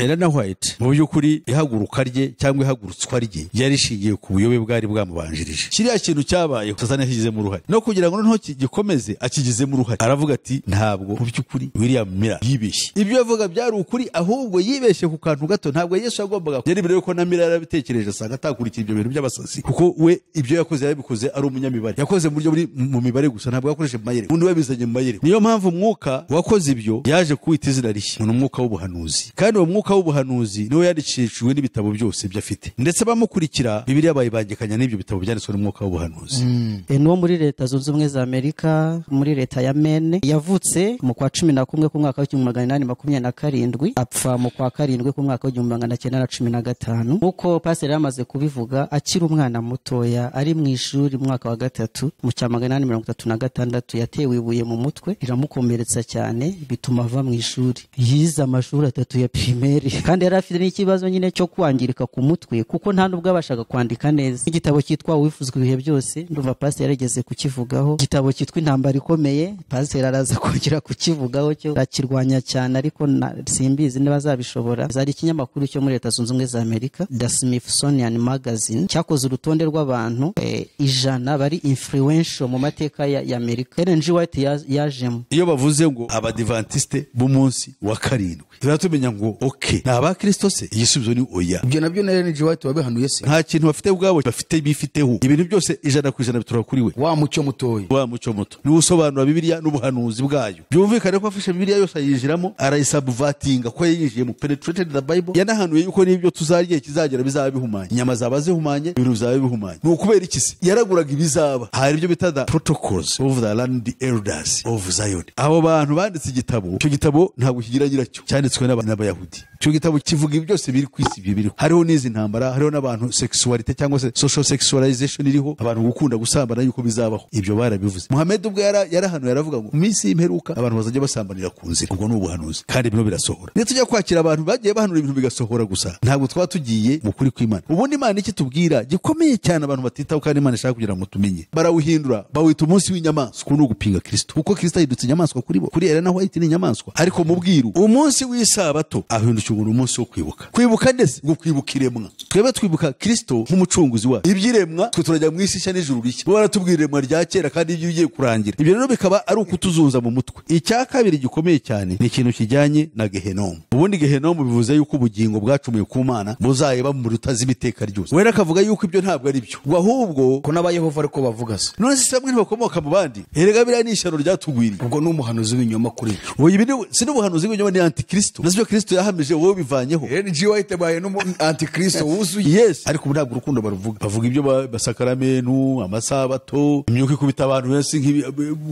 Elena White mu by'ukuri ihaguruka rye cyangwa ihagurutswa rye ryarishingiye ku buyobe bwari bwamubanjirije. Kiriya kintu cyabayeho Satani yakigizemo uruhare, no kugira ngo noneho gikomeze akigizemo uruhare. Aravuga ati ntabwo mu by'ukuri William Miller yibeshye, ibyo yavuga byari ukuri, ahubwo yibeshye ku kantu gato. Ntabwo Yesu yagombaga, yari mbere yuko na Miller yarabitekereje asanga atakurikira ibyo bintu by'abasazi, kuko we ibyo yakoze yarabikoze ari umunyamibare, yakoze mu buryo buri mu mibare gusa, ntabwo yakoresheje mu mayeri. Undi wabizanye mu mayeri. Niyo mpamvu umwuka wakoze ibyo yaje kuwita izina rishya, ni umwuka w'ubuhanuzi. Kandi uwo mwuka w'ubuhanuzi niwo yandikishijwe n'ibitabo byose ibyo afite, ndetse bamukurikira Bibiliya bayibangikanya n'ibyo bitabo byanditswe n'umwuka w'ubuhanuzi. N'uwo muri Leta Zunze Ubumwe za Amerika, muri leta ya Maine, yavutse mu kwa 11 k'umwaka w'1827, apfa mu kwa 7 k'umwaka w'1915. Nk'uko pasiteri yamaze kubivuga, akiri umwana mutoya ari mu ishuri mu mwaka wa 3 mu cya 836 yatewe ibuye mu mutwe riramukomeretsa cyane, bituma ava mu ishuri. Yize amashuri 3 ya primaire, kandi yari afite n'ikibazo nyine cyo kwangirika ku mutwe, kuko nta nubwo abashaga kwandika neza. Igitabo cyitwa Uwifuzwa ibihe byose, ndumva pasiteri yarigeze kukivugaho. Igitabo cyitwa Intambara ikomeye, pasiteri araza kongera kukivugaho, cyo arakirwanya cyane, ariko simbizi niba azabishobora. Zari ikinyamakuru cyo muri Leta Zunze Ubumwe za Amerika, The Smithsonian Magazine, cyakoze urutonde rw'abantu 100 bari influential mu mateka ya Amerika. Ellen G. White yajemo. Iyo bavuze ngo abadivantiste b'umunsi wa 7, turatumenya ngo okay, ni abakristo se? Igisubizo ni oya. Ibyo nabyo na Ellen G. White wabihanuye se? Nta kintu bafite ubwabo, bafite bifiteho. Ibintu byose 100% bitura kuri we. Wa mucyo mutoya. Wa mucyo muto. Ni usobanura Bibiliya n'ubuhanuzi bwayo. Byumvikane ko afashe Bibiliya yose ayinjiramo, arayisubvertinga ko yayinjiyemo, penetrated the Bible. Yanahanuye yuko n'ibyo tuzarya kizagera bizaba bihumanye. Inyama zaba zihumanye, ibintu bizaba bihumanye. Ni ukubera iki se? Yaraguraga ibizaba. Hari ibyo bita the protocols of the land elders of Zion. Abo bantu banditse igitabo, icyo gitabo ntabwo kigira nyiracyo, cyanditswe n'Abayahudi. Icyo gitabo kivuga ibi byose biri ku isi, ibyo biriho. Hariho n'izi ntambara, hariho n'abantu sexuality cyangwa se social sexualization iriho, abantu gukunda gusambana yuko bizabaho. Ibyo barabivuze. Muhammad ubwo yarahanuye aravuga ngo mu minsi y'imperuka abantu bazajya basambanira ku nzira. Ubwo ni ubuhanuzi, kandi bino birasohora. Niyo tujya kwakira abantu bagiye bahanura ibintu bigasohora gusa, ntabwo twaba tugiye mu kuri kw'Imana. Ubundi Imana iki tubwira gikomeye cyane abantu batitaho, kandi Imana ishaka kugira ngo tumenye. Barawuhindura bawita umunsi w'inyamaswa, ni ugupinga Kristo, kuko Kristo ahindutse inyamaswa kuri bo. Kuri Elena White ni inyamaswa, ariko mu bwiru umunsi w'isabato ahindutse umunsi wo kwibuka. Kwibuka ndetse ngo kwibuka iremwa. Twebwe twibuka Kristo nk'umucunguzi wacu. Ibyiremwa twe turajya mu isi nshya n'ijuru rishya. Bo baratubwira iremwa rya kera kandi ibyo bigiye kurangira. Ibyo rero bikaba ari ukutuzunza mu mutwe. Icya kabiri gikomeye cyane ni ikintu kijyanye na Gehenomu. Ubundi Gehenomu bivuze yuko ubugingo bwacumuye ku Mana buzayeba mu rutazima iteka ryose. Wera akavuga yuko ibyo ntabwo ari byo, ngo ahubwo ko n'abayehova ariko bavuga se. None se bamwe ntibakomoka mu bandi? Erega biriya ni ishyano ryatugwiriye. Ubwo ni umuhanuzi w'ibinyoma kuri ibyo. Oya, ibi si n'ubuhanuzi bw'ibinyoma, ni antikristo. Nasi ibyo Kristo yahamije wowe bivanyeho. Ellen G. White baye n'umu antikristo wuzuye. Yes, ariko ubu ntabwo urukundo baruvuga. Bavuga ibyo basakaramenu, amasabato, imyuka ikubita abantu benshi nk'ibi,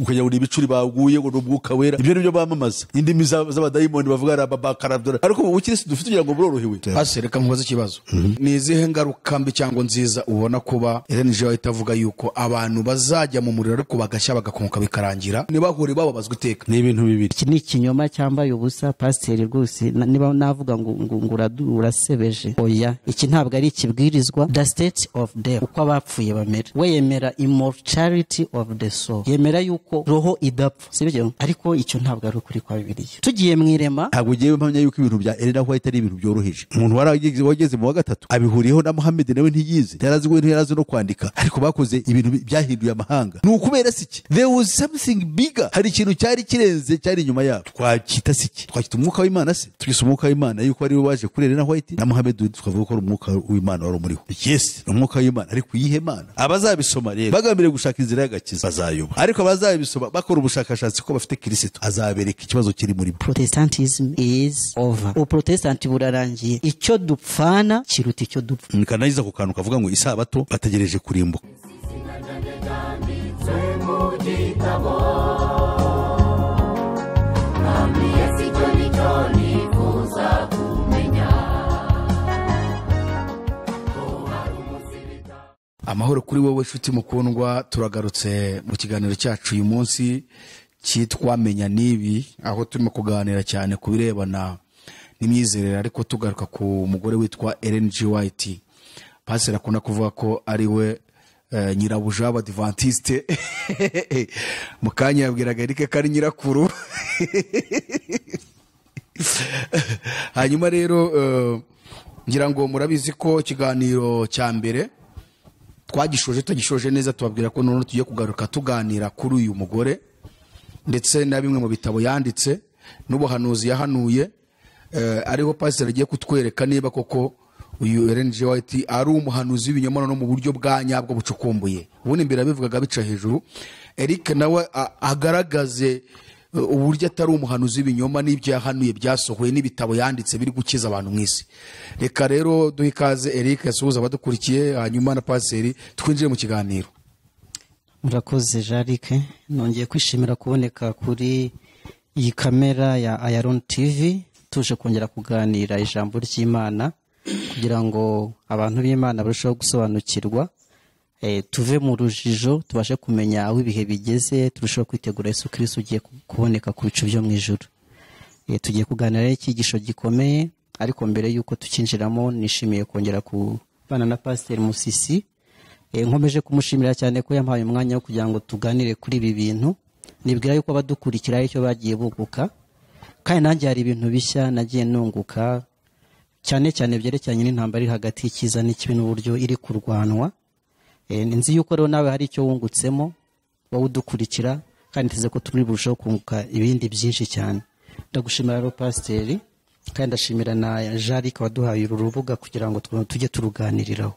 ukajya buri ibicuri baguye ngo n'umwuka wera. Ibyo nibyo bamamaza. Indimi z'abadayimoni bavuga rababakaradora. Ariko ubu Kristo dufite kugira ngo burorohewe. Ase reka nkubaze ikibazo. Ni izihe ngaruka mbi cyangwa nziza ubona kuba Ellen G. White avuga yuko abantu bazajya mu muriro ariko bagashya bagakonka bikarangira, nibahure bababazwa iteka? Ni ibintu bibiri. Iki ni ikinyoma cyambaye ubusa pasiteri rwose, niba navuga ngo urasebeje. Oya, iki ntabwo ari ikibwirizwa. The state of death, uko abapfuye bamera. We yemera immortality of the soul, yemera yuko roho idapfa, sibyo? Ariko icyo ntabwo ari ukuri kwa Bibiliya. Tugiye mu irema, ntabwo ugiye mpamya yuko ibintu bya Elena White ari ibintu byoroheje. Umuntu wageze mu wa 3 abihuriyeho na Muhammad, nawe ntiyize, yarazi we ntiyarazi no kwandika, ariko bakoze ibintu byahinduye amahanga. Ni ukubera siki? There was something bigger. Hari ikintu cyari kirenze cyari inyuma yabo. Twakita siki? Twakita umwuka w'Imana se? Twise umwuka w'Imana yuko ari we waje kuri Elena White na Muhammad, tukavuga ko umwuka w'Imana wari umuriho. Yes, umwuka w'Imana, ariko iyihe Mana? Abazabisoma rero bagambiriye gushaka inzira y'agakiza bazayoba, ariko abazabisoma bakora ubushakashatsi ko bafite Kristo azabereka ikibazo kiri muri bo. Protestantism is over. Ubuprotestanti burarangiye. Icyo dupfana kiruta icyo dupfa. Nkanaiza ku kantu kavuga ngo isabato bategereje kurimbuka. Amahoro kuri wowe nshuti mukundwa, turagarutse mu kiganiro cyacu uyu munsi cyitwa Menya Nibi, aho turimo kuganira cyane ku birebana n'imyizerere, ariko tugaruka ku mugore witwa Ellen G. White. Pastor akunda kuvuga ko ari we nyirabuja w'Abadivantiste. Mu kanya yabwiraga Eric ko ari nyirakuru. Hanyuma rero ngira ngo murabizi ko ikiganiro cya mbere twagishoje tugishoje neza, tubabwira ko noneho tugiye kugaruka tuganira kuri uyu mugore ndetse na bimwe mu bitabo yanditse n'ubuhanuzi yahanuye, ariho pasiteri agiye kutwereka niba koko uyu Ellen G. White ari umuhanuzi w'ibinyoma no mu buryo bwa nyabwo bucukumbuye. Ubundi mbere yabivugaga bica hejuru. Eric nawe agaragaze uburyo atari umuhanuzi w'ibinyoma n'ibyo yahanuye byasohoye n'ibitabo yanditse biri gukiza abantu mu isi. Reka rero duhe ikaze Eric asuhuza abadukurikiye, hanyuma na pasiteri twinjire mu kiganiro. Murakoze Jarike, nongeye kwishimira kuboneka kuri iyi kamera ya Ayaron TV, tuje kongera kuganira ijambo ry'Imana kugira ngo abantu b'Imana barusheho gusobanukirwa, tuve mu rujijo, tubashe kumenya aho ibihe bigeze, turusheho kwitegura Yesu Kristo ugiye kuboneka ku bicu byo mu ijuru. Tugiye kuganira icyigisho gikomeye, ariko mbere yuko tukinjiramo nishimiye kongera kubana na Pasiteri Musisi. Nkomeje kumushimira cyane ko yampaye umwanya wo kugira ngo tuganire kuri ibi bintu. Nibwira yuko abadukurikira icyo bagiye bunguka, kandi nanjye hari ibintu bishya nagiye nunguka, cyane cyane byerekeranye n'intambara iri hagati y'icyiza n'ikibi n'uburyo iri kurwanwa. Nzi yuko rero nawe hari icyo wungutsemo wowe udukurikira, kandi niteze ko turi burusheho kunguka ibindi byinshi cyane. Ndagushimira rero Pasiteri, kandi ndashimira na Jarike waduhaye uru rubuga kugira ngo tujye turuganiriraho.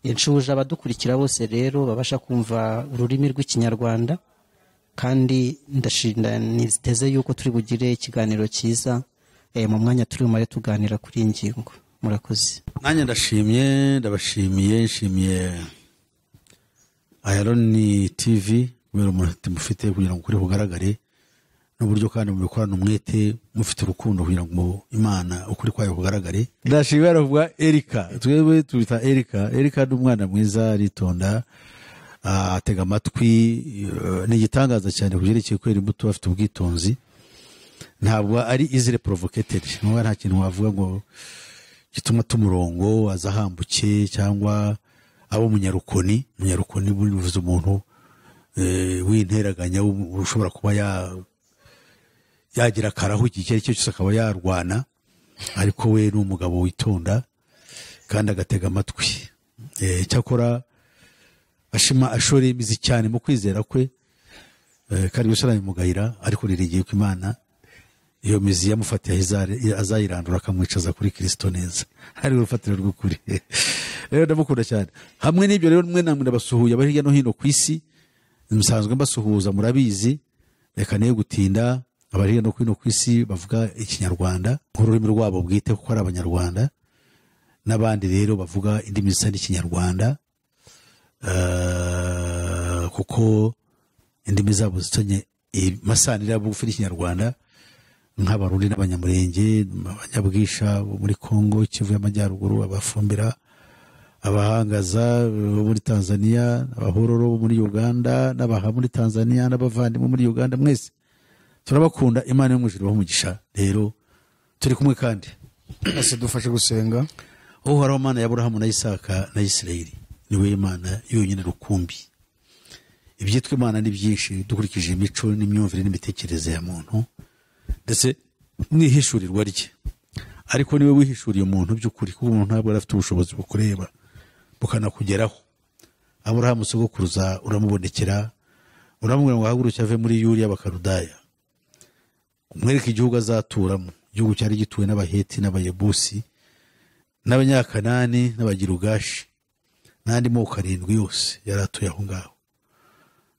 Nshuje abadukurikira bose rero babasha kumva ururimi rw'Ikinyarwanda, kandi ndashinda niteze yuko turi bugire ikiganiro cyiza mu mwanya turi bumare tuganira kuri iyi ngingo. Murakoze. Nanjye ndashimye, ndabashimiye, nshimiye Ayaron TV kubera umuhate mufite kugira ngo ukuri kugaragare, n'uburyo kandi mubikorana umwete mufite urukundo kugira ngo Imana ukuri kwayo kugaragare. Ndashimira aravuga Erika, twebwe tubita Erika. Erika ni umwana mwiza, aritonda, atega amatwi, ni igitangaza cyane ku byerekeye kwera imbuto, afite ubwitonzi, ntabwo ari easily provocated. Nubwo nta kintu wavuga ngo gituma tumurongo azahambuke cyangwa abo munyarukoni. Munyarukoni bivuze umuntu w'interaganya ushobora kuba yagira akarahu igihe icyo ari cyo cyose akaba yarwana, ariko we ni umugabo witonda kandi agatega amatwi. Cyakora ashima ashoreye imizi cyane mu kwizera kwe, kandi gusa arabimugayira, ariko riringiye ko Imana iyo mizi yamufatiye azayirandura akamwicaza kuri Kristo neza, ari urufatiro rw'ukuri. Rero ndamukunda cyane. Hamwe n'ibyo rero mwe namwe ndabasuhuye abari hirya no hino ku isi, musanzwe mbasuhuza murabizi, reka niyo gutinda. Abari hirya no hino ku isi bavuga Ikinyarwanda nk'ururimi rwabo bwite kuko ari Abanyarwanda, n'abandi rero bavuga indimi zisa n'Ikinyarwanda, kuko indimi zabo zitanye amasanira bugufi n'Ikinyarwanda, nk'Abarundi n'Abanyamurenge, Abanyabwisha bo muri Kongo, Kivu y'Amajyaruguru, Abafumbira, Abahangaza bo muri Tanzania, Abahororo bo muri Uganda, n'Abaha muri Tanzania, n'abavandimwe muri Uganda, mwese turabakunda. Imana yo mu ijuru ibahe umugisha. Rero turi kumwe kandi ese dufashe gusenga. Uhoraho Mana ya Aburahamu na Isaka na Isirayeli, ni we Imana yonyine rukumbi. Ibyitwa Imana ni byinshi dukurikije imico n'imyumvire n'imitekerereze ya muntu ndetse mwihishurirwa rye, ariko niwe wihishuriye umuntu by'ukuri, kuko umuntu ntabwo yari afite ubushobozi bukureba bukanakugeraho. Aburahamu sogokuruza uramubonekera, uramubwira ngo ahaguruke ave muri Yuri y'Abakaludaya, umwereke igihugu azaturamo, igihugu cyari gituwe n'Abaheti n'Abayebusi n'Abanyakanani n'Abagirugashi n'andi moko arindwi yose yari atuye aho ngaho.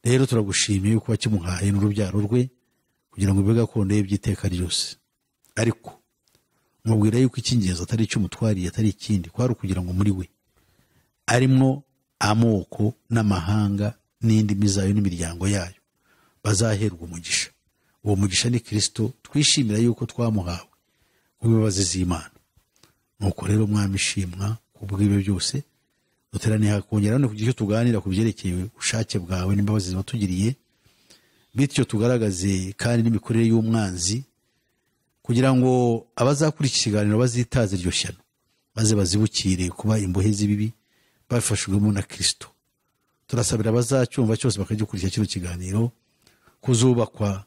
Rero turagushimiye yuko wakimuhaye n'urubyaro rwe kugira ngo bibe gakondo ye by'iteka ryose. Ariko mubwira yuko icy'ingenzi atari icyo umutwariye, atari ikindi, kwari ukugira ngo muri we arimwo amoko n'amahanga n'indimi zayo n'imiryango yayo bazaherwa umugisha. Uwo mugisha ni Kristo, twishimira yuko twamuhawe kubw'imbabazi z'Imana. Nuko rero Mwami shimwa kubw'ibyo byose, duteraniye kongera no kugira icyo tuganira ku byerekeye ubushake bwawe n'imbabazi watugiriye, bityo tugaragaze kandi n'imikorere y'umwanzi, kugira ngo abazakurikira ikiganiro bazitaze iryo shyano, maze bazibukire kuba imbohe z'ibibi bafashijwemo na Kristo. Turasabira abazacyumva cyose bakagikurikira kino kiganiro kuzubakwa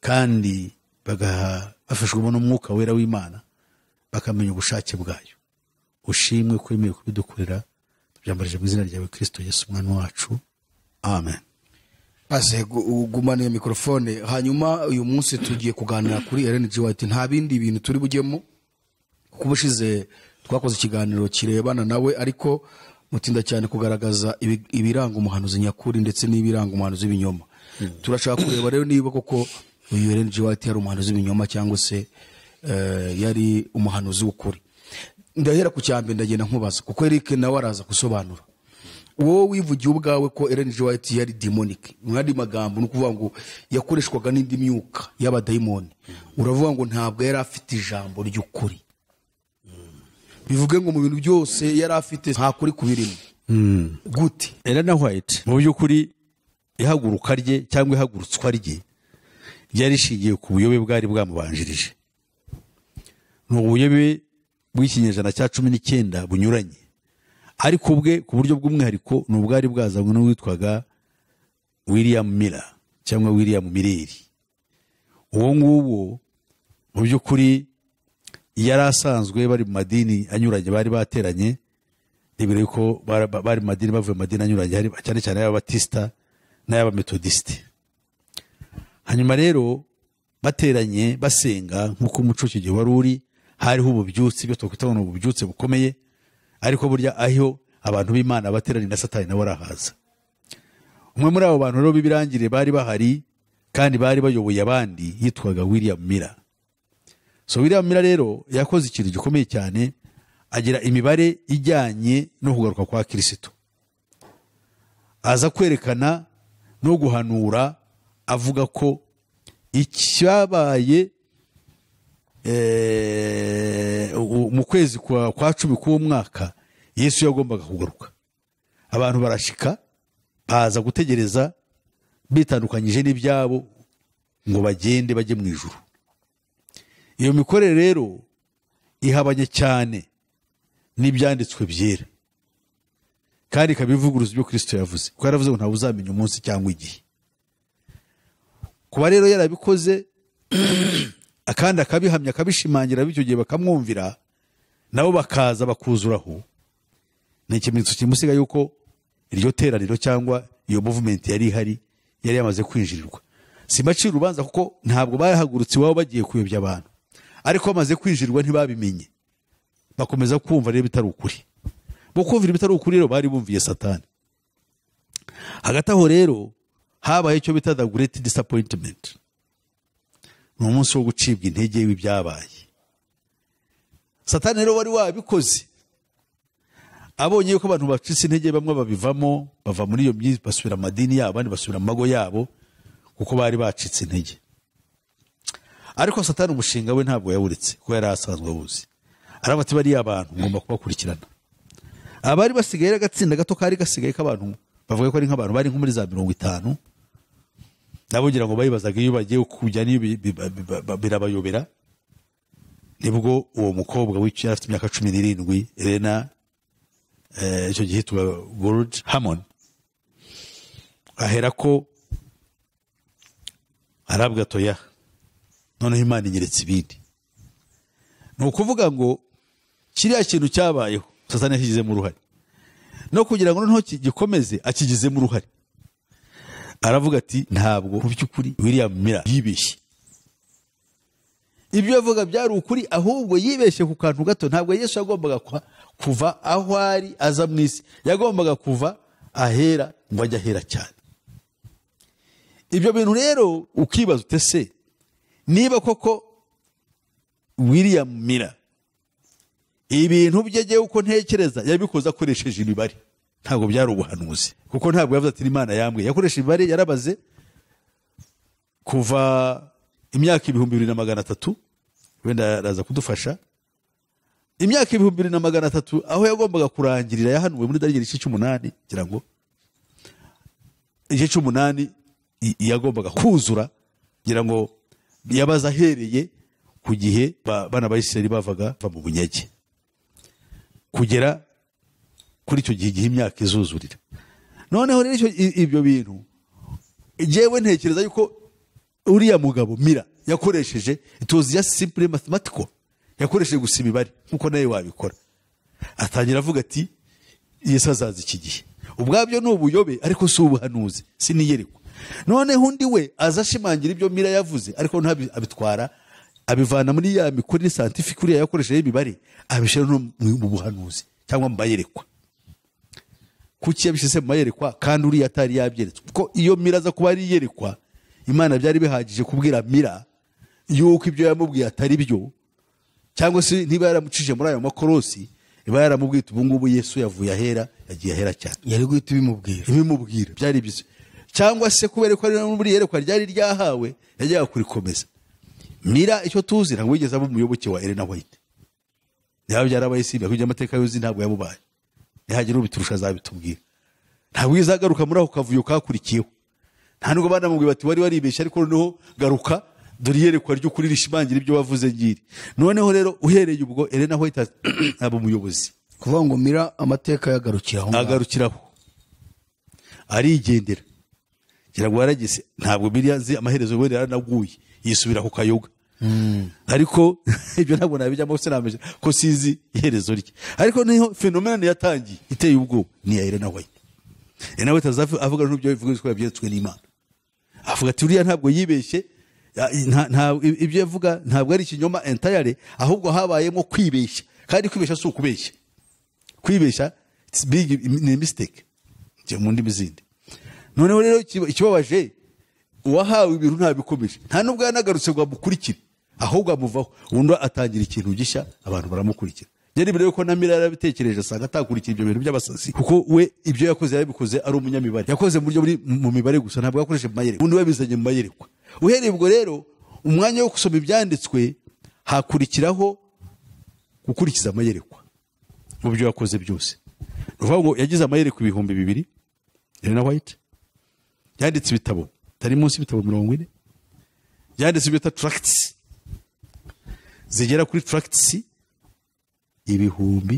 kandi bafashwemo n'umwuka wera w'Imana, bakamenya ubushake bwayo. Ushimwe ko wemeye kubidukorera, tubyambarije mu izina ryawe Kristo Yesu umwana wacu, amen. Ase gumana iyo mikrofone. Hanyuma uyu munsi tugiye kuganira kuri Ellen G. White, nta bindi bintu turi bujyemo kuko ubushize twakoze ikiganiro kirebana nawe, ariko mutinda cyane kugaragaza ibiranga umuhanuzi nyakuri ndetse n'ibiranga umuhanuzi w'ibinyoma. Turashaka kureba rero niba koko uyu Ellen G. White yari umuhanuzi w'ibinyoma cyangwa se yari umuhanuzi w'ukuri. Ndahera ku cyambere, ndagenda nkubaza kuko Eric nawe araza gusobanura. Wowe wivugiye ubwawe ko Ellen G. White yari demonic, mu yandi magambo ni ukuvuga ngo yakoreshwaga n'indi myuka y'abadayimoni. Uravuga ngo ntabwo yari afite ijambo ry'ukuri, bivuge ngo mu bintu byose yari afite nta kuri kubirimo. Gute? Ellen White mu by'ukuri ihaguruka rye cyangwa ihagurutswa rye ryari rishingiye ku buyobe bwari bwamubanjirije. Ni ubuyobe bw'ikinyejana cya 19 bunyuranye, ariko ubwe ku buryo bw'umwihariko ni ubwari bwazanywe n'uwitwaga William Miller cyangwa William Mireri. Uwo nguwo mu by'ukuri yari asanzwe bari mu madini anyuranye, bari bateranye, nibwira yuko bari mu madini, bavuye mu madini anyuranye, cyane cyane y'Ababatista n'ay'Abametodisite. Hanyuma rero bateranye basenga nk'uko umuco icyo gihe wari uri, hariho ububyutse, ibyo twakwita ngo ni ububyutse bukomeye, ariko burya aho abantu b'Imana bateranye na Satani nawe arahaza. Umwe muri abo bantu rero b'ibirangire bari bahari kandi bari bayoboye abandi yitwaga William Miller. So William Miller rero yakoze ikintu gikomeye cyane, agira imibare ijyanye no kugaruka kwa Kristo, aza kwerekana no guhanura avuga ko icyabaye mu kwezi kwa 10 k'uwo mwaka Yesu yagombaga kugaruka. Abantu barashika baza gutegereza bitandukanyije n'ibyabo ngo bagende bajye mu ijuru. Iyo mikorere rero ihabanye cyane n'ibyanditswe byera, kandi ikabivuguruza ibyo Kristo yavuze, kuko yaravuze ngo ntawe uzamenya umunsi cyangwa igihe. Kuba rero yarabikoze akandi akabihamya akabishimangira, bityo gihe bakamwumvira nabo bakaza bakuzuraho, ni ikimenyetso kimusiga yuko iryo teraniro cyangwa iyo movement yari ihari yari yamaze kwinjirirwa. Simbacira urubanza kuko ntabwo bahagurutse iwabo bagiye kuyobya abantu, ariko bamaze kwinjirirwa ntibabimenye, bakomeza kumva rero bitari ukuri. Bo kumvira bitari ukuri rero bari bumviye Satani. Hagati aho rero habaye icyo bita the great disappointment, ni umunsi wo gucibwa intege w'ibyabaye. Satani rero wari wabikoze abonye yuko abantu bacitse intege, bamwe babivamo bava muri iyo myiza basubira amadini yabo, abandi basubira amago yabo kuko bari bacitse intege. Ariko Satani umushinga we ntabwo yawuretse kuko yari asanzwe awuzi. Aravuga ati bariya abantu ngomba kubakurikirana. Abari basigaye agatsinda gato kari gasigaye k'abantu bavuga ko ari nk'abantu bari nko muri za 50, nabo ngira ngo bayibazaga iyo bagiye kujya niyo birabayobera. Nibwo uwo mukobwa w'icyo afite imyaka 17, Elena, icyo gihe yitwa Gold Hammond, ahera ko arabwa toya, noneho Imana inyeretse ibindi. Ni ukuvuga ngo kiriya kintu cyabayeho Satani yakigizemo uruhare, no kugira ngo noneho gikomeze akigizemo uruhare. Aravuga ati ntabwo mu by'ukuri William Miller yibeshye, ibyo yavuga byari ukuri, ahubwo yibeshye ku kantu gato. Ntabwo Yesu yagombaga kuva aho ari aza mu isi, yagombaga kuva ahera ngo ajye ahera cyane. Ibyo bintu rero ukibaza ute se niba koko William Miller ibintu bye jye uko ntekereza yabikoze akoresheje imibare, ntabwo byari ubuhanuzi, kuko ntabwo yavuze ati Imana yambwiye. Yakoresheje imibare, yarabaze kuva imyaka 2300, wenda araza kudufasha, imyaka 2300 aho yagombaga kurangirira yahanuwe muri Daniel igice cy'umunani, ngira ngo igice cy'umunani yagombaga kuzura, ngira ngo yabaza ahereye ku gihe bana ba Isirayeli bavaga mu bunyage kugera kuri icyo gihe imyaka izuzurira. Noneho rero ibyo bintu jewe ntekereza yuko uriya mugabo Miller yakoresheje, it was just simply mathematical, yakoresheje gusa imibare nkuko nawe wabikora. Atangira avuga ati Yesu azaza iki gihe. Ubwabyo ni ubuyobe, ariko si ubuhanuzi, si n'iyerekwa. Noneho undi we aza ashimangira ibyo Miller yavuze, ariko abitwara abivana muri ya mikorere scientific uriya yakoresheje imibare, abishyira no mu buhanuzi cyangwa mu mayerekwa. Kuki yabishyize mu mayerekwa kandi uriya atari yabyeretswe? Kuko iyo Miller aza kuba ari iyerekwa, Imana byari bihagije kubwira Miller yuko ibyo yamubwiye atari byo, cyangwa se niba yaramucije muri ayo makorosi, iba yaramubwiye ubu ngubu Yesu yavuye ahera, yagiye ahera cyane, yari guhita ibimubwira byari byiza. Cyangwa se kubera ko ari muri iyerekwa ryari ryahawe, yajyaga kurikomeza. Miller icyo tuzi, ntabwo yigeze aba umuyoboke wa Elena White. Yaba byarabaye simba kujya amateka yuzi, ntabwo yamubaye. Nihagira ubiturusha azabitubwira. Ntabwo izagaruka muri ako kavuyo kakurikiyeho. Nta nubwo banamubwiye bati wari waribeshye, ariko noneho garuka dore iyerekwa ry'ukuri rishimangira ibyo wavuze ngiri. Noneho rero uhereye ubwo Elena White aba umuyobozi. Kuvuga ngo Miller amateka yagarukiraho, agarukiraho arigendera. Ngira ngo yaragise, ntabwo Miller nzi amaherezo, wenda yaranaguye yisubira ku kayoga. Ariko ibyo ntabwo nabijyamo, sinamenya ko sizi iherezo rye. Ariko niho phénomène yatangiye iteye ubwoba, ni ya Elena White. Elena White avuga n'ibyo bivuga ko yabyeretswe n'Imana. Avuga ati uriya ntabwo yibeshye, ibyo yavuga ntabwo ari ikinyoma entirely, ahubwo habayemo kwibeshya. Kandi kwibeshya si ukubeshya. Kwibeshya it's big, ni mistake mu ndimi zindi. Noneho rero ikibabaje, uwahawe ibintu ntabikomeje, nta nubwo yanagarutse ngo amukurikire, ahubwo amuvaho, undi atangira ikintu gishya, abantu baramukurikira. Yari mbere yuko na Miller yarabitekereje, asanga atakurikira ibyo bintu by'abasazi, kuko we ibyo yakoze yarabikoze ari umunyamibare, yakoze mu buryo buri mu mibare gusa, ntabwo yakoresheje mu mayerekwa. Undi wabizanye mu mayerekwa. Uhereye ubwo rero umwanya wo gusoma ibyanditswe hakurikiraho gukurikiza amayerekwa mu byo yakoze byose. Ni ukuvuga ngo yagize amayerekwa 2000. Elena White yanditse ibitabo tari munsi y'ibitabo 40, yanditse ibyo bita tracts zigera kuri tracts 5000.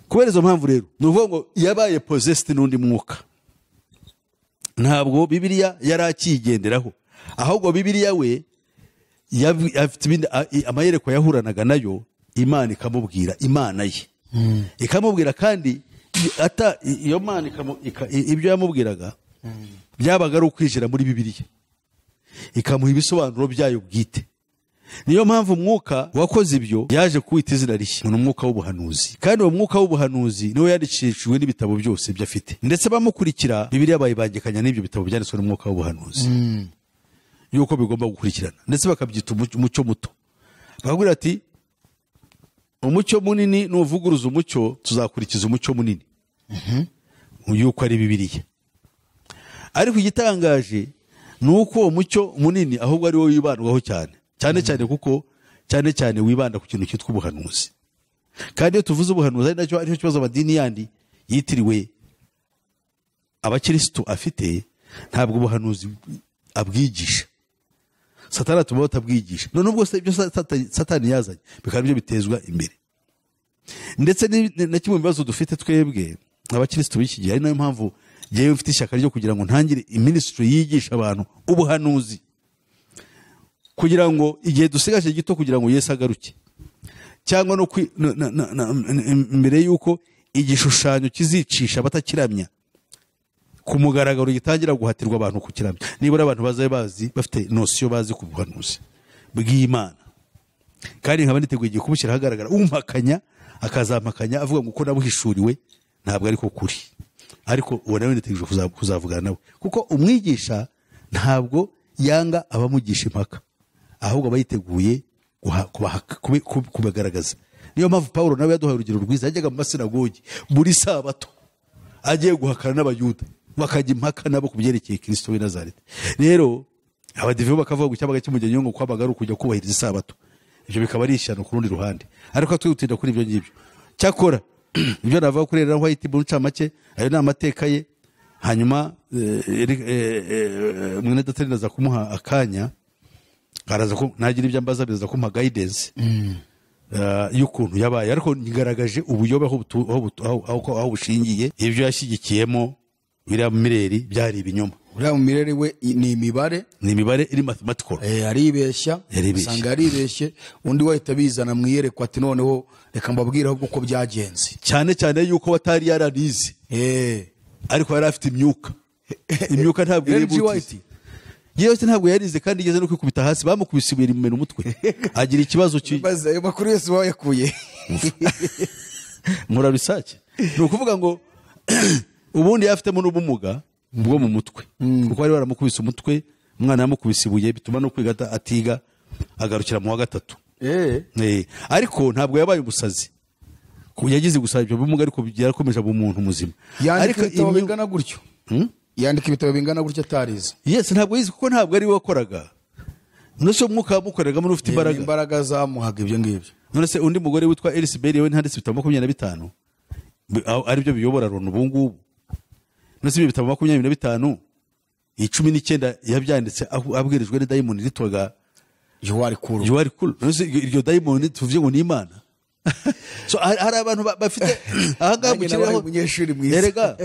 Kubera izo mpamvu rero, ni ukuvuga ngo yabaye possessed n'undi mwuka. Ntabwo Bibiliya yari akiyigenderaho, ahubwo Bibiliya we afite ibindi amayerekwa yahuranaga nayo, Imana ikamubwira, Imana ye ikamubwira, kandi ata iyo Mana ibyo yamubwiraga byabaga ari ukwinjira muri Bibiliya, ikamuha ibisobanuro byayo bwite. Niyo mpamvu umwuka wakoze ibyo yaje kuwita izina rishya, ni umwuka w'ubuhanuzi. Kandi uwo mwuka w'ubuhanuzi niwo yandikishijwe n'ibitabo byose byo afite, ndetse bamukurikira Bibiliya bayibangikanya n'ibyo bitabo byanditswe n'umwuka w'ubuhanuzi, yuko bigomba gukurikirana, ndetse bakabyita umucyo muto. Bakabwira ati umucyo munini nuvuguruza umucyo, tuzakurikiza umucyo munini, yuko ari Bibiliya. Ariko igitangaje ni uko uwo mucyo munini ahubwo ari wo wibandwaho cyane cyane cyane, kuko cyane cyane wibanda ku kintu cyitwa ubuhanuzi. Kandi iyo tuvuze ubuhanuzi, ari nacyo aricyo kibazo amadini yandi yitiriwe abakirisitu afite, ntabwo ubuhanuzi abwigisha. Satani atuma batabwigisha. None ubwo se ibyo Satani yazanye bikaba byo bitezwa imbere. Ndetse na kimwe mu bibazo dufite twebwe abakirisitu b'iki gihe, ari nayo mpamvu njyewe mfite ishyaka ryo kugira ngo ntangire iministry yigisha abantu ubuhanuzi, kugira ngo igihe dusigaje gito kugira ngo Yesu agaruke, cyangwa no mbere y'uko igishushanyo kizicisha abatakiramya ku mugaragaro gitangira guhatirwa abantu kukiramya, nibura abantu bazabe bazi, bafite notion, bazi ku buhanuzi bw'Imana. Kandi nkaba niteguye igihe kubushyira ahagaragara, umpakanya akazampakanya avuga ngo uko nabuhishuriwe ntabwo ariko kuri, ariko uwo nawe nitegereje kuzavugana nawe, kuko umwigisha ntabwo yanga abamugisha impaka, ahubwo aba yiteguye kubagaragaza. Niyo mpamvu Pawulo nawe yaduhaye urugero rwiza, yajyaga mu masinagogi buri sabato agiye guhakana n'Abayuda, bakajya impaka nabo ku byerekeye Kristo w'i Nazareti. Rero abadive bakavuga ngo icyabaga kimujyanye ngo kwabaga ari ukujya kubahiriza isabato, ibyo bikaba ari ishyano ku rundi ruhande, ariko twihutinda kuri ibyo ngibyo. Cyakora ibyo navuga kuri Elena White mu ncamake, ayo ni amateka ye. Hanyuma mwene data ndaza kumuha akanya, araza ko nagira ibyo ambaza, biza kumpa guidance y'ukuntu yabaye. Ariko ngaragaje ubuyobe aho bushingiye, ibyo yashyigikiyemo. William Miller byari ibinyoma. William Miller we ni imibare, ni imibare iri mathematical. Aribeshya, usanga aribeshye, undi wahita bizana mwiyerekwa ati noneho reka mbabwire ahubwo uko byagenze, cyane cyane yuko batari yararize, ariko yari afite imyuka. Imyuka ntabwo iri yewe ntabwo yarize, kandi igeze no kwikubita hasi bamukubise ibuye rimumena umutwe, agira ikibazo maze ayo makuru yose wayakuye nkora research. Ni ukuvuga ngo ubundi yafitemo n'ubumuga bwo mu mutwe, kuko bari baramukubise umutwe, umwana yamukubise ibuye bituma no kwiga atiga, agarukira mu wa gatatu. Ariko ntabwo yabaye umusazi, yagize gusa ibyo bumuga, ariko yarakomeje aba umuntu muzima. Ariko ibitabo bingana gutyo, yandika ibitabo bingana gutyo atarize. Yes, ntabwo yize kuko ntabwo ari we wakoraga. None se umwuka wamukoreragamo n'ufite imbaraga, imbaraga zamuhaga ibyo ngibyo. None se undi mugore witwa Alice Bailey we ntanditse ibitabo 25 aribyo biyobora Loni ubu ngubu. None se ibyo bitabo 25, 19 yabyanditse abwirijwe n'idayimoni ritwaga Yuwari Kuru. Yuwari Kuru. None se iryo dayimoni tuvuye ngo ni Imana? So hari abantu bafite ahangaha mu kireho umunyeshuri mwiza. Erega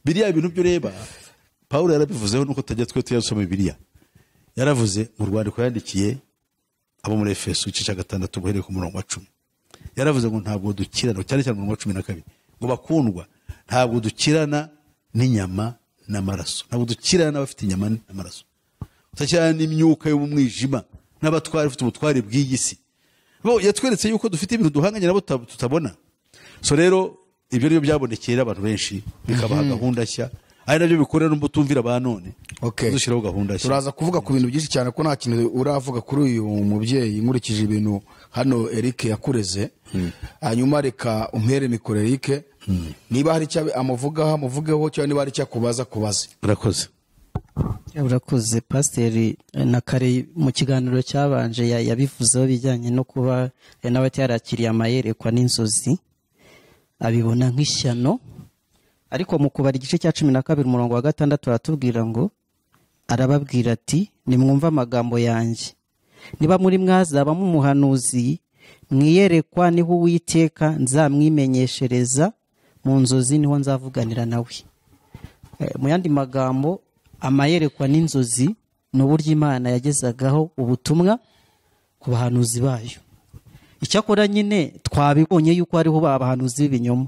biriya bintu byo ureba Paulo yarabivuzeho, nuko tajya twe tuyasoma Bibiliya. Yaravuze mu rwandiko yandikiye abo muri Efeso igice cya 6 guhereye ku murongo wa 10. Yaravuze ngo ntabwo dukirana, cyane cyane mu murongo wa 12, ngo bakundwa ntabwo dukirana n'inyama n'amaraso, ntabwo dukirana n'abafite inyama n'amaraso, tutakirana n'imyuka yo mu mwijima n'abatwari bafite ubutwari bw'iyi si. Bo yatweretse yuko dufite ibintu duhanganye nabo tutabona. So rero ibyo rero byabonekera abantu benshi bikabaha gahunda nshya, ari nabyo bikorera n'ubutumvira ba none. Dushyiraho gahunda nshya. Turaza kuvuga ku bintu byinshi cyane ko nta kintu uravuga kuri uyu mubyeyi nkurikije ibintu hano Eric yakureze. Hanyuma reka umpere mikoro Eric, niba hari icyo amuvugaho amuvugeho, cyangwa niba hari icyo akubaza kubaze. Urakoze. Urakoze Pasiteri. Na kare mu kiganiro cyabanje yabivuzeho bijyanye no kuba nawe yarakiriye amayerekwa n'inzozi abibona nk'ishyano, ariko mu kubara igice cya 12 umurongo wa 6 aratubwira ngo arababwira ati nimwumva amagambo yanjye, niba muri mwazabamo umuhanuzi mwiyerekwa niho Uwiteka nzamwimenyeshereza, mu nzozi niho nzavuganira nawe. Mu yandi magambo, amayerekwa n'inzozi ni uburyo Imana yagezagaho ubutumwa ku bahanuzi bayo. Icyakora nyine twabibonye yuko hariho abahanuzi b'ibinyoma.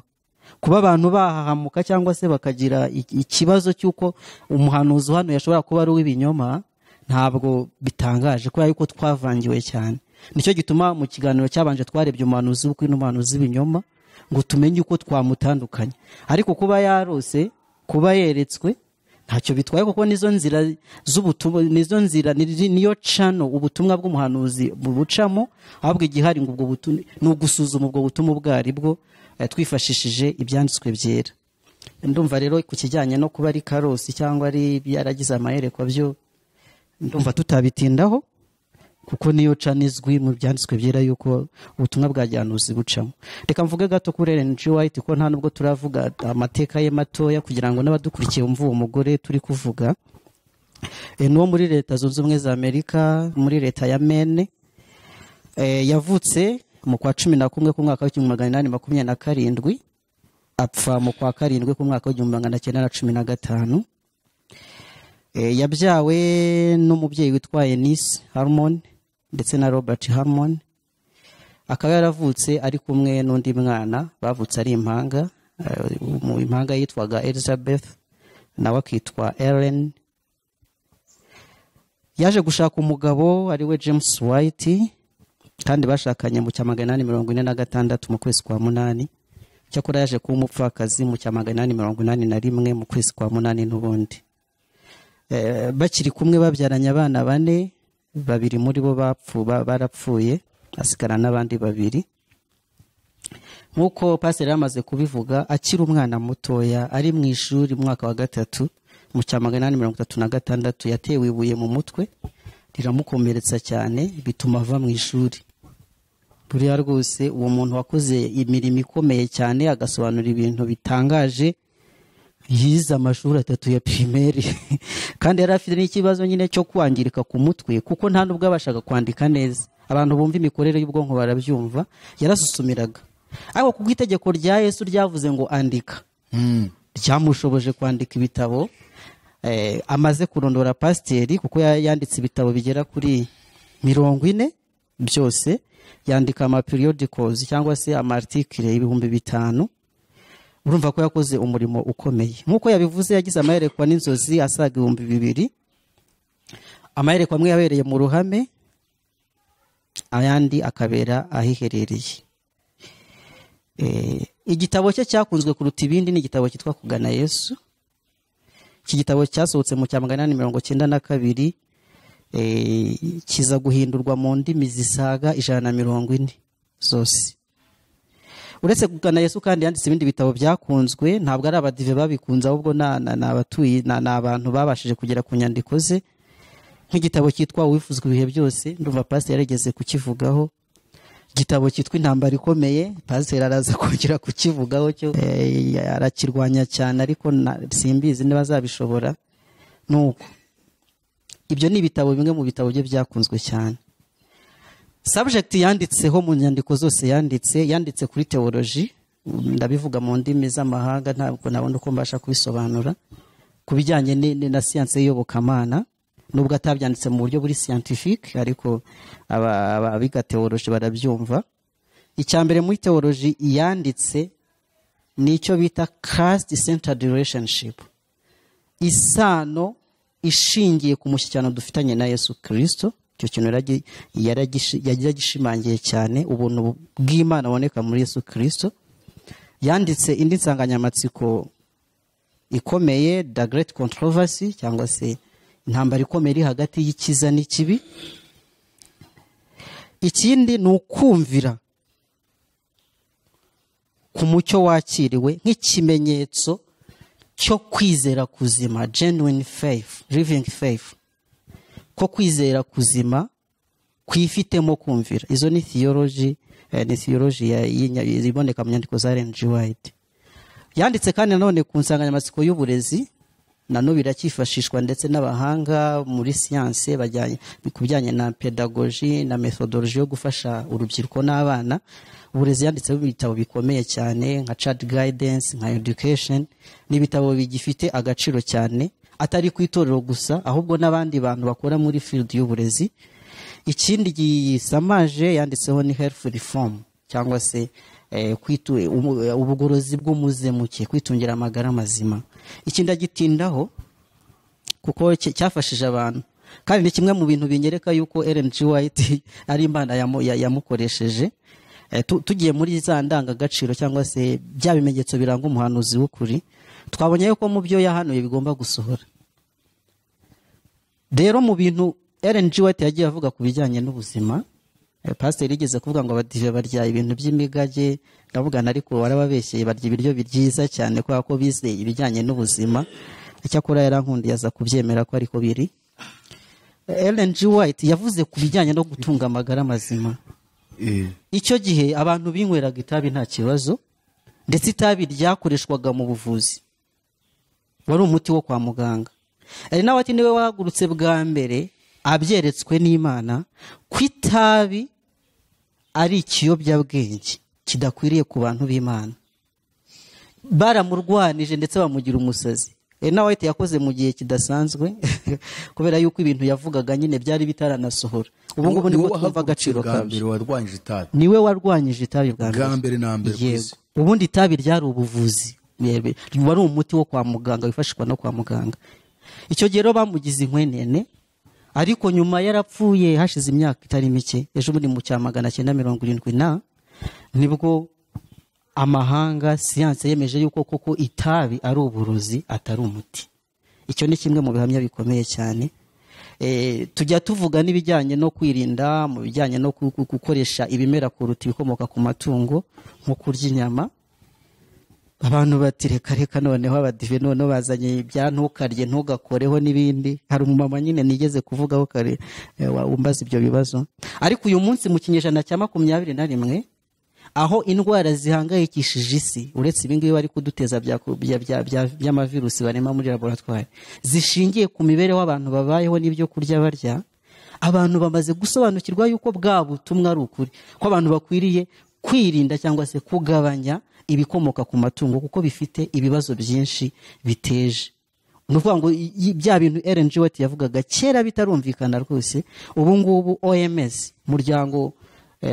Kuba abantu bahahamuka cyangwa se bakagira ikibazo cy'uko umuhanuzi hano yashobora kuba ari uw'ibinyoma, ntabwo bitangaje kubera yuko twavangiwe cyane. Nicyo gituma mu kiganiro cyabanje twarebye umuhanuzi w'ukuri n'umuhanuzi w'ibinyoma ngo tumenye uko twamutandukanya. Ariko kuba yarose, kuba yeretswe, ntacyo bitwaye, kuko nizo nzira z'ubutumwa, nizo nzira niyo cano ubutumwa bw'umuhanuzi bubucamo. Ahubwo igihari ngo ubwo butumwa ni ugusuzuma ubwo butumwa ubwari bwo twifashishije ibyanditswe byera. Ndumva rero ku kijyanye no kuba ari karosi cyangwa ari byaragize amayerekwa byo ndumva tutabitindaho, kuko niyo cano izwi mu byanditswe byera yuko ubutumwa bwa gihanuzi bucamo. Reka mvuge gato kuri Ellen G. White, ko nta nubwo turavuga amateka ye matoya kugira ngo n'abadukurikiye bumve uwo mugore turi kuvuga. Ni muri Leta Zunze Ubumwe za Amerika, muri leta ya Maine. Yavutse mu kwa 11 ku mwaka wa 1827, apfa mu kwa 7 ku mwaka wa 1915. Yabyawe n'umubyeyi witwa Eunice Harmon ndetse na Robert Harmon. Akaba yaravutse ari kumwe n'undi mwana bavutse ari impanga. Mu impanga yitwaga Elizabeth, nawe akitwa Ellen. Yaje gushaka umugabo ari we James White, kandi bashakanye mu cya 846 mu kwezi kwa 8. Cyakora yaje kuba umupfakazi mu cya 881 mu kwezi kwa 8 n'ubundi. Bakiri kumwe babyaranye abana bane, babiri muri bo barapfuye, asigara n'abandi babiri. Nkuko pasiteri yamaze kubivuga, akiri umwana mutoya ari mu ishuri mu mwaka wa 3 mu cya 836 yatewe ibuye mu mutwe riramukomeretsa cyane, bituma ava mu ishuri. Buriya rwose uwo muntu wakoze imirimo ikomeye cyane, agasobanura ibintu bitangaje, yize amashuri 3 ya primaire kandi yari afite n'ikibazo nyine cyo kwangirika ku mutwe, kuko nta nubwo abashaga kwandika neza. Abantu bumva imikorere y'ubwonko barabyumva, yarasusumiraga. Ariko kubw'itegeko rya Yesu ryavuze ngo andika, ryamushoboje kwandika ibitabo amaze kurondora pasiteri, kuko yanditse ibitabo bigera kuri 40 byose, yandika ama periodicals cyangwa se ama article 5000. Urumva ko yakoze umurimo ukomeye. Nkuko yabivuze, yagize amayerekwa n'inzozi asaga 2000. Amayerekwa amwe yabereye mu ruhame, ayandi akabera ahiherereye. Igitabo cye cyakunzwe kuruta ibindi ni igitabo cyitwa Kugana Yesu. Iki gitabo cyasohotse mu 1892, kiza guhindurwa mu ndimi zisaga 140 zose. Uretse Kugana Yesu kandi yanditse ibindi bitabo byakunzwe, ntabwo ari abadive babikunze, ahubwo n'abatuye n'abantu babashije kugera ku nyandiko ze, nk'igitabo cyitwa Uwifuzwa ibihe byose, ndumva pasiteri yarigeze kukivugaho. Igitabo cyitwa Intambara ikomeye, pasiteri araza kongera kukivugaho cyo, arakirwanya cyane, ariko simbizi niba azabishobora. Nuko ibyo ni ibitabo bimwe mu bitabo bye byakunzwe cyane. Subject yanditseho mu nyandiko zose yanditse kuri theology, ndabivuga mu ndimi z'amahanga ntabwo nabona uko mbasha kubisobanura, ku bijyanye na siyanse y'iyobokamana, nubwo atabyanditse mu buryo buri scientific, ariko abiga theology barabyumva. Icya mbere muri theology yanditse ni icyo bita Christ centered relationship, isano ishingiye ku mushyikirano dufitanye na Yesu Kristo. Icyo kintu yaragishimangiye cyane, ubuntu bw'Imana buboneka muri Yesu Kristo. Yanditse indi nsanganyamatsiko ikomeye, The Great Controversy, cyangwa se intambara ikomeye iri hagati y'ikiza n'ikibi. Ikindi ni ukumvira ku mucyo wakiriwe nk'ikimenyetso cyo kwizera kuzima, genuine faith, living faith, ko kwizera kuzima kwifitemo kumvira. Izo ni theology, ni theology iboneka mu nyandiko za Ellen G. White. Yanditse kandi nanone ku nsanganyamatsiko y'uburezi, nano biracyifashishwa ndetse n'abahanga muri siyanse bajyanye ku bijyanye na pedagogy na methodology yo gufasha urubyiruko n'abana. Uburezi yanditseho ibitabo bikomeye cyane nka Child Guidance, nka Education, ni ibitabo bigifite agaciro cyane, atari ku itorero gusa, ahubwo n'abandi bantu bakora muri field y'uburezi. Ikindi gisamaje yanditseho ni health reform, cyangwa se ubugorozi bw'umuze muke, kwitungira amagara mazima. Ikindi agitindaho kuko cyafashije abantu, kandi ni kimwe mu bintu binyereka yuko Ellen G. White ari Imana yamukoresheje. Tugiye muri za ndangagaciro cyangwa se bya bimenyetso biranga umuhanuzi w'ukuri, twabonye yuko mu byo yahanuye bigomba gusohora. Rero mu bintu Ellen G. White yagiye avuga ku bijyanye n'ubuzima, pasiteri yigeze kuvuga ngo abadive barya ibintu by'imigage, ndavugana ariko warababeshyeye, barya ibiryo byiza cyane kubera ko bizeye ibijyanye n'ubuzima. Icyakora yarankundiye aza kubyemera ko ariko biri. Ellen G. White yavuze ku bijyanye no gutunga amagara mazima. Icyo gihe abantu binyweraga itabi nta kibazo, ndetse itabi ryakoreshwaga mu buvuzi, wari umuti wo kwa muganga. Ellen White niwe wahagurutse bwa mbere abyeretswe n'Imana ko itabi ari ikiyobyabwenge kidakwiriye ku bantu b'Imana. Baramurwanije ndetse bamugira umusazi. Ellen White yakoze mu gihe kidasanzwe kubera yuko ibintu yavugaga nyine byari bitaranasohora. Ubu ngubu nibwo twumva agaciro kabyo. Niwe warwanyije itabi bwa mbere na mbere. Yego. Ubundi itabi ryari ubuvuzi, wari umuti wo kwa muganga, wifashishwa no kwa muganga. Icyo gihe rero bamugize inkwenene, ariko nyuma yarapfuye hashize imyaka itari mike, ejo bundi mu cya 970 nibwo amahanga siyanse yemeje yuko koko itabi ari uburozi atari umuti. Icyo ni kimwe mu bihamya bikomeye cyane. Tujya tuvuga n'ibijyanye no kwirinda mu bijyanye no gukoresha ibimera kuruta ibikomoka ku matungo nko kurya inyama. Abantu bati reka reka noneho abadive noneho bazanye ibya ntukarye ntugakoreho n'ibindi. Hari umumama nyine nigeze kuvugaho kare wumbaza ibyo bibazo. Ariko uyu munsi mu kinyejana cya 21 aho indwara zihangayikishije isi, uretse ibingibi bari kuduteza by'amavirusi barema muri laboratoire, zishingiye ku mibereho abantu babayeho n'ibyo kurya barya, abantu bamaze gusobanukirwa yuko bwa butumwa ari ukuri, ko abantu bakwiriye kwirinda cyangwa se kugabanya ibikomoka ku matungo kuko bifite ibibazo byinshi biteje. Ni ukuvuga ngo bya bintu Ellen G. White yavugaga kera bitarumvikana rwose, ubu ngubu OMS, umuryango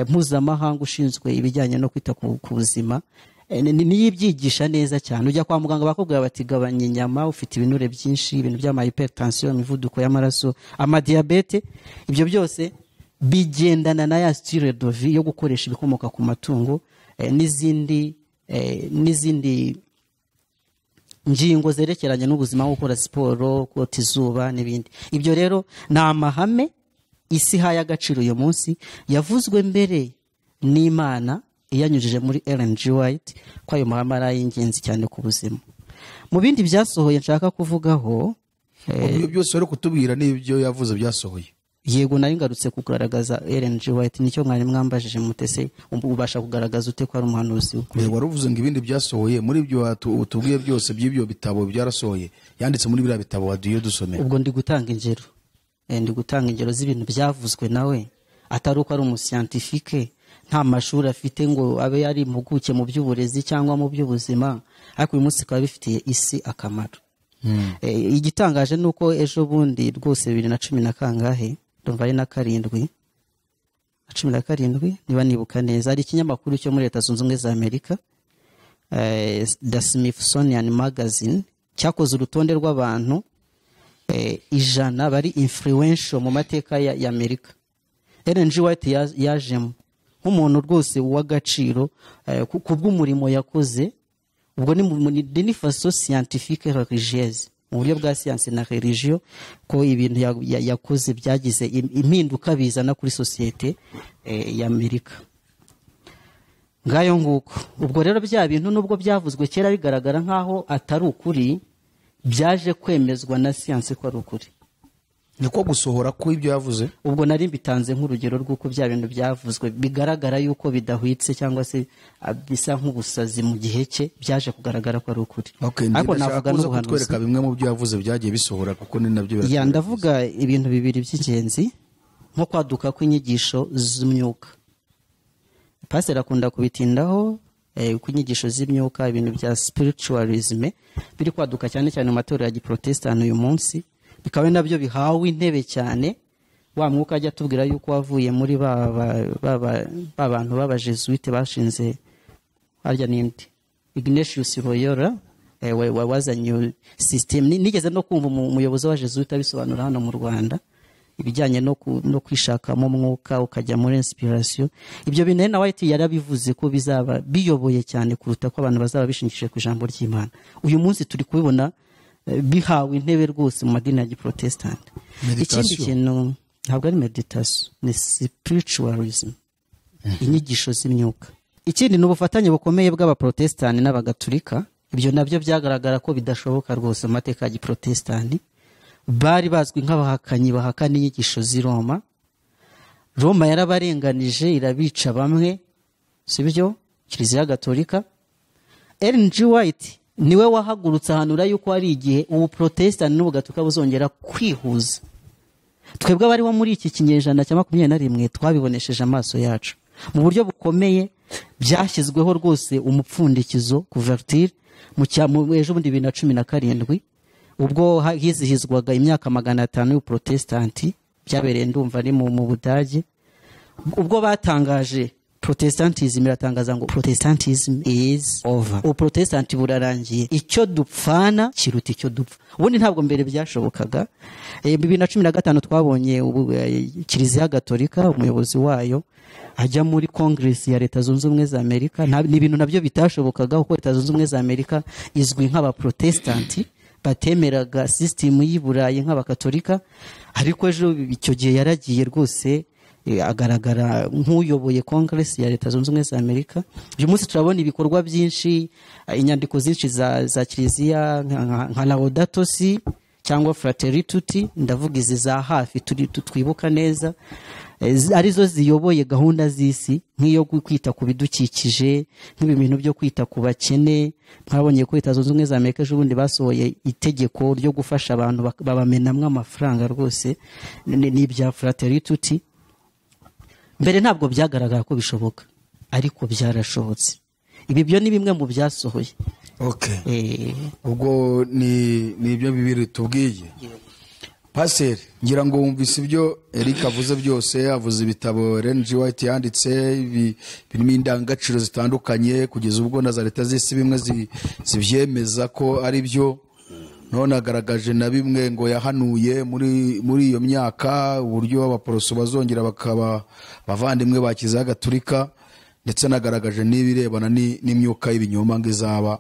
mpuzamahanga ushinzwe ibijyanye no kwita ku buzima, niyo ibyigisha neza cyane. Ujya kwa muganga bakubwira bati gabanya inyama, ufite ibinure byinshi, ibintu by'ama hypertension, imivuduko y'amaraso, amadiyabete, ibyo byose bigendana na ya style de vie yo gukoresha ibikomoka ku matungo, n'izindi ngingo zerekeranye n'ubuzima, nko gukora siporo, kota izuba n'ibindi. Ibyo rero ni amahame isi ihaye agaciro uyu munsi, yavuzwe mbere n'Imana iyanyujije muri Ellen G. White, ko ayo mahame ari ay'ingenzi cyane ku buzima. Mu bindi byasohoye nshaka kuvugaho, ibyo byose wari kutubwira n'ibyo yavuze byasohoye. Yego, nayo ngarutse kugaragaza Ellen G. White, nicyo mwari mwambajije mutese ubasha kugaragaza ute ko ari umuhanuzi w'ukuri. Wari uvuze ngo ibindi byasohoye, muri ibyo utubwiye byose by'ibyo bitabo byarasohoye, yanditse muri biriya bitabo waduye dusomera. Ubwo ndi gutanga ingero, ndi gutanga ingero z'ibintu byavuzwe nawe, atari uko ari umuscientifique, nta mashuri afite ngo abe yari impuguke mu by'uburezi cyangwa mu by'ubuzima, ariko uyu munsi bikaba bifitiye isi akamaro. Igitangaje ni uko ejo bundi rwose 2010 na kangahe, ndumva ari na 7, 17 niba nibuka neza, hari ikinyamakuru cyo muri Leta Zunze Ubumwe za Amerika, The Smithsonian Magazine, cyakoze urutonde rw'abantu 100 bari influential mu mateka ya Amerika. Ellen G. White yajemo nk'umuntu rwose w'agaciro ku bw'umurimo yakoze. Ubwo ni façon scientifique religieuse, mu buryo bwa siyansi na religion, ko ibintu yakoze byagize impinduka bizana kuri sosiyete ya Amerika. Ngayo nguko. Ubwo rero bya bintu nubwo byavuzwe kera bigaragara nkaho atari ukuri, byaje kwemezwa na siyansi ko ari ukuri. Niko gusohora ko ibyo yavuze. Ubwo nari mbitanze nk'urugero rw'uko bya bintu byavuzwe bigaragara yuko bidahwitse cyangwa se bisa nk'ubusazi mu gihe cye, byaje kugaragara ko ari ukuri. Ariko navuga n'ubuhanuzi kutwereka bimwe mu byo yavuze byagiye bisohora, kuko ni nabyo. Ya, ndavuga ibintu bibiri by'ingenzi, nko kwaduka kw'inyigisho z'imyuka. Pastor akunda kubitindaho, ku nyigisho z'imyuka, ibintu bya spiritualism biri kwaduka cyane cyane mu matorero ya giprotestant uyu munsi, bikaba nabyo bihawe intebe cyane. Wa mwuka ajya tubwira yuko wavuye muri ba bantu b'abajesuite bashinze harya nindi Ignatius Loyola, wazanye system. Nigeze no kumva umuyobozi wa Jesuite abisobanura hano mu Rwanda, ibijyanye no kwishakamo umwuka ukajya muri inspiration. Ibyo bintu na White yarabivuze ko bizaba biyoboye cyane kuruta ko abantu bazaba bishingikije ku ijambo ry'Imana. Uyu munsi turi kubibona bihawe intebe rwose mu madini ya giprotestant. Ikindi kintu ntabwo ari meditation, ni spiritualism, inyigisho z'imyuka. Ikindi ni ubufatanye bukomeye bw'abaprotestani n'abagatulika. Ibyo nabyo byagaragara ko bidashoboka rwose mu mateka ya giprotestani. Bari bazwi nk'abahakanyi bahakana inyigisho z'i Roma. Roma yarabarenganije irabica bamwe, sibyo? Kiliziya Gatolika. Ellen G. White niwe wahagurutse ahanura yuko hari igihe ubu protestant n'ubugatolika buzongera kwihuza. Twebwe abari bo muri iki kinyejana cya 21 twabibonesheje amaso yacu mu buryo bukomeye. Byashyizweho rwose umupfundikizo couverture mu ejo bundi 2017, ubwo hizihizwaga imyaka 500 y'ubuprotestanti, byabereye ndumva ari mu Budage. Ubwo batangaje Protestantism, iratangaza ngo Protestantism is over, ubuprotestanti burarangiye, icyo dupfana kiruta icyo dupfa. Ubundi ntabwo mbere byashobokaga. 2015 twabonye Kiliziya Gatolika, umuyobozi wayo ajya muri Congress ya Leta Zunze Ubumwe za Amerika. Ni ibintu nabyo bitashobokaga, kuko Leta Zunze Ubumwe za Amerika izwi nk'abaprotestanti batemeraga system y'i Burayi nk'abakatolika. Ariko ejo icyo gihe yaragiye rwose agaragara nk'uyoboye Congress ya Leta Zunze Ubumwe za Amerika. Uyu munsi turabona ibikorwa byinshi, inyandiko zinshi za Kiliziya nka Laudato Si cyangwa Fratelli Tutti, ndavuga izi za hafi twibuka neza, arizo ziyoboye gahunda z'isi, nk'iyo kwita ku bidukikije, nk'ibi bintu byo kwita ku bakene. Mwabonye ko Leta Zunze Ubumwe za Amerika ejo bundi basohoye itegeko ryo gufasha abantu babamenamwe amafaranga rwose, ni ibya Fratelli Tutti. Mbere ntabwo byagaragara ko bishoboka. Ariko byarashobotse. Ibi byo ni bimwe mu byasohoye. Okay. Ubwo ni ibyo bibiri tubwiye. Pastor, ngira ngo wumvise ibyo Eric avuze byose, avuze ibitabo Ellen G. White yanditse birimo indangagaciro zitandukanye kugeza ubwo na za leta z'isi bimwe zibyemeza ko ari byo. None agaragaje na bimwe ngo yahanuye muri iyo myaka, uburyo abaporoso bazongera bakaba abavandimwe ba Kiliziya Gatulika, ndetse nagaragaje n'ibirebana n'imyuka y'ibinyoma ngo izaba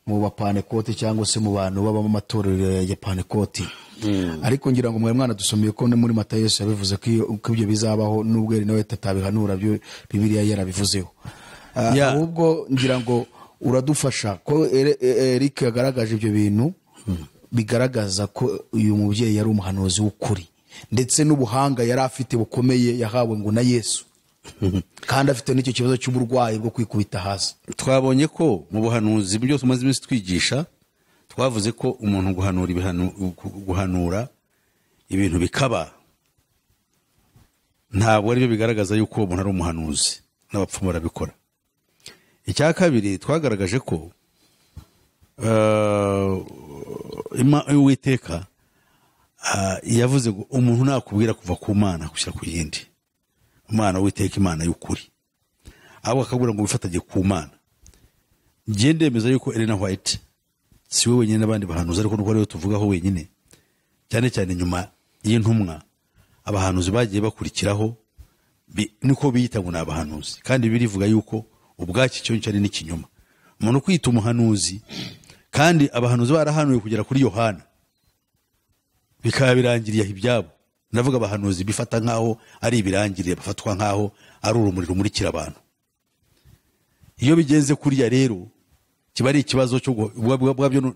mu bapanekoti cyangwa se mu bantu baba mu matorero ya panekoti. Ariko ngira ngo mwari mwana dusomeye ko muri Matayo Yesu yabivuze ko ibyo bizabaho, nubwo yari nawe tatabihanura byo Bibiliya yarabivuzeho. Ahubwo ngira ngo uradufasha ko Eric yagaragaje ibyo bintu bigaragaza ko uyu mubyeyi yari umuhanuzi w'ukuri, ndetse n'ubuhanga yari afite bukomeye yahawe ngo na Yesu, kandi afite n'icyo kibazo cy'uburwayi bwo kwikubita hasi. Twabonye ko mu buhanuzi byose umaze iminsi twigisha, twavuze ko umuntu guhanura ibintu bikaba ntabwo aribyo bigaragaza yuko umuntu ari umuhanuzi, n'abapfumu barabikora. Icya kabiri twagaragaje ko Uwiteka yavuze ngo umuntu nakubwira kuva ku Mana gushyira ku yindi, Imana Uwiteka Imana y'ukuri, abo akabura ngo bifatanye ku Mana. Ngiye ndemeza yuko Elena White si we wenyine n'abandi bahanuzi, ariko nuko ariwe tuvugaho wenyine, cyane cyane nyuma y'intumwa abahanuzi bagiye bakurikiraho niko biyita ngo ni abahanuzi, kandi birivuga yuko ubwaki cyo cyari n'ikinyoma. Umuntu kwita umuhanuzi kandi abahanuzi barahanuye kugera kuri Yohana bikaba birangiriye ibyabo. Ndavuga abahanuzi bifata nkaho ari ibirangiriye, bafatwa nkaho ari urumuri rumurikira abantu. Iyo bigenze kuriya rero kiba ari ikibazo cyo bwabyo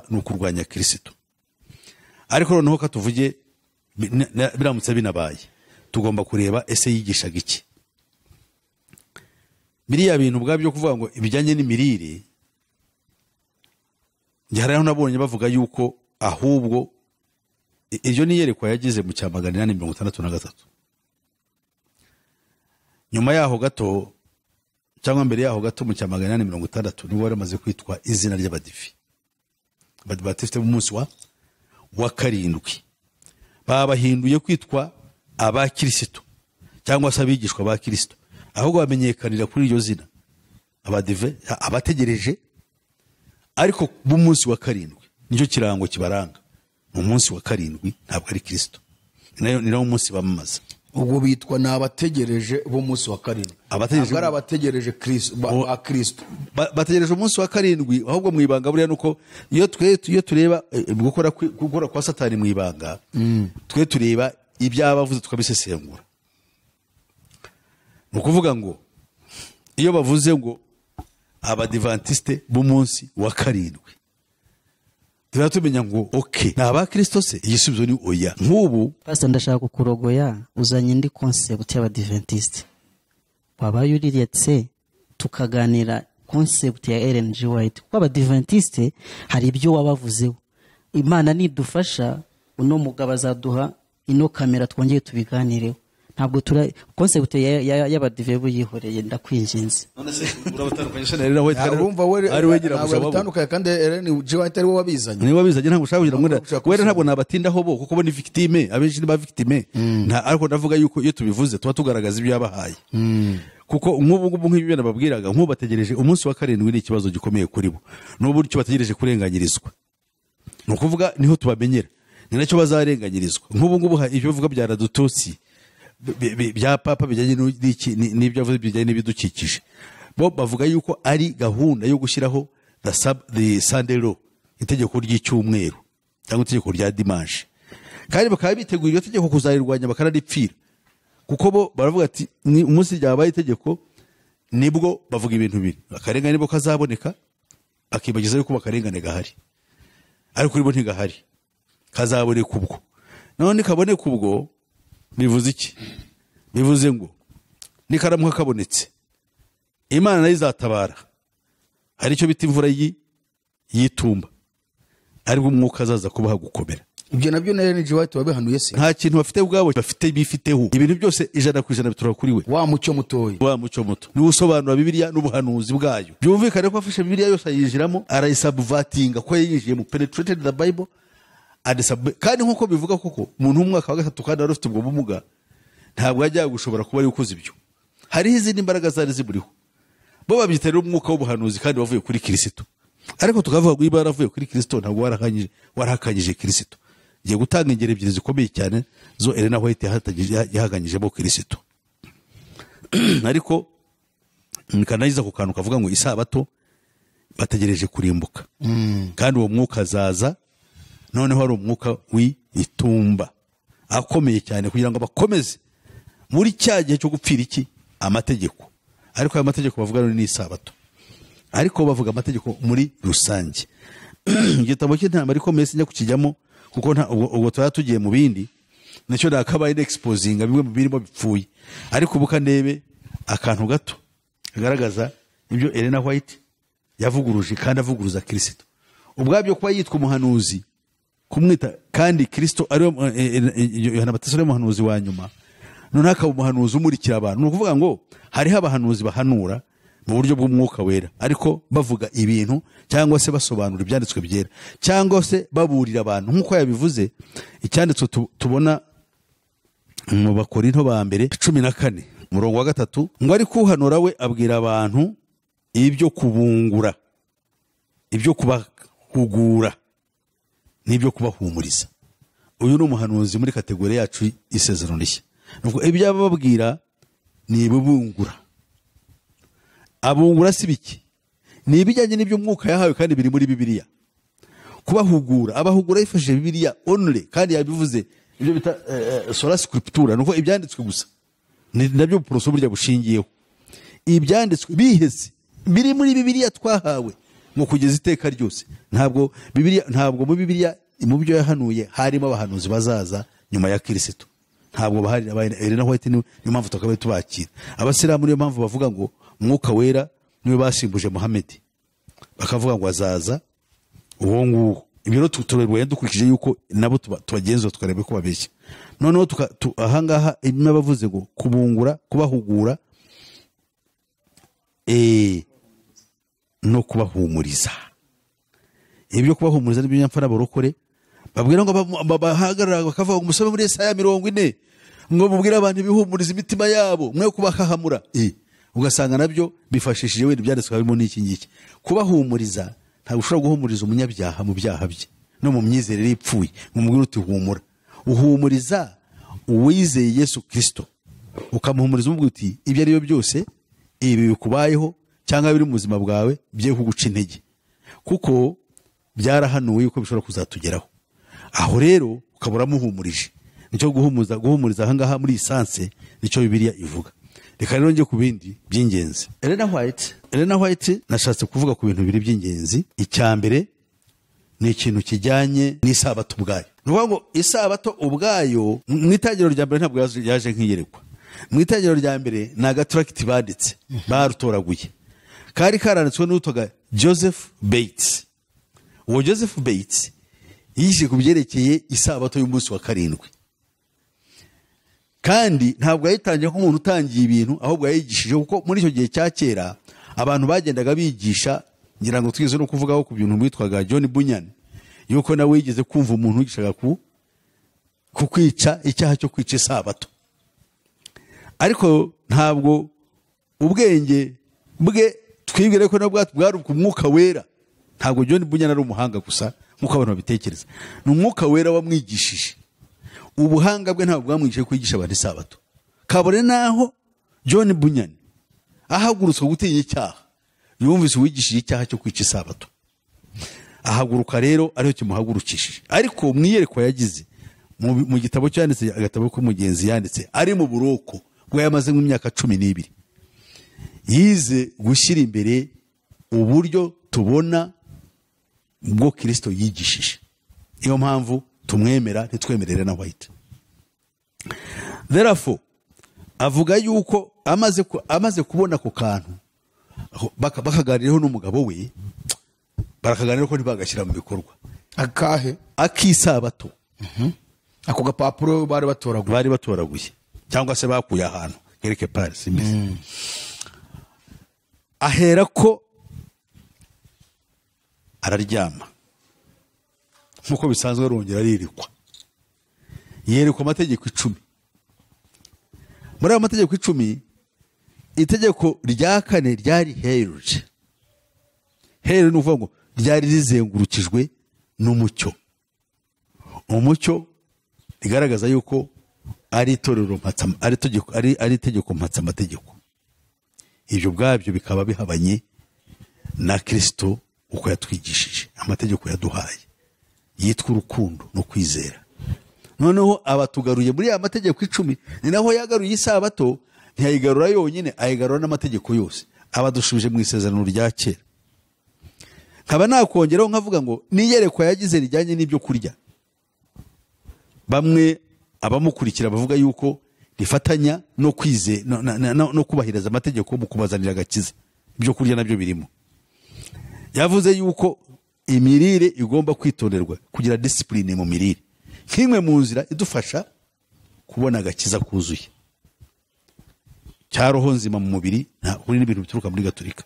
ni ukurwanya Kristo. Ariko noneho katuvuge biramutse binabaye, tugomba kureba ese yigishaga iki. Biriya bintu bwabyo kuvuga ngo ibijyanye n'imirire, njye hariho nabonye bavuga yuko ahubwo iryo ni iyerekwa yagize mu cya 863. Nyuma yaho gato cyangwa mbere yaho gato mu cya 860 nibo baramaze kwitwa izina ry'abadivi, Abadiventisite b'umunsi wa karindwi. Babahinduye kwitwa abakristo cyangwa se abigishwa ba Kristo, ahubwo bamenyekanira kuri iryo zina abadive, abategereje ariko b'umunsi wa karindwi. Nicyo kirango kibaranga mu munsi wa karindwi, ntabwo ari Kristo, ni nawo munsi bamamaza. Ubwo bitwa n'abategereje b'umunsi wa karindwi, ntabwo ari abategereje Kristo ba Kristo, bategereje umunsi wa karindwi. Ahubwo mu ibanga buriya nuko iyo twe iyo tureba gukora kwa Satani mu ibanga, twe tureba ibyabavuze tukabisesengura. Ni ukuvuga ngo iyo bavuze ngo abadivantiste b'umunsi wa karindwi, tuba tumenya ngo okay, ni abakristo se? Igisubizo ni oya. Nk'ubu Pastor, ndashaka kukurogoya uzanye indi concept y'abadiventiste. Wabaye uriretse tukaganira concept ya Ellen G. White, kuko abadiventiste hari ibyo wabavuzeho. Imana nidufasha uno mugabo azaduha ino kamera twongeye tubiganireho. Ntabwo tura concept y'abadive buyihoreye, ndakwinginze. None se urabatandukanye se na Elena White? Urumva we ari wegira gusa batandukanye, kandi Ellen G. White ari we wabizanye. Ni wabizanye, ntabwo ushaka kugira ngo wera ntabwo nabatindaho bo kuko bo ni victime, abenshi ni ba victime. Nta, ariko ndavuga yuko iyo tubivuze tuba tugaragaza ibyo yabahaye. Kuko nk'ubu ngubu nk'ibyo nababwiraga, nk'ubu bategereje umunsi wa karindwi ni ikibazo gikomeye kuri bo. N'uburyo bategereje kurenganyirizwa. Ni ukuvuga niho tubamenyera, ni nacyo bazarenganyirizwa. Nk'ubu ngubu ibyo bavuga bya radututsi bya papa bijyanye n'ibyo avuze bijyanye n'ibidukikije, bo bavuga yuko ari gahunda yo gushyiraho the Sunday law, itegeko ry'icyumweru cyangwa itegeko rya dimanche, kandi bakaba biteguye iryo tegeko kuzarirwanya bakanaripfira, kuko bo baravuga ati ni umunsi ryabaye itegeko nibwo bavuga ibintu bibiri, akarengane nibwo kazaboneka, akibagiza yuko bakarengane gahari, ariko kuri bo ntigahari, kazaboneka ubwo. None kaboneka ubwo bivuze iki? Bivuze ngo nikaramuka kabonetse Imana nayo izatabara. Hari icyo bita imvura y'itumba, aribwo umwuka azaza kubaha gukomera. Ibyo nabyo na Ellen G. White wabihanuye se? Nta kintu bafite ubwabo, bafite bifiteho ibintu byose 100% bituruka kuri we. Wa mucyo mutoya, wa mucyo muto niwe usobanura Bibiliya n'ubuhanuzi bwayo. Byumvikane ko afashe Bibiliya yose ayinjiramo, arayisubvertinga, ko yayinjiyemo, penetrated the Bible and kandi nk'uko bivuga koko umuntu w'umwaka wa 3 kandi wari ufite ubwo bumuga ntabwo yajyaga gushobora kuba ari ukoze ibyo. Hariho izindi mbaraga zari ziburiho, bo babyita rero umwuka w'ubuhanuzi kandi wavuye kuri Kristo. Ariko tukavuga ngo niba yaravuye kuri Kristo ntabwo warahakanyije Kristo. Ngiye gutanga ingero ebyiri zikomeye cyane zo Elena White yahaganyijemo Kristo. Ariko nkanayiza ku kantu kavuga ngo isabato bategereje kurimbuka, kandi uwo mwuka azaza. Noneho hari umwuka w'itumba akomeye cyane kugira ngo bakomeze muri cya gihe cyo gupfira iki amategeko. Ariko aya mategeko bavuga ni isabato, ariko bavuga amategeko muri rusange. Igitabo cy'intambara ikomeye sinjya kukijyamo kuko ubwo tuba tugiye mu bindi, nicyo nakabaye exposinga bimwe mu birimo bipfuye. Ariko ubu kandebe akantu gato kagaragaza ibyo Elena White yavuguruje kandi avuguruza Kristo. Ubwabyo kuba yitwa umuhanuzi, kumwita kandi Kristo ari Yohana Batista ari umuhanuzi wa nyuma, none akaba umuhanuzi umurikira abantu. Ni ukuvuga ngo hariho abahanuzi bahanura mu buryo bw'umwuka wera, ariko bavuga ibintu cyangwa se basobanura ibyanditswe byera cyangwa se baburira abantu nk'uko yabivuze. Icyanditswe tubona mu Bakorinto ba mbere 14 umurongo wa 3 ngo ariko uhanura we abwira abantu ibyo kubungura, ibyo kubahugura n'ibyo kubahumuriza. Uyu ni umuhanuzi muri kategori yacu y'isezerano rishya. Nuko ibyo ababwira ni ibibungura. Abungura si biki? Ni ibijyanye n'ibyo umwuka yahawe kandi biri muri Bibiliya. Kubahugura, abahugura yifashishije Bibiliya only, kandi yabivuze ibyo bita sola scriptura, nuko ibyanditswe gusa. Ni nabyo poroso burya bushingiyeho. Ibyanditswe biheze biri muri Bibiliya twahawe ngo kugeza iteka ryose. Ntabwo Bibiliya, ntabwo mu Bibiliya mu byo yahanuye harimo abahanuzi bazaza nyuma ya Kristo. Ntabwo bahari. Elena White niyo mpamvu tukabaye tubakira. Abasilamu niyo mpamvu bavuga ngo umwuka wera niwe basimbuje Muhammad, bakavuga ngo azaza uwo nguwo. Ibyo rero turabibonye dukurikije yuko nabo tubagenzura tukareba ko babeshya. Noneho ahangaha n'abavuze ngo kubungura, kubahugura no kubahumuriza. Ibyo kubahumuriza nibyo nyamfa n'abarokore babwira ngo bahagarara bakavuga ngo musome muri Yesaya 40 ngo mubwire abantu ibihumuriza imitima yabo mwe kubakahamura. Ugasanga nabyo bifashishije wenda ibyanditswe harimo n'iki ngiki. Kubahumuriza, ntabwo ushobora guhumuriza umunyabyaha mu byaha bye no mu myizerere ipfuye ngo umubwire uti humura. Uhumuriza uwizeye Yesu Kristo, ukamuhumuriza umubwira uti ibyo ari byo byose ibi bikubayeho cyangwa biri mu buzima bwawe bye kuguca intege, kuko byarahanuwe yuko bishobora kuzatugeraho. Aho rero ukabura muhumurije. Nicyo guhumuriza ahangaha muri essence nicyo Bibiliya ivuga. Reka rero nje ku bindi by'ingenzi. Elena White nashatse kuvuga ku bintu bibiri by'ingenzi. Icya mbere ni ikintu kijyanye n'isabato ubwayo. Ni ukuvuga ngo isabato ubwayo mu itangiriro rya mbere ntabwo yaje nk'iyerekwa. Mu itangiriro rya mbere ni agaturakiti banditse barutoraguye, kari karanditswe n'uwitwaga Joseph Bates. Uwo Joseph Bates yishe ku byerekeye isabato y'umunsi wa 7. Kandi ntabwo yayitangiye nk'umuntu utangiye ibintu, ahubwo yayigishije, kuko muri icyo gihe cya kera abantu bagendaga bigisha. Ngira ngo twize no kuvugaho ku bintu witwaga John Bunyan, yuko nawe yigeze kumva umuntu wigishaga ku kwica icyaha cyo kwica isabato. Ariko ntabwo ubwenge bwe twibwire ko nabwo bwari ku mwuka wera. Ntabwo John Bunyan ari umuhanga gusa nkuko abantu babitekereza, ni umwuka wera wamwigishije. Ubuhanga bwe ntabwo bwamwigishije kwigisha abantu isabato. Kabone naho John Bunyan ahagurutswe gutinya icyaha, yumvise uwigishije icyaha cyo kwica isabato, ahaguruka rero ariyo kimuhagurukishije. Ariko mwiyerekwa yagize mu gitabo cyanditse, agatabo k'umugenzi yanditse ari mu buroko bwo yamaze nk'imyaka 12, yize gushyira imbere uburyo tubona bwo Kristo yigishije. Niyo mpamvu tumwemera ntitwemerere na White. Therefore avuga yuko amaze kubona ako kantu bakaganiraho n'umugabo we, barakaganira ko ntibagashyira mu bikorwa. Akahe? Akisabato. Ako gapapuro bari batoraguye, bari batoraguye cyangwa se bakuye ahantu quelque part, simbizi. Ahera ko araryama nk'uko bisanzwe, arongera aririkwa, yerekwa amategeko 10. Muri ayo mategeko 10, itegeko rya 4 ryari heruje. Heruje ni ukuvuga ngo ryari rizengurukijwe n'umucyo. Umucyo rigaragaza yuko ari itorero ari itegeko mpatsamategeko. Ibyo ubwabyo bikaba bihabanye na Kristo uko yatwigishije, amategeko yaduhaye yitwa urukundo no kwizera. Noneho abatugaruye muri ya mategeko 10, ni naho yagaruye isabato, ntiyayigarura yonyine, ayigarura n'amategeko yose, abadushubije mu isezerano rya kera. Nkaba nakongeraho nkavuga ngo n'iyerekwa yagize rijyanye n'ibyo kurya, bamwe abamukurikira bavuga yuko rifatanya no kwize no kubahiriza amategeko mu kubazanira agakiza, ibyo kurya nabyo birimo. Yavuze yuko imirire igomba kwitonderwa, kugira discipline mu mirire, nk'imwe mu nzira idufasha kubona agakiza kuzuye cya roho nzima mu mubiri, nta n'ibintu bituruka muri Gatolika.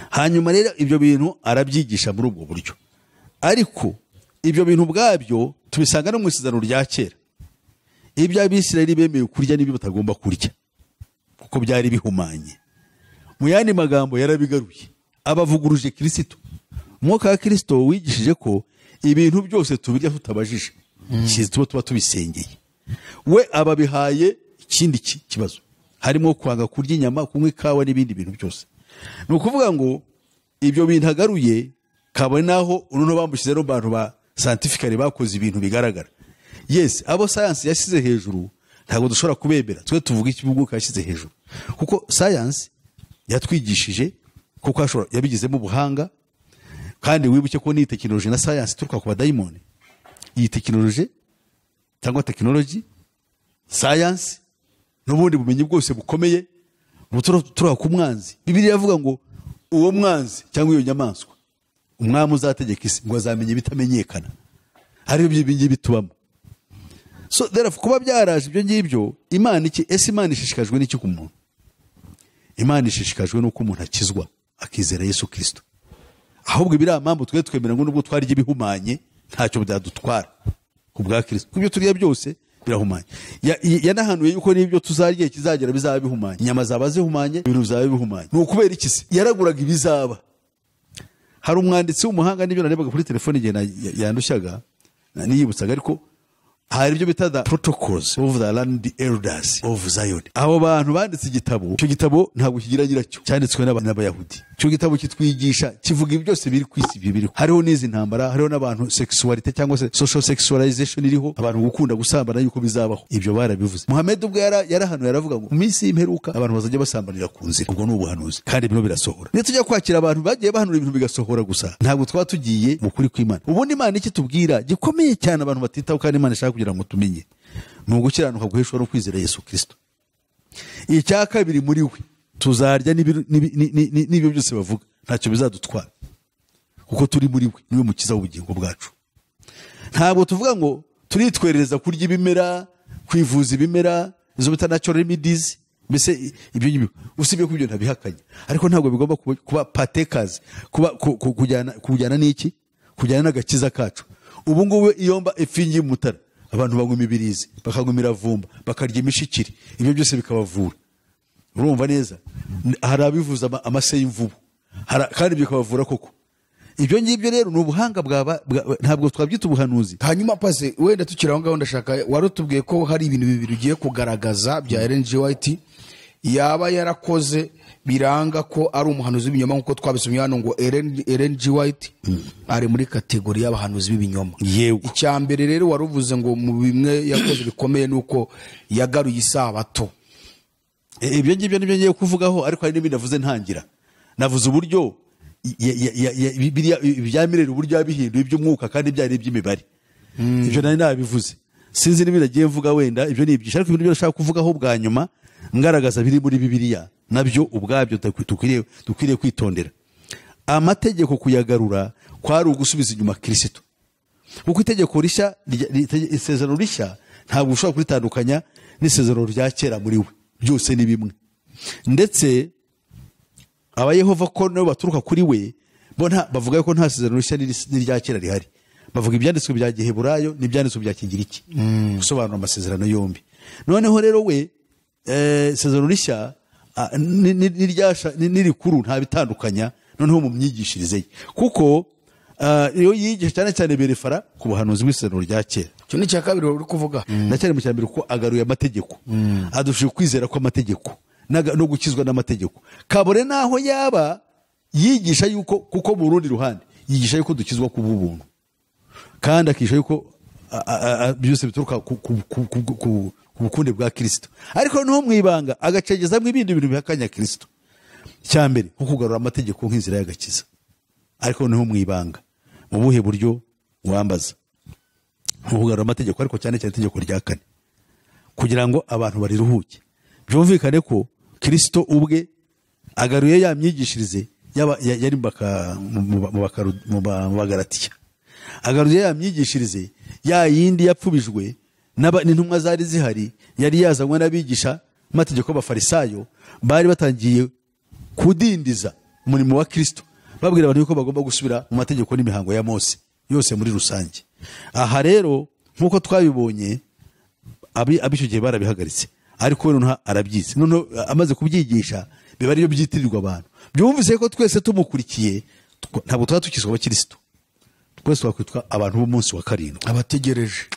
Hanyuma rero ibyo bintu arabyigisha muri ubwo buryo, ariko ibyo bintu ubwabyo tubisanga no mu isezerano rya kera. Ibyo Abisirayeli bemeye kurya n'ibyo batagomba kurya kuko byari bihumanye. Mu yandi magambo yarabigaruye, abavuguruje Kristo. Umwuka wa Kristo wigishije ko ibintu byose tubirya tutabajije, tuba tubisengeye. We ababihaye ikindi kibazo, harimo kwanga kurya inyama, kunywa ikawa n'ibindi bintu byose. Ni ukuvuga ngo ibyo bintu agaruye, kabone naho uruno bamushyize no bantu ba scientifically bakoze ibintu bigaragara. Yes, abo science yashyize hejuru ntabwo dushobora kubemera, twe tuvuga iki Umwuka yashyize hejuru, kuko science yatwigishije kuko ashobora yabigizemo ubuhanga. Kandi wibuke ko ni tekinoloji na science ituruka ku badayimoni. Iyi tekinoloji cyangwa tekinoloji, science n'ubundi bumenyi bwose bukomeye buturuka ku mwanzi. Bibiliya iravuga ngo uwo mwanzi cyangwa iyo nyamaswa, umwami uzategeka isi, ngo azamenye bitamenyekana. Hari ibyo ngibi tubamo. So therefore kuba byaraje ibyo ngibyo, Imana iki ese Imana ishishikajwe n'iki ku muntu? Imana ishishikajwe n'uko umuntu akizwa akizera Yesu Kristo. Ahubwo ibiri mpamvu twe twemera ngo nubwo twarya ibihumanye ntacyo byadutwara ku bwa Kristo, kubyo turya byose birahumanye. Yanahanuye yuko n'ibyo tuzarya kizagera bizaba bihumanye, inyama zaba zihumanye, ibintu bizaba bihumanye. Ni ukubera iki se yaraguraga ibizaba? Hari umwanditsi w'umuhanga, n'ibyo narebaga kuri telefone igihe yandushyaga niyibutsaga, ariko hari ibyo bita the protocols of the land elders of Zion. Abo bantu banditse igitabo, icyo gitabo ntabwo kigira nyiracyo, cyanditswe n'Abayahudi. Icyo gitabo kitwigisha, kivuga ibyo byose biri ku isi biriho. Hariho n'izi ntambara, hariho n'abantu sexuality cyangwa se social sexualization iriho, abantu gukunda gusambana yuko bizabaho. Ibyo barabivuze. Muhammad ubwo yarahanuye yaravuga ngo mu minsi y'imperuka abantu bazajya basambanira ku nzira. Ubwo ni ubuhanuzi, kandi bino birasohora. Niyo tujya kwakira abantu bagiye bahanura ibintu bigasohora gusa, ntabwo twaba tugiye mu kuri kw'Imana. Ubundi Imana iki tubwira gikomeye cyane abantu batitaho, kandi Imana ishaka kugira ngo tumenye, ni ugukiranuka guheshwa no kwizera Yesu Kristo. Icya kabiri, muri we tuzarya n'ibyo byose bavuga ntacyo bizadutwara, kuko turi muri we, niwe mukiza w'ubugingo bwacu. Ntabwo tuvuga ngo turitwerereza kurya ibimera, kwivuza ibimera, izo bita natural remedies, mbese ibyo ngibyo usibye ko ibyo ntabihakanye, ariko ntabwo bigomba kuba partakers, kuba kujyana n'iki, kujyana n'agakiza kacu. Ubu ngubu iyo mba ifingi mutara, abantu banywa imibirizi, bakanywa imiravumba, bakarya imishikiri, ibyo byose bikabavura. Urumva neza, hari abivuza amase y'imvubu, kandi ibyo bikabavura koko. Ibyo ngibyo rero ni ubuhanga ntabwo twabyita ubuhanuzi. Hanyuma pase wenda tukiri aho ngaho, ndashaka warutubwiye ko hari ibintu bibiri ugiye kugaragaza bya Ellen G. White yaba yarakoze biranga ko ari umuhanuzi w'ibinyoma, nkuko twabisomye hano ngo Ellen G. White ari muri kategori y'abahanuzi b'ibinyoma. Yego. Icya mbere rero waruvuze ngo mu bimwe yakoze bikomeye nuko yagaruye isabato. Ibyo ngibyo nibyo ngiye kuvugaho, ariko hari n'ibindi navuze ntangira. Navuze uburyo ibya mirere, uburyo yabihinduye iby'umwuka kandi byari iby'imibare. Ibyo nari nabivuze. Sinzi n'ibindi nagiye mvuga, wenda ibyo ni ibyinshi, ariko ibintu byo nashaka kuvugaho bwa nyuma ngaragaza biri muri Bibiliya nabyo ubwabyo dukwiriye kwitondera. Amategeko kuyagarura kwari ugusubiza inyuma Kristo. Kuko itegeko rishya, isezerano rishya, ntabwo ushobora kuritandukanya n'isezerano rya kera muri we, byose ni bimwe. Ndetse abayehova ko nabo baturuka kuri we, bo bavuga ko nta sezerano rishya n'irya kera rihari. Bavuga ibyanditswe bya Giheburayo n'ibyanditswe bya Kigiriki, gusobanura amasezerano yombi. Noneho rero we isezerano rishya n'irikuru nta bitandukanya noneho mu myigishirize ye, kuko iyo yigisha cyane cyane berefara ku buhanuzi bw'isezerano rya kera. Icyo ni icya kabiri uri kuvuga. Ndacyari mu cya mbere, kuko agaruye amategeko, adushije kwizera kw'amategeko no gukizwa n'amategeko, kabone naho yaba yigisha yuko, kuko mu rundi ruhande yigisha yuko dukizwa ku bw'ubuntu, kandi akisha yuko byose bituruka ku bukunde bwa Kristo. Ariko noneho mu ibanga agacengezamo ibindi bintu bihakanya Kristo. Icya mbere nko kugarura amategeko nk'inzira y'agakiza, ariko noneho mu ibanga mu buhe buryo wambaza? Nko kugarura amategeko, ariko cyane cyane itegeko rya kane, kugira ngo abantu bariruhuke. Byumvikane ko Kristo ubwe agaruye ya myigishirize yari mu Bagalatiya, agaruye ya myigishirize ya yindi yapfubijwe n'intumwa zari zihari, yari yazanywe n'abigisha amategeko b'Abafarisayo, bari batangiye kudindiza umurimo wa Kristo, babwira abantu yuko bagomba gusubira mu mategeko n'imihango ya Mose yose muri rusange. Aha rero nk'uko twabibonye, ab'icyo gihe barabihagaritse, ariko noneho arabyize. Noneho amaze kubyigisha biba ariyo byitirirwa abantu. Byumvise ko twese tumukurikiye ntabwo tuba tukizwa abakristo, twese twakwitwa abantu b'umunsi wa karindwi,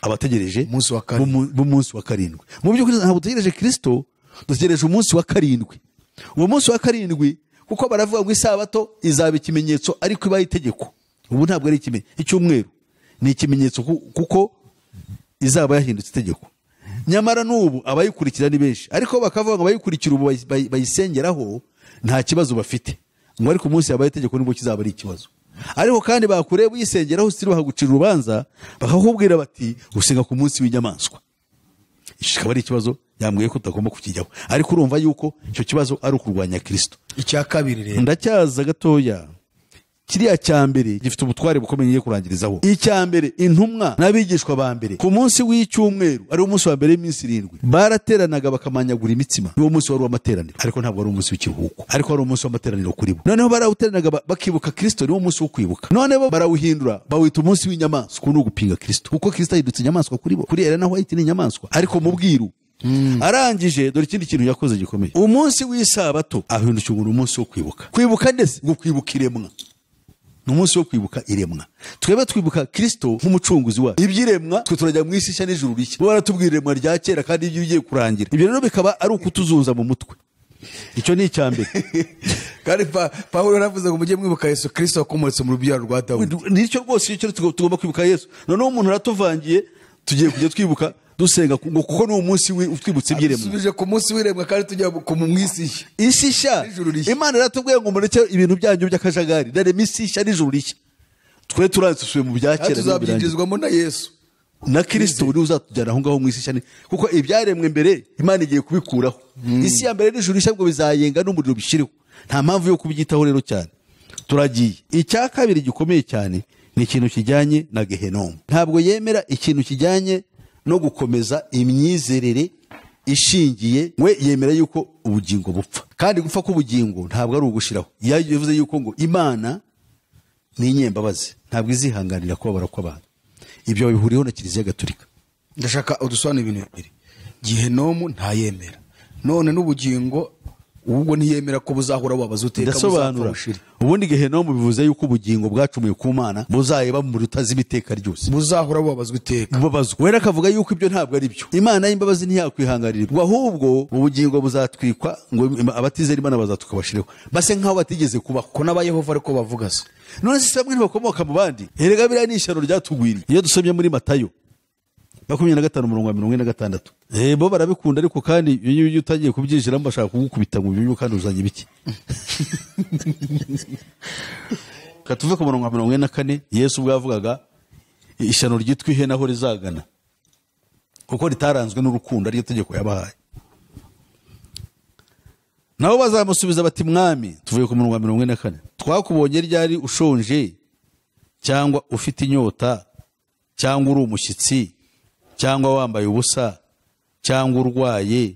abategereje b'umunsi wa karindwi. Mu by'ukuri ntabwo dutegereje Kristo, dutegereje umunsi wa karindwi. Uwo munsi wa karindwi, kuko baravuga ngo isabato izaba ikimenyetso, ariko ibaye itegeko. Ubu ntabwo ari ikimenyetso, icyumweru ni ikimenyetso kuko izaba yahindutse itegeko. Nyamara n'ubu abayikurikira ni benshi, ariko bakavuga ngo abayikurikira ubu bayisengeraho nta kibazo bafite, ngo ariko umunsi yabaye itegeko nibwo kizaba ari ikibazo. Ariko kandi bakureba uyisengeraho usitiri bahagucira urubanza, bakakubwira bati usenga ku munsi w'inyamaswa. Iki kikaba ari ikibazo yambwiye ko utagomba kukijyaho, ariko urumva yuko icyo kibazo ari ukurwanya Kristo. Icya kabiri rero ndacyaza gatoya, kiriya cya mbere gifite ubutware bukomeye ngiye kurangirizaho. Icya mbere, intumwa n'abigishwa ba mbere ku munsi w'icyumweru, ari umunsi wa mbere w'iminsi irindwi, barateranaga bakamanyagura imitsima. Niwo munsi wari uw'amateraniro, ariko ntabwo wari umunsi w'ikiruhuko, ariko wari umunsi w'amateraniro kuri bo. Noneho barawuteranaga bakibuka Kristo, niwo munsi wo kwibuka. None bo barawuhindura bawita umunsi w'inyamaswa, ni ugupinga Kristo, kuko Kristo ahindutse inyamaswa kuri bo. Kuri Elena White ni inyamaswa, ariko mu bwiru. Arangije dore ikindi kintu yakoze gikomeye. Umunsi w'isabato ahindukira umunsi wo kwibuka. Kwibuka ndetse ngo kwibuka iremwa, ni umunsi wo kwibuka iremwa. Twebwe twibuka Kristo nk'umucunguzi wacu. Ibyiremwa twe turajya mu isi nshya n'ijuru rishya. Bo baratubwira iremwa rya kera kandi ibyo ugiye kurangira. Ibyo rero bikaba ari ukutuzunza mu mutwe. Icyo ni icya mbere. Kandi Pawulo yaravuze ngo mujye mwibuka Yesu Kristo wakomotse mu rubyaro rwa Dawidi. Nicyo rwose icyo tugomba kwibuka Yesu. Noneho umuntu aratuvangiye, tugiye kujya twibuka dusenga ngo kuko ni umunsi utwibutse ibyiremwa. Dusubije ku munsi w'iremwa kandi tujya ku mwisi nshya. Isi nshya. Imana iratubwiye ngo mureke ibintu byanyu by'akajagari, ndarema isi nshya n'ijuru rishya. Twe turansubiye mu bya kera, tuzabyinjizwamo na Yesu na Kristo uri uzatujyana aho ngaho mu isi nshya, kuko ibyaremwe mbere Imana igiye kubikuraho. Isi ya mbere n'ijuru rishya ngo bizayenga n'umuriro bishiriho. Nta mpamvu yo kubyitaho rero cyane. Turagiye. Icya kabiri gikomeye cyane ni ikintu kijyanye na Gehenomu. Ntabwo yemera ikintu kijyanye no gukomeza imyizerere ishingiye, we yemera yuko ubugingo bupfa, kandi gupfa k'ubugingo ntabwo ari ugushiraho. Yavuze yuko ngo Imana ni inyembabazi, ntabwo izihanganira kubabara kw'abantu. Ibyo bihuriyeho na Kiliziya Gatolika. Ndashaka udusobanure ibintu bibiri. Gehenomu ntayemera, none n'ubugingo ubwo ntiyemera ko buzahora bubabaza uteka. Ndasobanura. Ubundi Gehenomu bivuze yuko ubugingo bwacumuye ku Mana buzayeba mu rutazi iteka ryose, buzahora bubabazwa iteka, bubabazwa. Wera akavuga yuko ibyo ntabwo ari byo. Imana y'imbabazi ntiyakwihanganira, ahubwo ubugingo buzatwikwa, ngo abatizera Imana bazatwika bashireho, base nkaho batigeze kubaho. Ko n'abayehova ariko bavuga se. None se bamwe ntibakomoka mu bandi? Erega biriya ni ishyano ryatugwiriye. Iyo dusomye muri Matayo 25 umurongo wa 46, bo barabikunda, ariko kandi iyo utagiye kubyinjiramo bashaka kugukubita ngo ubimenye kandi uzanye ibiki. Katuve ku murongo wa 44, Yesu ubwo yavugaga ishyano ryitwa ihene aho rizagana, kuko ritaranzwe n'urukundo, ariyo tegeko yabahaye. Nabo bazamusubiza bati Mwami, tuvuye ku murongo wa 44, twakubonye ryari ushonje cyangwa ufite inyota cyangwa uri umushyitsi, cyangwa wambaye ubusa, cyangwa urwaye,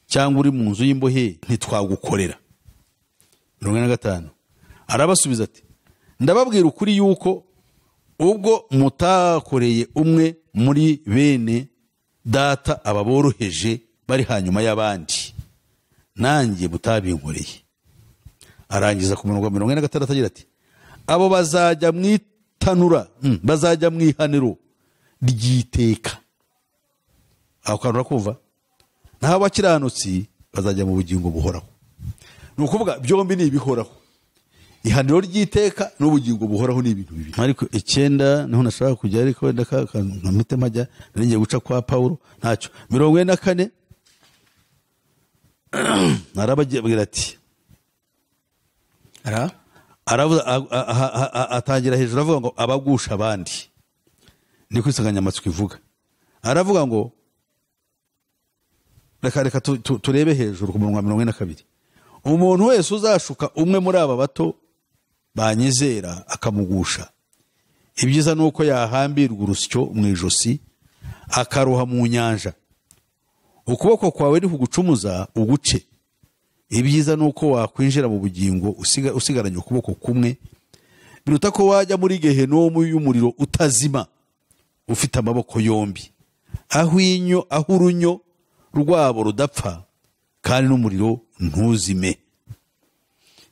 cyangwa uri mu nzu y'imbohe, ntitwagukorera? 45 Arabasubiza ati ndababwira ukuri yuko ubwo mutakoreye umwe muri bene data ababoroheje bari hanyuma y'abandi, nanjye mutabinkoreye. Arangiza ku murongo wa 46 agira ati abo bazajya mu itanura, bazajya mu ihaniro ry'iteka. Aho kantu urakumva? Naho abakiranutsi bazajya mu bugingo buhoraho. Ni ukuvuga byombi ni ibihoraho, ihaniro ry'iteka n'ubugingo buhoraho ni ibintu bibiri. Ariko 9 niho nashaka kujya, ariko wenda nkamite mpajya, nari ngiye guca kwa Pawulo, ntacyo. 44 arababwira ati aravuga, atangira hejuru avuga ngo abagusha abandi, niko insanganyamatsiko ivuga. Aravuga ngo reka turebe hejuru ku murongo wa 42. Umuntu wese uzashuka umwe muri aba bato banyizera akamugusha, ibyiza nuko yahambirwa urusyo mu ijosi akaroha mu nyanja. Ukuboko kwawe nikugucumuza uguce, ibyiza nuko wakwinjira mu bugingo usigaranye ukuboko kumwe, biruta ko wajya muri gehenomu y'umuriro utazima ufite amaboko yombi, aho inyo aho urunyo rwabo rudapfa kandi n'umuriro ntuzime.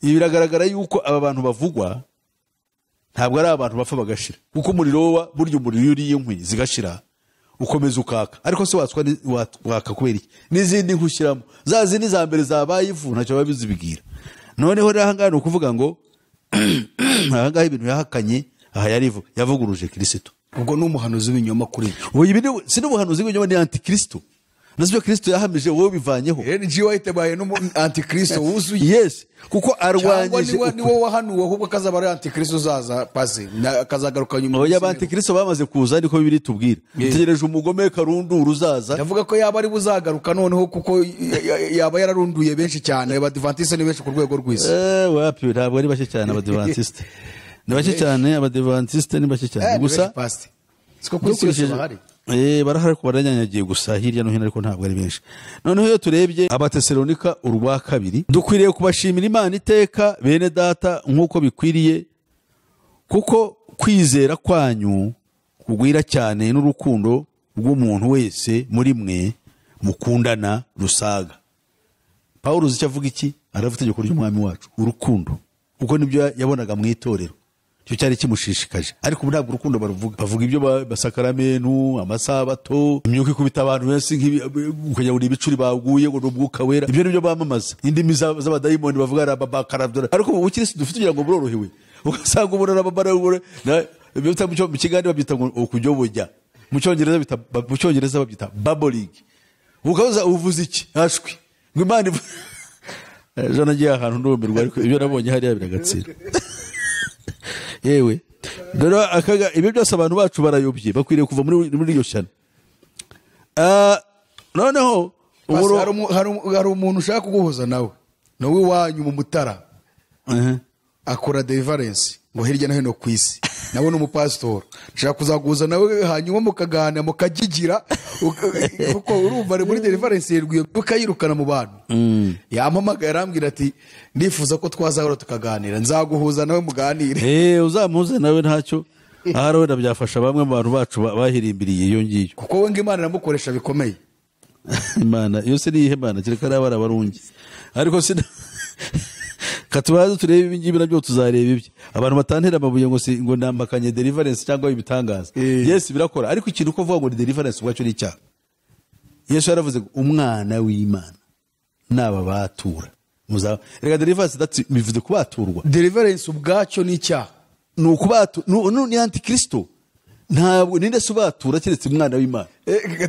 Ibi biragaragara yuko aba bantu bavugwa ntabwo ari abantu bapfa bagashira, kuko umuriro wa burya umuriro uriye inkwi zigashira ukomeza ukaka, ariko se watswa waka kubera iki? N'izindi nkwi ushyiramo za zindi za mbere zabaye ivu ntacyo babizibwira. Noneho rero ahangaha ni ukuvuga ngo ahangaha ibintu yahakanye aha yarivu yavuguruje Kristo. Ubwo ni umuhanuzi w'ibinyoma kuri ibyo. Ubu ibi si n'ubuhanuzi bw'ibinyoma, ni antikristo. Nasibyo Kristo yahamije wowe bivanyeho. N.G. White baye n'umu antikristo wuzuye. Yes, kuko arwanyije cyangwa niwe wahanuwe ahubwo akazaba ari antikristo uzaza pasi akazagaruka nyuma. Oya, abantikristo bamaze kuza niko Bibiliya itubwira. Tegereje umugome karundura uzaza. Ndavuga ko yaba ari buzagaruka noneho kuko yaba yararunduye benshi cyane, abadivantiste ni benshi ku rwego rw'isi. Wapi ntabwo ari bake cyane abadivantiste. Ni bake cyane abadivantiste, ni bake cyane gusa. Siko ku isi yose bahari. Barahari ko baranyanyagiye gusa hirya no hino, ariko ntabwo ari benshi. Noneho iyo turebye Abatesalonika urwa 2, dukwiriye kubashimira Imana iteka bene data nk'uko bikwiriye, kuko kwizera kwanyu kugwira cyane n'urukundo rw'umuntu wese muri mwe mukundana rusaga. Pawulo uzi icyo avuga iki? Aravuga itegeko ry'umwami wacu, urukundo, kuko nibyo yabonaga mu itorero. Cyo cyari kimushishikaje. Ariko ubu ntabwo urukundo baruvuga, bavuga ibyo basakaramentu, amasabato, imyuka ikubita abantu benshi nk'ibi, ukajya ibicuri baguye ngo n'umwuka wera, ibyo nibyo bamamaza. Indimi z'abadayimoni bavuga rababakaradora. Ariko ubu Kristo dufite kugira ngo burorohewe, ugasanga ubona rababara ibyo bita mu Kigande babyita ngo ukujyobojya, mu Cyongereza bita mu Cyongereza babyita babbling. Ukaza uvuze iki? Hashwi ngo Imana ejo nagiye ahantu ndumirwa, ariko ibyo nabonye hariya biragatsira. Yewe dore akaga, ibyo byose abantu bacu barayobye, bakwiriye kuva muri iryo shyano. Noneho hari umuntu ushaka kuguhuza nawe, nawe iwanyu mu Mutara, akora deliverance ngo hirya no hino ku isi, nawe ni umupasitori, nshaka kuzaguhuza nawe hanyuma mukaganira mukagigira, kuko urumva ari muri deliverance yerwiye ukayirukana mu bantu. Yampamagaye arambwira ati ndifuza ko twazahora tukaganira, nzaguhuza nawe muganire. Uzamuze nawe ntacyo, ahari wenda byafasha bamwe mu bantu bacu bahirimbiriye iyo ngiyo, kuko we ngo Imana iramukoresha bikomeye. Imana iyo se niyihe Imana kereka ari abana barungi, ariko si katubaze turebe ibi ngibi nabyo tuzareba ibye. Abantu batantera amabuye ngo si ngo nambakanye deliverance cyangwa ibitangaza. Yes birakora, ariko ikintu ko vuga ngo ni deliverance ubwacyo ni icyaha. Yesu yaravuze ngo umwana w'Imana naba batura. Reka deliverance that's bivuze kubaturwa. Deliverance ubwacyo ni icyaha. Ni ukubatu ni antikristo. Ntabwo ninde se ubatura keretse umwana w'Imana.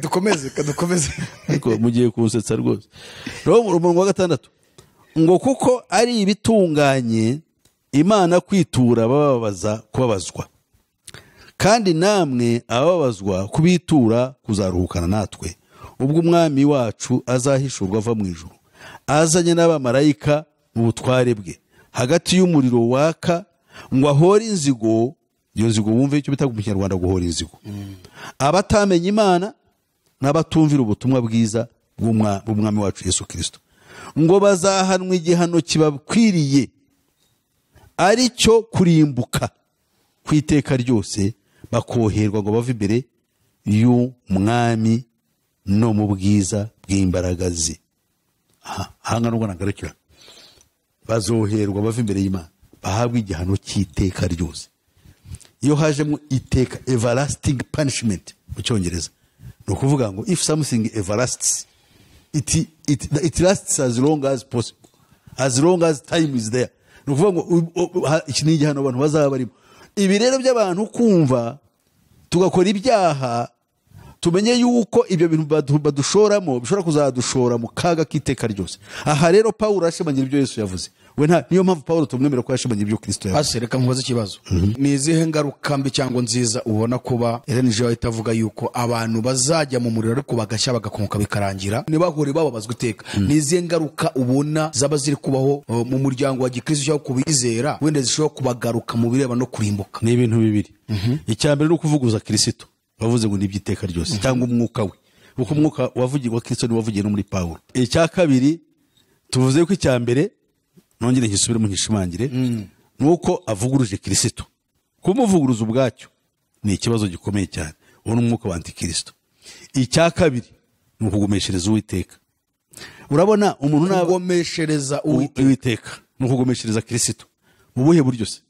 Dukomeze kadukomeze. Ariko mugiye kunsetsa rwose. Roho umurongo wa 6 ngo kuko ari ibitunganye Imana kwitura bababaza kubabazwa, kandi namwe ababazwa kubitura kuzaruhukana natwe, ubwo umwami wacu azahishurwa ava mu ijuru azanye n'abamarayika mu butware bwe hagati y'umuriro waka, ngo ahore inzigo Iyo nzigo wumve icyo bita mu Kinyarwanda guhora inzigo. Abatamenya Imana n'abatumvira ubutumwa bwiza bw'umwami wacu Yesu Kristo, ngo bazahanwa igihano kibakwiriye, ari cyo kurimbuka ku iteka ryose, bakoherwa ngo bave imbere y'umwami no mu bwiza bw'imbaraga ze. Aha nubwo nagarukira, bazoherwa bave imbere y'Imana, bahabwa igihano cy'iteka ryose. Iyo hajemo iteka, everlasting punishment mu Cyongereza, ni ukuvuga ngo if something everlasts, it lasts as long as possible, as long as time is there. Ni ukuvuga ngo iki ni igihano abantu bazaba barimo. Ibi rero by'abantu kumva tugakora ibyaha, tumenye yuko ibyo bintu badushoramo bishobora kuzadushora mu kaga k'iteka ryose. Aha rero Pawulo arashimangira ibyo Yesu yavuze. We nta niyo mpamvu Pawulo tumwemera ko yashimangira ibyo Kristo yavuze. Pastor, reka nkubaze ikibazo. Ni izihe ngaruka mbi cyangwa nziza ubona kuba Ellen G. White avuga yuko abantu bazajya mu muriro ariko bagashya bagakonka bikarangira, ntibahore bababazwa iteka? Ni izihe ngaruka ubona zaba ziri kubaho mu muryango wa gikristo cyangwa ku bizera, wenda zishobora kubagaruka mu bireba no kurimbuka? Ni ibintu bibiri. Icya mbere ni ukuvuguruza Kristo wavuze ngo ni iby'iteka ryose, cyangwa umwuka we, kuko umwuka wavugiye wa Kristo ni wavugiye no muri Pawulo. Icya kabiri, tuvuze ko icya mbere, nongere nkisubiremo nkishimangire, ni uko avuguruje Kristo. Kumuvuguruza ubwacyo ni ikibazo gikomeye cyane, uwo ni umwuka wa antikristo. Icya kabiri ni ukugomeshereza Uwiteka. Urabona umuntu kugomeshereza Uwiteka ni ukugomeshereza Kristo mu buhe buryo se?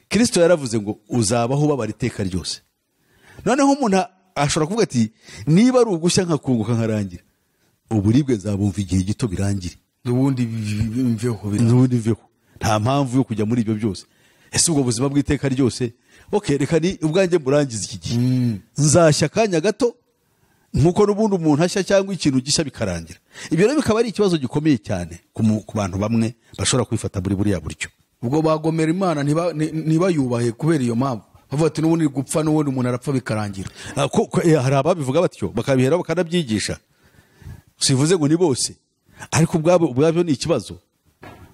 Kristo yaravuze ngo uzabaho ubabara iteka ryose. Noneho umuntu ashobora kuvuga ati niba ari ugushya nkakunguka nkarangira, uburibwe nzabumva igihe gito birangire, n'ubundi mveho, n'ubundi mveho, nta mpamvu yo kujya muri ibyo byose. Ese ubwo buzima bw'iteka ryose, okay, reka ni ubwanjye murangiza iki gihe, nzashya akanya gato nkuko n'ubundi umuntu ashya cyangwa ikintu gishya bikarangira. Ibyo rero bikaba ari ikibazo gikomeye cyane ku bantu bamwe bashobora kwifata muri buriya buryo. Ubwo bagomera Imana ntibayubahe kubera iyo mpamvu, bavuga ati n'ubundi gupfa n'ubundi umuntu arapfa bikarangira. Hari ababivuga batyo bakabihera bakanabyigisha, sivuze ngo ni bose, ariko ubwabyo ni ikibazo.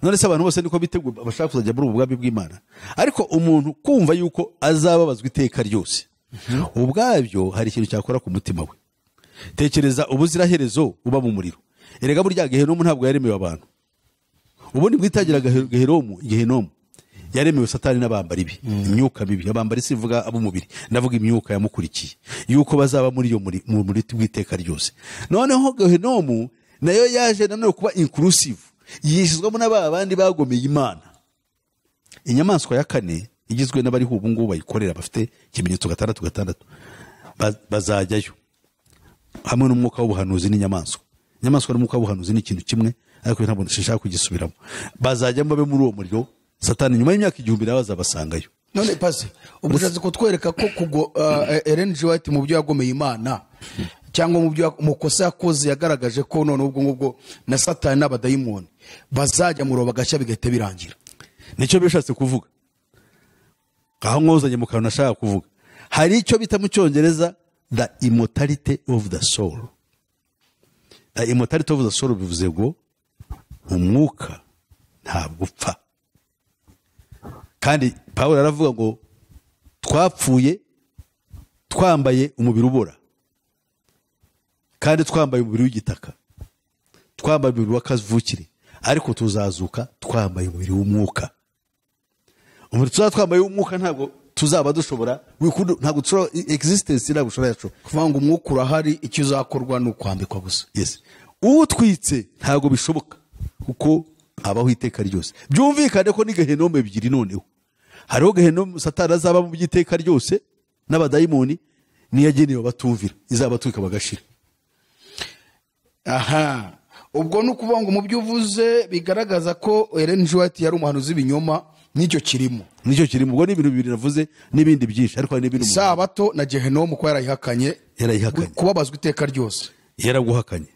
None se abantu bose niko biteguye bashaka kuzajya muri ubu bwami bw'Imana? Ariko umuntu kumva yuko azababazwa iteka ryose, ubwabyo hari ikintu cyakora ku mutima we. Tekereza ubuziraherezo uba mu muriro. Erega burya Gehinomu ntabwo yaremewe abantu. Ubundi bwitagira Gehinomu yaremewe Satani n'abambari be, imyuka mibi. Abambari sivuga ab'umubiri, ndavuga imyuka yamukurikiye, yuko bazaba muri iyo muri bw'iteka ryose. Noneho Gehinomu nayo yaje nanone kuba inclusive, yishizwamo n'abandi bagomeye Imana. Inyamaswa ya kane igizwe n'abariho ubu ngubu bayikorera bafite ikimenyetso 666 bazajyayo hamwe n'umwuka w'ubuhanuzi n'inyamaswa. Inyamaswa n'umwuka w'ubuhanuzi ni ikintu kimwe, ariko ntabwo nshaka kugisubiramo. Bazajyamo babe muri uwo muriro Satani nyuma y'imyaka 1000 nawe azabasangayo. None pasi ubushatse kutwereka ko kugo Ellen G. White mu byo yagomeye Imana cyangwa mu byo mukosa yakoze yagaragaje ko none ubwo ngubwo na Satani n'abadayimoni bazajya mu roba bagashya bigahita birangira. Nicyo bishatse kuvuga. Aho nkozanye mu kantu nashaka kuvuga, hari icyo bita mu Cyongereza the immortality of the soul. The immortality of the soul bivuze ngo umwuka ntabwo upfa. Kandi Pawulo aravuga ngo twapfuye twambaye umubiri ubora, kandi twambaye umubiri w'igitaka, twambaye umubiri w'akavukire, ariko tuzazuka twambaye umubiri w'umwuka. Umubiri tuzaba twambaye w'umwuka ntabwo tuzaba dushobora, ntabwo dushobora existence, ntabwo ushobora yacu kuvuga ngo umwuka urahari, icyo uzakorwa ni ukwambikwa gusa. Yes, utwitse ntabwo bishoboka kuko abaho iteka ryose. Byumvikane ko ni Gehinomu ebyiri. Noneho hariho Gehinomu Satani azaba mu by'iteka ryose n'abadayimoni, niyagenewe batumvira izabatwika bagashira. Aha ubwo ni ukuvuga ngo mu byo uvuze bigaragaza ko Ellen G. White yari umuhanuzi w'ibinyoma, nicyo kirimo. Nicyo kirimo. Ubwo ni ibintu bibiri navuze n'ibindi byinshi, ariko hari n'ibindi. Sabato na Gehinomu ko yarayihakanye, kubabazwa iteka ryose yaraguhakanye.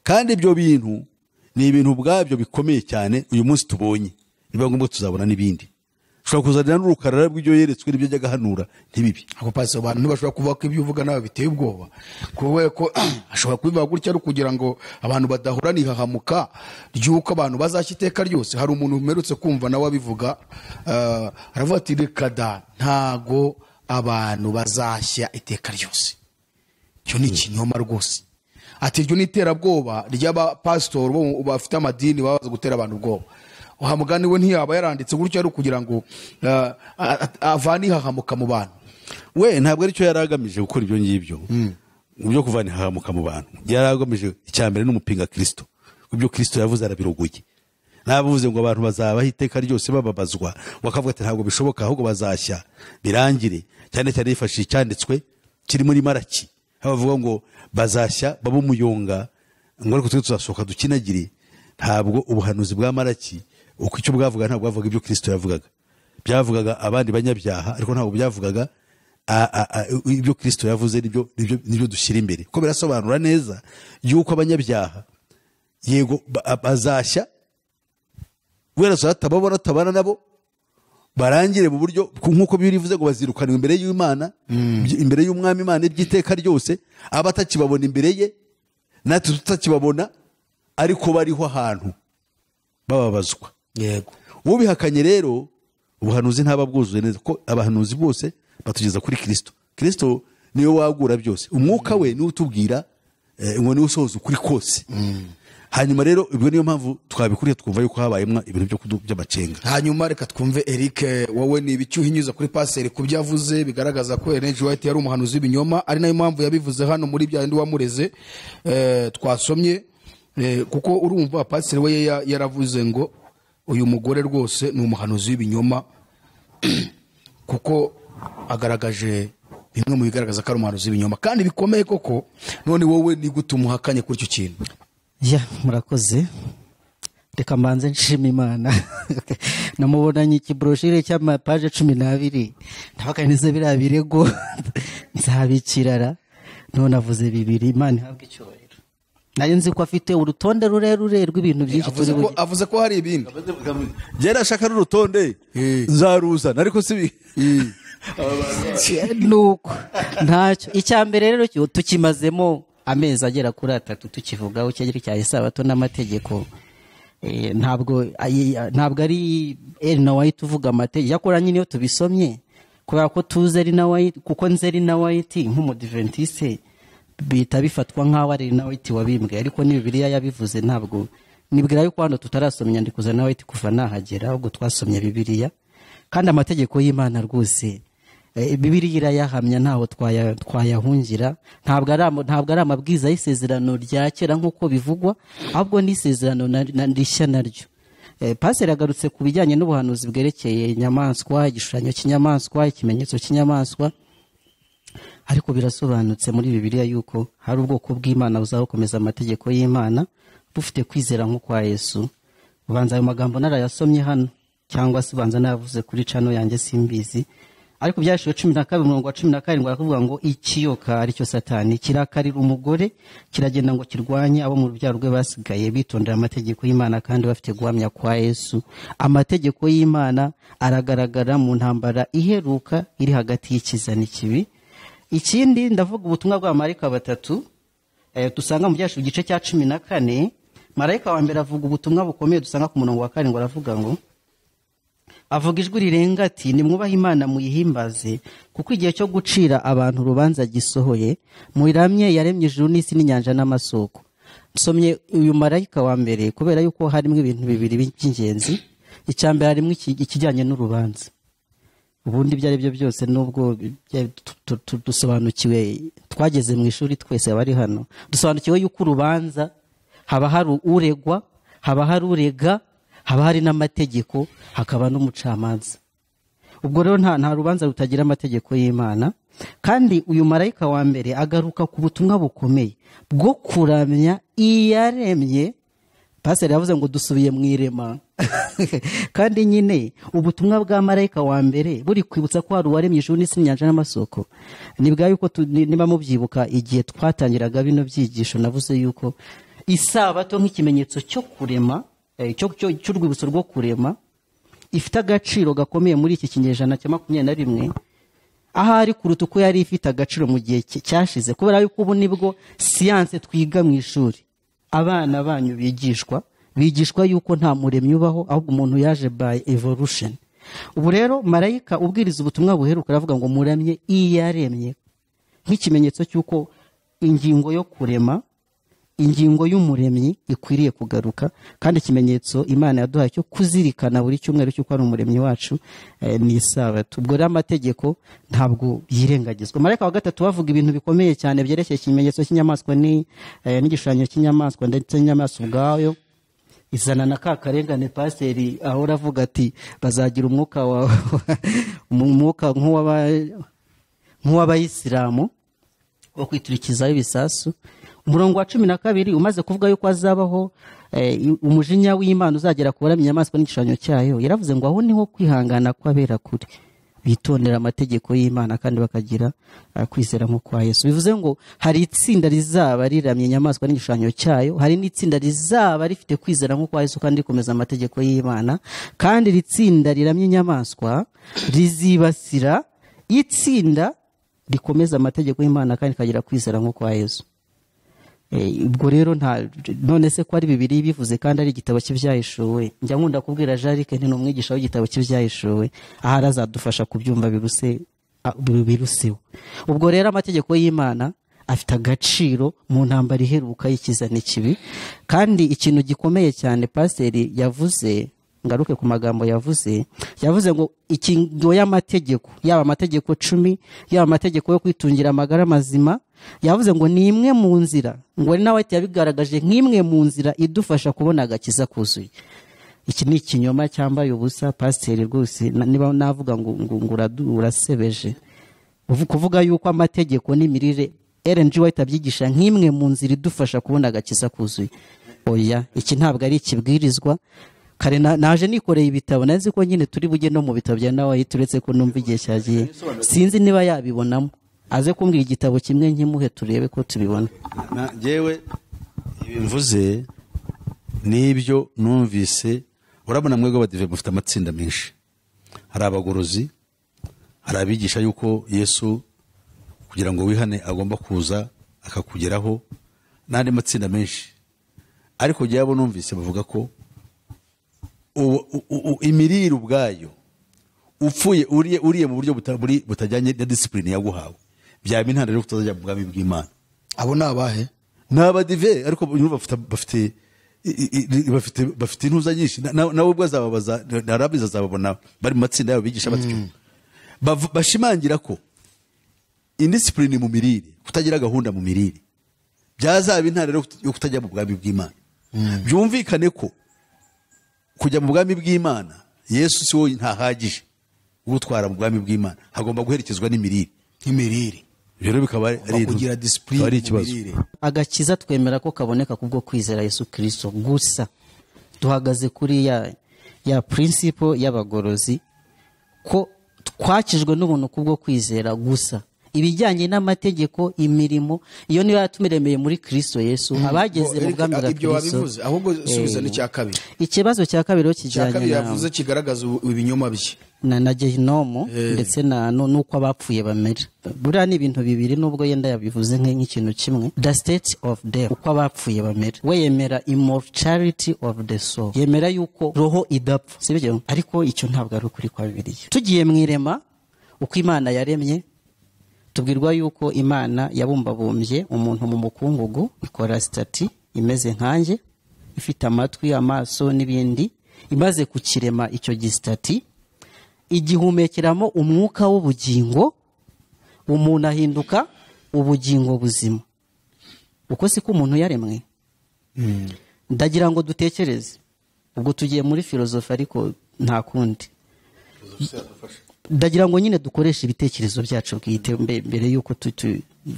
Kandi ibyo bintu ni ibintu ubwabyo bikomeye cyane uyu munsi tubonye, niba ngombwa tuzabona n'ibindi. Ushobora kuzanira n'urukarara rw'ibyo yeretswe n'ibyo ajya agahanura ntibibi. Ako pasi abantu ntibashobora kuvuga ko ibyo uvuga nawe biteye ubwoba, kubera ko ashobora kubivuga gutya ari ukugira ngo abantu badahura n'ihahamuka ry'uko abantu bazashya iteka ryose. Hari umuntu umerutse kumva nawe abivuga, aravuga ati reka da, ntago abantu bazashya iteka ryose. Icyo ni ikinyoma rwose. Ati iryo ni iterabwoba ry'abapasitori bo bafite amadini baba bazi gutera abantu ubwoba. Wa mugani we ntiyaba yaranditse gutyo ari ukugira ngo avane ihahamuka mu bantu. We ntabwo aricyo yari agamije gukora ibyo ngibyo byo kuvana ihahamuka mu bantu. Yari agamije icya mbere n'umupinga Kristo. Ibyo Kristo yavuze arabirogoye. Nabuze ngo abantu bazabaho iteka ryose bababazwa, wakavuga ati ntabwo bishoboka ahubwo bazashya birangire. Cyane cyane yifashishije icyanditswe kiri muri Maraki, aho bavuga ngo bazashya babe umuyonga, ngo ariko twe tuzasohoka dukinagire. Ntabwo ubuhanuzi bwa Maraki uko icyo bwavuga ntabwo bwavuga ibyo Kristo yavugaga. Byavugaga abandi banyabyaha, ariko ntabwo byavugaga ibyo Kristo yavuze nibyo dushyira imbere. Kuko birasobanura neza yuko abanyabyaha yego bazashya wera atababona atabana nabo barangire mu buryo nk'uko Bibiliya ivuze ngo bazirukanwa imbere y'Imana, imbere y'Umwami Imana iby'iteka ryose, abatakibabona imbere ye natwe tutakibabona, ariko bariho ahantu bababazwa. Yego. Ubihakanye rero ubuhanuzi ntaba bwuzuye neza, ko abahanuzi bose batugeza kuri Kristo. Kristo niwe wagura byose, umwuka we niwe utubwira, ngo niwe usohoza ukuri kose. Hanyuma rero ibyo niyo mpamvu twabikuriye twumva yuko habayemwa ibintu byo by'amacenga. Hanyuma reka twumve Eric, wowe ni ibiki uhinyuza kuri paseri ku byo avuze bigaragaza ko Ellen G. White yari umuhanuzi w'ibinyoma, ari nayo mpamvu yabivuze hano muri bya ndi wamureze twasomye, kuko urumva paseri we yaravuze ngo uyu mugore rwose ni umuhanuzi w'ibinyoma, kuko agaragaje bimwe mu bigaragaza ko ari umuhanuzi w'ibinyoma kandi bikomeye koko. None wowe ni gute umuhakanye kuri icyo kintu? Ya, murakoze. Reka mbanze nshima Imana. Namubonanye ikibroshire cy'amapaje 12. Ntabakanize biriya birego nzabikirara. None avuze bibiri, Imana ihabwe icyubahiro. Nayo nzi ko afite urutonde rurerure rw'ibintu byinshi turi buge. Avuze ko hari ibindi. Jera ashaka n'urutonde nzaruzana, ariko si nuko ntacyo. Icya mbere rero cyo tukimazemo amezi agera kuri 3 tukivugaho cyagera cya Isabato n'amategeko. Ntabwo ari Ellen White uvuga amategeko yakora nyine iyo tubisomye, kubera ko tuzi Ellen White, kuko nzi Ellen White nk'umudiventiste bita bifatwa nk'aho ari Ellen White wabimbwe, ariko ni Bibiliya yabivuze. Ntabwo nibwira yuko hano tutarasomye inyandiko za Ellen White kuva nahagera, ahubwo twasomye Bibiliya. Kandi amategeko y'Imana rwose Bibiliya irayahamya, ntaho twayahungira. Ntabwo ari amabwiriza y'isezerano rya kera nk'uko bivugwa, ahubwo ni isezerano rishya naryo. Paseri agarutse ku bijyanye n'ubuhanuzi bwerekeye inyamaswa, igishushanyo cy'inyamaswa, ikimenyetso cy'inyamaswa, ariko birasobanutse muri Bibiliya yuko hari ubwoko bw'Imana buzakomeza amategeko y'Imana bufite kwizera nk'ukwa Yesu. Ubanza ayo magambo narayasomye hano, cyangwa se ubanza nayavuze kuri cano yanjye simbizi, ariko byashiwe 12:17 barakuvuga ngo ikiyoka aricyo Satani kirakarira umugore, kiragenda ngo kirwanye abo mu rubyaro rwe basigaye bitondera amategeko y'Imana kandi bafite guhamya kwa Yesu. Amategeko y'Imana aragaragara mu ntambara iheruka iri hagati y'ikiza n'ikibi. Ikindi ndavuga ubutumwa bwa marayika batatu dusanga mu byashiwe igice cya 14. Marayika wa mbere avuga ubutumwa bukomeye dusanga ku murongo wa 7, aravuga ngo avuga ijwi rirenga ati nimwubahe Imana muyihimbaze, kuko igihe cyo gucira abantu urubanza gisohoye, muyiramye yaremye ijuru n'isi n'inyanja n'amasoko. Nsomye uyu marayika wa mbere kubera yuko harimo ibintu bibiri by'ingenzi. Icya mbere harimo ikijyanye n'urubanza. Ubundi ibyo ari byo byose nubwo dusobanukiwe, twageze mu ishuri twese abari hano, dusobanukiwe yuko urubanza haba hari uregwa, haba hari urega, haba hari n'amategeko, hakaba n'umucamanza. Ubwo rero nta rubanza rutagira amategeko y'Imana. Kandi uyu marayika wa mbere agaruka ku butumwa bukomeye bwo kuramya iyaremye. Pastor yavuze ngo dusubiye mu irema. Kandi nyine ubutumwa bwa marayika wa mbere buri kwibutsa ko hari uwaremye ijuru n'isi n'inyanja n'amasoko. Nibwa yuko niba mubyibuka igihe twatangiraga bino byigisho, navuze yuko Isabato nk'ikimenyetso cyo kurema, cy'urwibutso rwo kurema, ifite agaciro gakomeye muri iki kinyejana cya 21, ahari kuruta uko yari ifite agaciro mu gihe cyashize, kubera yuko ubu nibwo siyanse twiga mu ishuri, abana banyu bigishwa yuko nta muremyi ubaho, ahubwo umuntu yaje by evolution. Ubu rero marayika ubwiriza ubutumwa buheruka aravuga ngo muramye iyaremye, nk'ikimenyetso cy'uko ingingo yo kurema, ingingo y'umuremyi ikwiriye kugaruka, kandi ikimenyetso Imana yaduhaye cyo kuzirikana buri cyumweru cy'uko ari umuremyi wacu ni isabato. Ubwo rero amategeko ntabwo yirengagizwa. Marayika wa gatatu bavuga ibintu bikomeye cyane byerekeye ikimenyetso cy'inyamaswa n'igishushanyo cy'inyamaswa ndetse n'inyamaswa ubwayo, izana na ka karengane pasiteri ahora avuga ati bazagira umwuka umwuka nk'uw'abayisilamu wo kwiturikizaho ibisasu. Umurongo wa 12 umaze kuvuga yuko azabaho umujinya w'Imana uzagera ku baramya inyamaswa n'igishushanyo cyayo, yaravuze ngo aho niho kwihangana kw'abera kuri, bitondera amategeko y'Imana kandi bakagira kwizera nko kwa Yesu. Bivuze ngo hari itsinda rizaba riramye inyamaswa n'igishushanyo cyayo, hari n'itsinda rizaba rifite kwizera nko kwa Yesu kandi rikomeza amategeko y'Imana, kandi iri tsinda riramye inyamaswa rizibasira itsinda rikomeza amategeko y'Imana kandi rikagira kwizera nko kwa Yesu. Ubwo rero nta none se ko ari bibiri bivuze kandi ari igitabo cy'ibyahishuwe, njya nkunda kubwira Jarike nti n'umwigisha w'igitabo cy'ibyahishuwe, ahari azadufasha kubyumva biruseho. Ubwo rero amategeko y'Imana afite agaciro mu ntambara iheruka y'ikiza n'ikibi, kandi ikintu gikomeye cyane pasiteri yavuze, ngaruke ku magambo yavuze, yavuze ngo ingingo y'amategeko, yaba amategeko 10, yaba amategeko yo kwitungira amagara mazima, yavuze ngo ni imwe mu nzira, ngo ari nawe yabigaragaje nk'imwe mu nzira idufasha kubona agakiza kuzuye. Iki ni ikinyoma cyambaye ubusa pasiteri rwose, niba navuga ngo urasebeje kuvuga yuko amategeko n'imirire Ellen G. White abyigisha nk'imwe mu nzira idufasha kubona agakiza kuzuye. Oya, iki ntabwo ari ikibwirizwa. Kare naje nikoreye ibitabo, nazi ko nyine turi bujye no mu bitabo bya nawe, turetse ko numva igihe cyagiye, sinzi niba yabibonamo, aze kumbwira igitabo kimwe nkimuhe turebe ko tubibona. Njyewe ibimvuze nibyo numvise. Urabona mwebwe abadive mufite amatsinda menshi, hari abagorozi, hari abigisha yuko Yesu kugira ngo wihane agomba kuza akakugeraho, n'andi matsinda menshi. Ariko jyabo numvise bavuga ko imirire ubwayo upfuye uriye mu buryo butajyanye na discipline yaguhawe, byaba intandaro yo kutazajya mu bwami bw'Imana. Abo ni abahe? Ni abadive, ariko bafite bafite intuza nyinshi, nawe ubwo azababaza, narabiza azababona bari mu matsinda yabo bigisha batyo, bashimangira ko indiscipline mu mirire, kutagira gahunda mu mirire byazaba intandaro yo kutajya mu bwami bw'Imana. Byumvikane ko kujya mu bwami bw'Imana Yesu si wowe ntahagije ugutwara mu bwami bw'Imana, hagomba guherekezwa n'imirire. Imirire rero bikaba ari kugira discipline, ari ikibazo. Agakiza twemera ko kaboneka kubwo kwizera Yesu Kristo gusa. Duhagaze kuri ya principle y'abagorozi ko twakijwe n'ubuntu kubwo kwizera gusa. Ibijyanye n'amategeko, imirimo, iyo niyo yatumiremeye muri Kristo Yesu, abageze mu bwami bwa Kristo. Ahubwo subiza n'icya kabiri. Ikibazo cya kabiri kijyanye na yavuze kigaragaza ibinyoma bye na gehinomu ndetse na nuko abapfuye bamera. Buriya ni ibintu bibiri nubwo yenda yabivuze nk'ikintu kimwe. The state of death, uko abapfuye bamera. We yemera immortality of the soul, yemera yuko roho idapfa, sibyo? Ariko icyo ntabwo ari ukuri kwa Bibiliya. Tugiye mu irema, uko Imana yaremye, tubwirwa yuko Imana yabumbabumbye umuntu mu mukungugu, ikora stati imeze nkanjye, ifite amatwi, amaso n'ibindi. Imaze kukirema icyo gistati, igihumekeramo umwuka w'ubugingo, umuntu ahinduka ubugingo buzima. Uko siko umuntu yaremwe? Ndagira ngo dutekereze. Ubwo tugiye muri filozofi ariko nta kundi. Ndagira ngo nyine dukoreshe ibitekerezo byacu bwite mbere yuko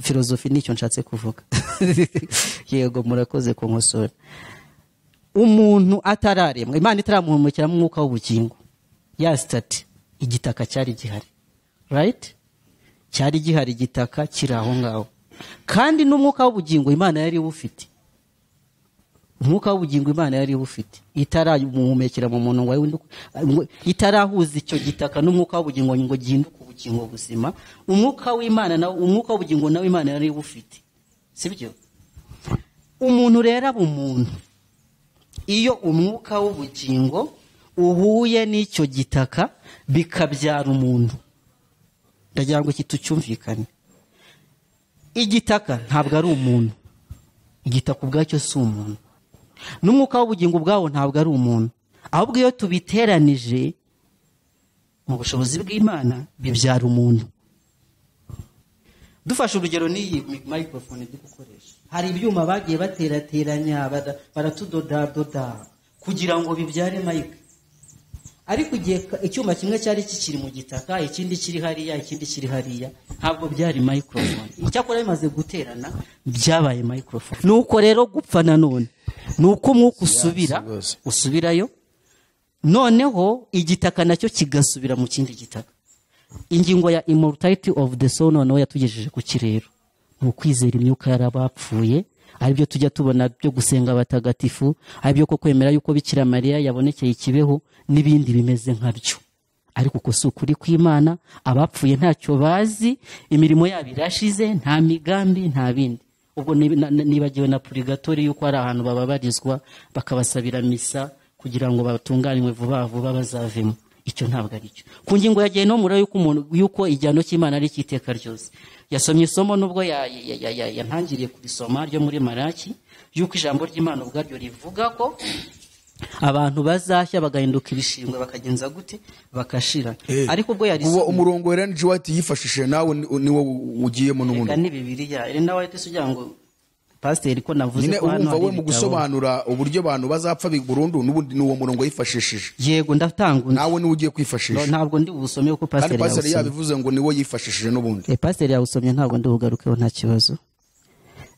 filozofi nicyo nshatse kuvuga. Yego, murakoze kunkosora. Umuntu atararemwa, Imana itaramuhumekera mu mwuka w'ubugingo, ya stati, igitaka cyari gihari, right? Cyari gihari, igitaka kiri aho ngaho, kandi n'umwuka w'ubugingo Imana yari ufite. Umwuka w'ubugingo Imana yari bufite itaramuhumekera mu muntu ngo itarahuza icyo gitaka n'umwuka w'ubugingo ngo gihinduke ubugingo buzima. Umwuka w'Imana nawe, umwuka w'ubugingo nawe Imana yari bufite, sibyo? Umuntu rero aba umuntu iyo umwuka w'ubugingo uhuye n'icyo gitaka bikabyara umuntu. Ndagira ngo iki tucyumvikane. Igitaka ntabwo ari umuntu, igitaka ubwacyo si umuntu, n'umwuka w'ubugingo ubwawo ntabwo ari umuntu, ahubwo iyo tubiteranije mu bushobozi bw'Imana bibyara umuntu. Dufashe urugero n'iyi microphone ndi gukoresha, hari ibyuma bagiye baterateranya baratudodadoda kugira ngo bibyare mic, ariko igihe icyuma kimwe cyari kikiri mu gitaka, ikindi kiri hariya, ikindi kiri hariya, ntabwo byari microphone. Icyakora bimaze guterana byabaye microphone. Nuko rero gupfa nanone nuko umwuka usubirayo, noneho igitaka nacyo kigasubira mu kindi gitaka. Ingingo ya immortality of the soul noneho yatugejeje ku kirero, ni ukwizera imyuka yarabapfuye, aribyo tujya tubona byo gusenga abatagatifu, aribyo ko kwemera yuko Bikira Mariya yabonekeye ikibeho n'ibindi bimeze nkabyo. Ariko uko si ukuri kw'Imana, abapfuye ntacyo bazi, imirimo yabo irashize, nta migambi, nta bindi. Ubwo nibagiwe na purigatori yuko hari ahantu bababarizwa bakabasabira misa kugira ngo batunganywe vuba vuba bazavemo. Icyo ntabwo ari cyo. Ku ngingo ya gehinomu rero yuko umuntu yuko igihano cy'Imana ari cy'iteka ryose, yasomye isomo nubwo yantangiriye kurisoma ryo muri Malaki, yuko ijambo ry'Imana ubwaryo rivuga ko abantu bazashya bagahinduka ibishingwe bakagenza gute bakashira. Ariko ubwo yari umurongo Ellen G. White yifashishije nawe niwo ugiyemo n'ubundi. Reka ni Bibiliya Ellen White ugira ngo pasiteri ko navuze ko hano we mu gusobanura uburyo abantu bazapfa burundu n'ubundi n'uwo murongo yifashishije. Yego ndatanga undi. Nawe niwe ugiye kwifashisha. Ntabwo ndi busome kuko pasiteri yawusomye. Yabivuze ngo niwo yifashishije n'ubundi. Pasiteri yawusomye ntabwo ndi bugarukeho nta kibazo.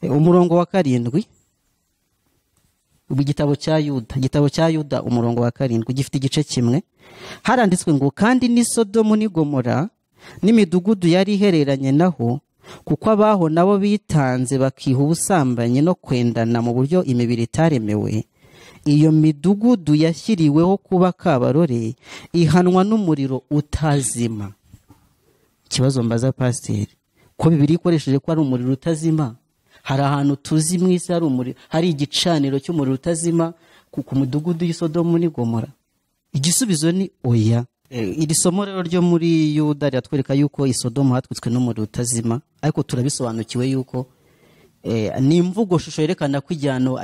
Umurongo wa 7 igitabo cya Yuda, igitabo cya Yuda umurongo wa 7 gifite igice kimwe. Haranditswe ngo kandi ni Sodomu ni Gomora n'imidugudu yari ihereranye naho, kuko abaho nabo bitanze bakiha ubusambanyi no kwendana mu buryo imibiri itaremewe, iyo midugudu yashyiriweho kuba kabarore ihanwa n'umuriro utazima. Ikibazo mbaza pasiteri, ko Bibiliya ikoresheje ko ari umuriro utazima, hari ahantu tuzi mu isi hari umuriro, hari igicaniro cy'umuriro utazima ku mudugudu y'Isodomu ni Gomora? Igisubizo ni oya. Iri somo rero ryo muri Yuda riratwereka yuko Isodomu hatwitswe n'umuriro utazima, ariko turabisobanukiwe yuko ni imvugo shusho yerekana ko igihano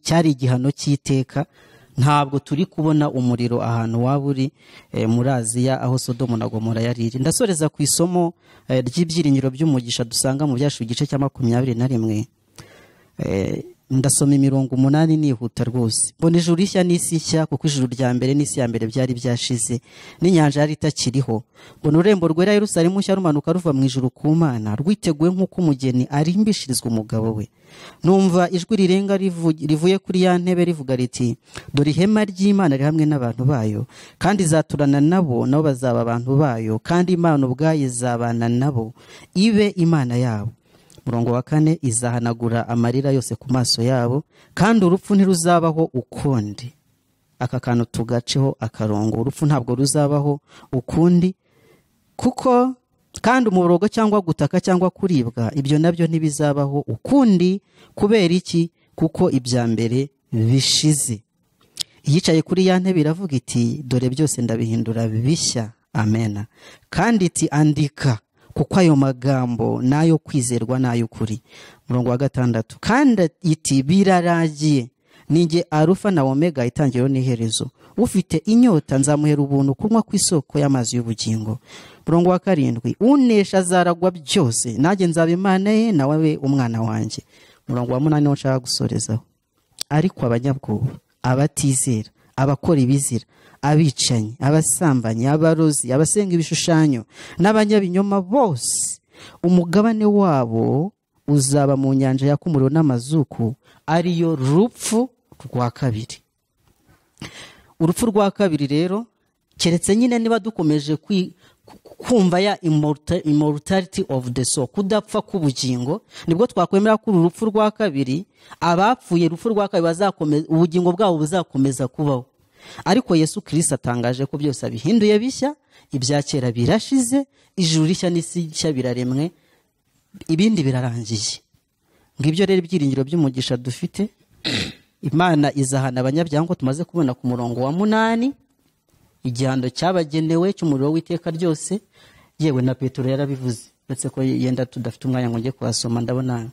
cyari igihano cy'iteka. Ntabwo turi kubona umuriro ahantu waba uri muri Aziya aho Sodomu na Gomora yari iri. Ndasoreza ku isomo ry'ibyiringiro by'umugisha dusanga mu Byashu igice cya 21. Ndasoma imirongo 8 nihuta rwose. Mbona ijuru rishya n'isi nshya, kuko ijuru rya mbere n'isi ya mbere byari byashize, n'inyanja yari itakiriho. Mbona ururembo rwera Yerusalemu nshya rumanuka ruva mu ijuru ku Mana, rwiteguye nk'uko umugeni arimbishirizwa umugabo we. Numva ijwi rirenga rivuye kuri ya ntebe rivuga riti, dore ihema ry'Imana riri hamwe n'abantu bayo, kandi izaturana nabo, nabo bazaba abantu bayo, kandi Imana ubwayo izabana nabo, ibe Imana yabo. Murongo wa 4, izahanagura amarira yose ku maso yabo, kandi urupfu ntiruzabaho ukundi. Aka kantu tugaceho akarongo, urupfu ntabwo ruzabaho ukundi, kuko kandi umuborogo cyangwa gutaka cyangwa kuribwa ibyo nabyo ntibizabaho ukundi. Kubera iki? Kuko ibya mbere bishize. Yicaye kuri ya ntebe iravuga iti, dore byose ndabihindura bishya. Amena. Kandi iti, andika, kuko ayo magambo nayo kwizerwa n'ay'ukuri. Murongo wa 6, kandi iti, biraragiye, ninjye Arufa na Omega, itangiriro n'iherezo. Ufite inyota nzamuhera ubuntu kunywa ku isoko y'amazi y'ubugingo. Murongo wa 7, unesha azaragwa byose, nanjye nzaba Imana ye, nawe abe umwana wanjye. Murongo wa 8 niwo nshaka gusorezaho. Ariko abanyabwoba, abatizera, abakora ibizira, abicanyi, abasambanyi, abarozi, abasenga ibishushanyo n'abanyabinyoma bose, umugabane wabo uzaba mu nyanja yaka umuriro n'amazuku, ariyo rupfu rwa kabiri. Urupfu rwa kabiri rero, keretse nyine niba dukomeje Kumva ya immortality of the soul, kudapfa k'ubugingo, nibwo twakwemera ko uru rupfu rwa kabiri, abapfuye urupfu rwa kabiri bazakomeza, ubugingo bwabo buzakomeza kubaho. Ariko Yesu Kristo atangaje ko byose abihinduye bishya, ibya kera birashize, ijuru rishya n'isi nshya biraremwe, ibindi birarangiye. Ngibyo rero ibyiringiro by'umugisha dufite. Imana izahana abanyabyaha nk'uko tumaze kubona ku murongo wa 8, igihano cyabagenewe cy'umuriro w'iteka ryose. Yewe na Petero yarabivuze, uretse ko yenda tudafite umwanya ngo njye kuhasoma, ndabona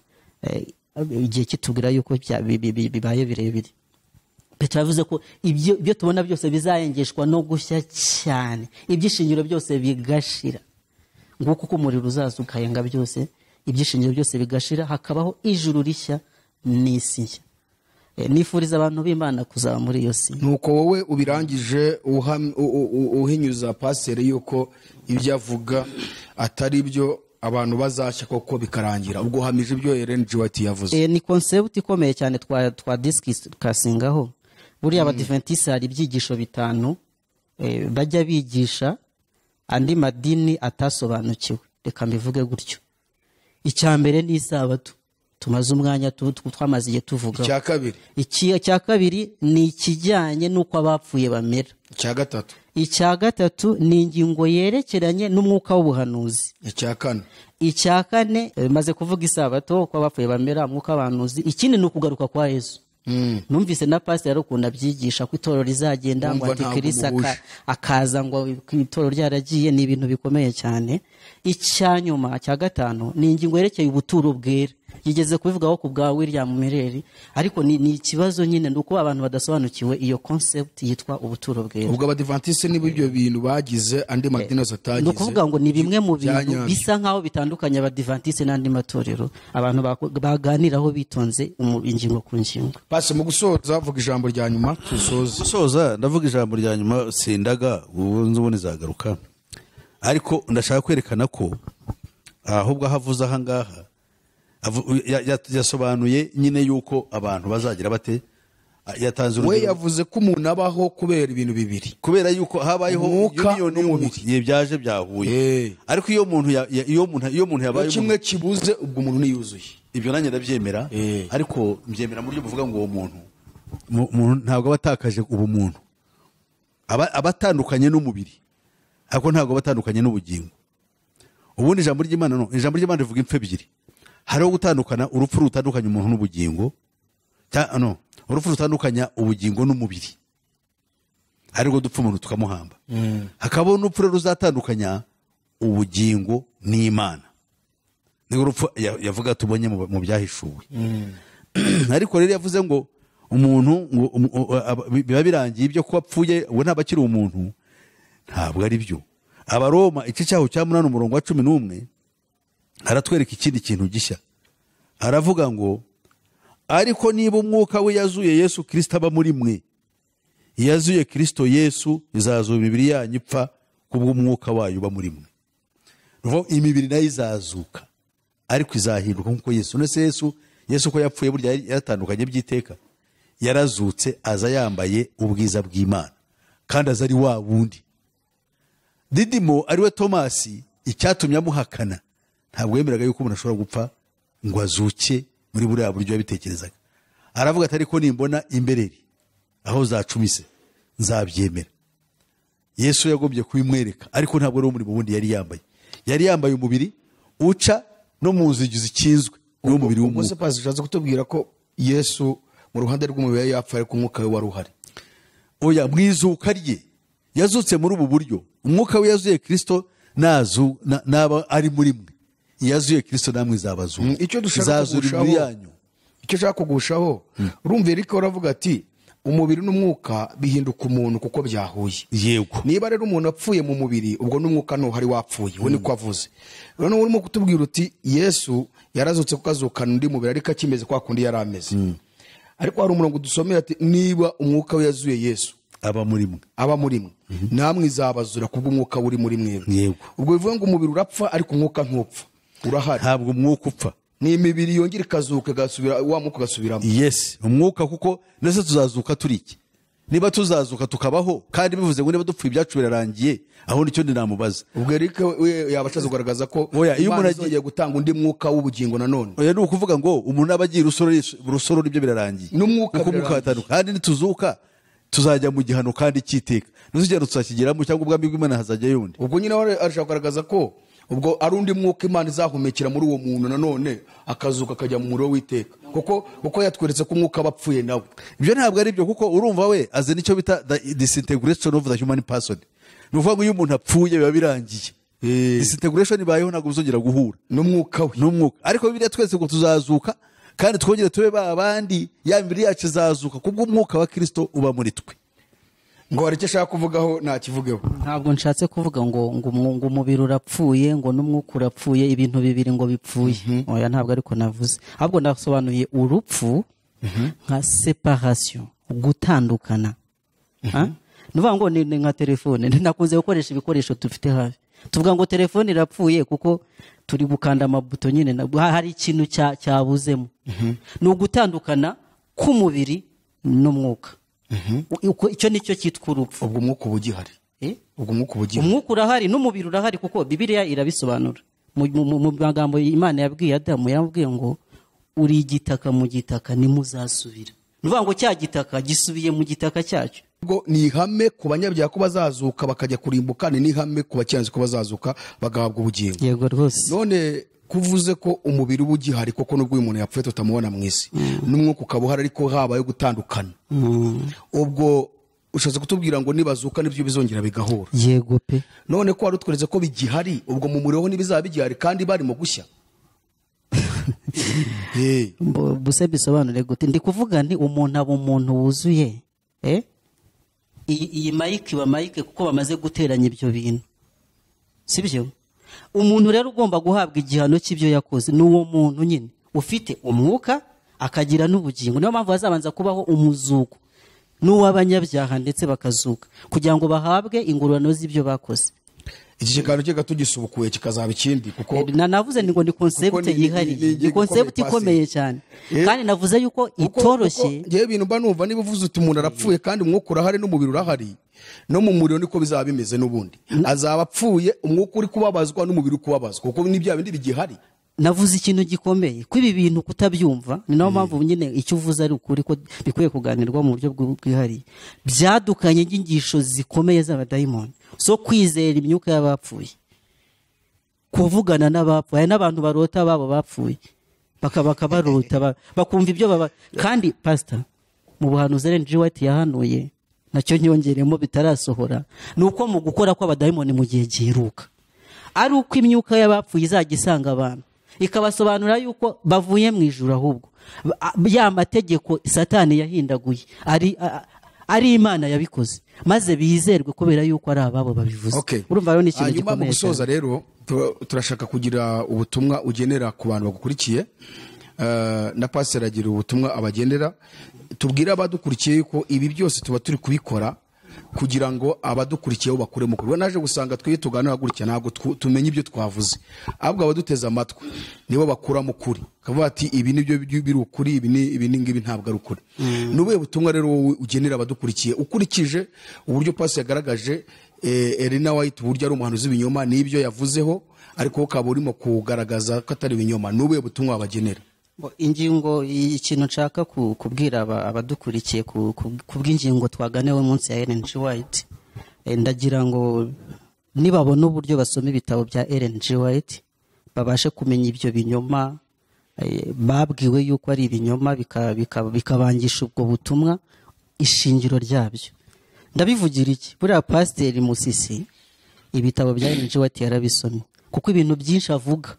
igihe kitubwira yuko bibaye birebire. Petero yavuze ko ibyo tubona byose bizayengeshwa no gushya cyane, ibyishingiro byose bigashira. Nguko uko umuriro uzaza ukayenga byose, ibyishingiro byose bigashira, hakabaho ijuru rishya n'isi nshya. Nifuriza abantu b'Imana kuzaba muri iyo si. Nuko wowe ubirangije uhinyuza paseri yuko ibyo avuga atari byo, abantu bazashya koko bikarangira. Ubwo uhamije ibyo Ellen G. White yavuze. Ni concept ikomeye cyane twa discussingaho. Buriya Abadiventiste hari ibyigisho 5 bajya bigisha andi madini atasobanukiwe. Reka mbivuge gutyo. Icya mbere ni isabato, tumaze umwanya twamaze igihe tuvuga. Icya kabiri. Icya kabiri ni ikijyanye n'uko abapfuye bamera. Icya gatatu. Icya gatatu ni ingingo yerekeranye n'umwuka w'ubuhanuzi. Icya kane. Icya kane, maze kuvuga isabato, uko abapfuye bamera, umwuka w'abahanuzi. Ikindi ni ukugaruka kwa Yesu. Numvise na pastor yarukunda abyigisha ko itorero rizagenda ngo Antikristo akaza ngo itorero ryaragiye, ni ibintu bikomeye cyane. Icya nyuma cya gatanu ni ingingo yerekeye ubuturo bwera. Yigeze kubivugaho ku bwa William Miller, ariko ni ikibazo nyine nuko abantu badasobanukiwe iyo concept yitwa ubuturo bwera. Ubwo Abadiventiste nibo ibyo bintu bagize andi madini atagize. Ni ukuvuga ngo ni bimwe mu bintu bisa nkaho bitandukanye Abadiventiste n'andi matorero, abantu baganiraho bitonze ingingo ku ngingo. Pasi mu gusoza vuga ijambo rya nyuma tusoze. Gusoza ndavuga ijambo rya nyuma, sindaga ubu nzubone zagaruka. Ariko ndashaka kwerekana ko ahubwo ahavuze aha ngaha yasobanuye nyine yuko abantu bazagira bate. Yatanze urugero, we yavuze ko umuntu abaho kubera ibintu bibiri, kubera yuko habayeho union n'umubiri byaje byahuye. Ariko iyo umuntu iyo umuntu yabaye kimwe kibuze, ubwo umuntu niyuzuye. Ibyo nanjye ndabyemera, ariko mbyemera mu buryo buvuga ngo uwo muntu ntabwo abatakaje ubumuntu, abatandukanye n'umubiri, ariko ntabwo abatandukanye n'ubugingo. Ubundi ijambo ry'Imana no ijambo ry'Imana rivuga impfu ebyiri. Hariho gutandukana, urupfu rutandukanya umuntu n'ubugingo, no urupfu rutandukanya ubugingo n'umubiri, ariko dupfa umuntu tukamuhamba. Hakabaho n'urupfu ruzatandukanya ubugingo n'Imana, ni urupfu yavuga tubonye mu byahishuwe. Ariko rero yavuze ngo umuntu biba birangiye ibyo ko apfuye we ntabwo akiri umuntu, ntabwo ari byo. Abaroma igice cyaho cya 8 umurongo wa 11 aratwereka ikindi kintu gishya. Aravuga ngo ariko niba umwuka we yazuye Yesu Kristo aba muri mwe, yazuye Kristo Yesu, izazura imibiri yanyu ipfa kubw'umwuka wayo uba muri mwe. Nuko imibiri nayo izazuka, ariko izahinduka nkuko Yesu. None se Yesu ko yapfuye burya yaratandukanye by'iteka, yarazutse aza yambaye ubwiza bw'Imana, kandi aza ari wa wundi. Didimo ariwe Tomasi, icyatumye amuhakana ntabwo yemeraga yuko umuntu ashobora gupfa ngo azuke muri buriya buryo yabitekerezaga. Aravuga ati ariko nimbona imbereri aho zacumise nzabyemera. Yesu yagombye kubimwereka, ariko ntabwo ari umurimo wundi yari yambaye. Yari yambaye umubiri uca no mu nzu zikinzwe, n'umubiri w'umuntu. Ubwo se pastor ushatse kutubwira ko Yesu mu ruhande rw'umubiri yapfa ariko umwuka we wari uhari? Oya, mwizuka rye yazutse muri ubu buryo. Umwuka we yazuye Kristo nazu naba ari muri mwe, yazuye Kristo namwe izabazuka. Icyo dushaka kugushaho, icyo ushaka kugushaho, urumva Eric uravuga ati umubiri n'umwuka bihinduka umuntu kuko byahuye. Yego. Niba rero umuntu apfuye mu mubiri, ubwo n'umwuka ntuhari wapfuye, we niko avuze. None urimo kutubwira uti Yesu yarazutse kuko azukana undi mubiri ariko akimeze kwa kundi yari ameze. Ariko hari umurongo dusomera ati niba umwuka we yazuye Yesu aba muri mwe, aba muri mwe, namwe izabazura kubwo umwuka uri muri mwe. Yego. Ubwo bivuga ngo umubiri urapfa ariko umwuka ntupfa, urahari. Ntabwo umwuka upfa, ni imibiri yongera ikazuka igasubira wa mwuka ugasubiramo. Yes, umwuka, kuko nese tuzazuka turi iki? Niba tuzazuka tukabaho, kandi bivuze ngo niba dupfuye ibyacu birarangiye, aho nicyo ndinamubaza. Ubwo Eric we yaba ashatse kugaragaza ko Oya, iyo Imana umuntu izongeye gutanga undi mwuka w'ubugingo nanone. Oya, ni ukuvuga ngo umuntu aba agiye urusoro nibyo birarangiye. N'umwuka Kuko umwuka birarangiye. watandukana. Kandi nituzuka tuzajya mu gihano kandi cyiteka. Ntuzigera tuzakigeramo, cyangwa ubwami bw'Imana hazajya yundi. Ubwo nyine we arashaka kugaragaza ko ubwo ari undi mwuka Imana izahumekera muri uwo muntu nanone, akazuka akajya mu muriro w'iteka, kuko yatweretse ko umwuka aba apfuye nawe. Ibyo ntabwo ari byo, kuko urumva we azi nicyo bita the disintegration of the human person. Ni ukuvuga ngo iyo umuntu apfuye biba birangiye. Disintegration ibayeho, ntabwo bizongera guhura n'umwuka we. N'umwuka. Ariko Bibiliya twese ngo tuzazuka kandi twongere tube ba bandi, ya mibiri yacu izazuka kubw'umwuka wa Kristo uba muri twe. Ngo hari icyo ashaka kuvugaho ntakivugeho. Ntabwo nshatse kuvuga ngo umubiri urapfuye, ngo n'umwuka urapfuye, ibintu bibiri ngo bipfuye. Oya, ntabwo ariko navuze. Ahubwo nasobanuye urupfu nka separation, gutandukana. Ha? Ni ukuvuga ngo ni nka telefone. Nakunze gukoresha ibikoresho dufite hafi. Tuvuga ngo telefone irapfuye kuko turi gukanda amabuto nyine, hari ikintu cyabuzemo. Ni ugutandukana k'umubiri n'umwuka. Icyo nicyo cyitwa urupfu. Ubwo umwuka uba ugihari. Ubwo umwuka uba ugihari. Umwuka urahari n'umubiri urahari, kuko Bibiliya irabisobanura. Mu magambo Imana yabwiye Adamu, yamubwiye ngo uri igitaka, mu gitaka nimuzasubira. Ni ukuvuga ngo cya gitaka gisubiye mu gitaka cyacyo. Ubwo ni ihame ku banyabyaha ko bazazuka bakajya kurimbuka, ni n'ihame ku bakiranutsi ko bazazuka bagahabwa ubugingo. Yego rwose. None kuvuze ko umubiri uba ugihari, koko nubwo uyu muntu yapfuye tutamubona mu isi, n'umwuka ukaba uhari, ariko habaye gutandukana. Ubwo ushatse kutubwira ngo nibazuka nibyo bizongera bigahura. Yego pe. None ko wari utweretse ko bigihari, ubwo mu muriro ho ntibizaba bigihari kandi barimo gushya. Buse bisobanure gute? Ndi kuvuga nti umuntu aba umuntu wuzuye. Iyi mic iba mic kuko bamaze guteranya ibyo bintu. Sibyo? Umuntu rero ugomba guhabwa igihano cy'ibyo yakoze ni uwo muntu nyine ufite umwuka akagira n'ubugingo. Niyo mpamvu hazabanza kubaho umuzuko n'uw'abanyabyaha ndetse bakazuka kugira ngo bahabwe ingororano z'ibyo bakoze. Iki kiganiro kiga tugisubukuye kikazaba ikindi, kuko Navuze ngo ni concept kuko yihariye, ni ni ingingo concept ikomeye ikomeye cyane. Kandi navuze yuko itoroshye. Kuko ngewe ibintu mba numva, niba uvuze uti umuntu arapfuye kandi umwuka urahari n'umubiri urahari, no mu muriro niko bizaba bimeze n'ubundi. Azaba apfuye, umwuka uri kubabazwa n'umubiri uri kubabazwa, kuko ni bya bindi bigihari. Navuze ikintu gikomeye ko ibi bintu kutabyumva, ni nayo mpamvu nyine icyo uvuze ari ukuri ko bikwiye kuganirwa mu buryo bwihariye. Byadukanye inyigisho zikomeye z'abadayimoni zo kwizera imyuka y'abapfuye, kuvugana n'abapfuye. Hari n'abantu barota babo bapfuye, bakabarota, bakumva ibyo baba. Kandi pastor, mu buhanuzi Ellen G. White yahanuye, nacyo nyongeremo bitarasohora, ni uko mu gukora kw'abadayimoni mu gihe giheruka ari uko imyuka y'abapfuye izajya isanga abantu ikabasobanurira yuko bavuye mu ijuru, ahubwo ya mategeko Satani yahindaguye ari Imana yabikoze, maze bizerwe kubera yuko ari ababo babivuze. Urumva rero ni ikintu Hanyuma mu gikomeye gusoza cyane. rero turashaka kugira ubutumwa ugenera ku bantu bagukurikiye. Na pastor agira ubutumwa abagenera. Tubwire abadukurikiye yuko ibi byose tuba turi kubikora kugira ngo abadukurikiye bo bakure mu kuri. Naje gusanga twe tuganira gutya ntabwo tumenye ibyo twavuze, ahubwo abaduteze amatwi nibo bakura mu kuri, kavuga ati ibi nibyo biri ukuri, ibi ni ibi ni ngibi ntabwo ari ukuri. Ni ubuhe butumwa rero wowe ugenera abadukurikiye ukurikije uburyo pastor yagaragaje Elena White uburyo ari umuhanuzi w'ibinyoma n'ibyo yavuzeho, ariko ukaba urimo kugaragaza ko atari ibinyoma? Ni ubuhe butumwa wabagenera? Bo, ingingo, ikintu nshaka kubwira abadukurikiye ku bw'ingingo twaganewe munsi ya Ellen G. White, ndagira ngo nibabona uburyo basoma ibitabo bya Ellen G. White babashe kumenya ibyo binyoma, babwiwe yuko ari ibinyoma, bikabangisha ubwo butumwa ishingiro ryabyo. Ndabivugira iki? Buriya Pasiteri Musisi ibitabo bya Ellen G. White yarabisomye, kuko ibintu byinshi avuga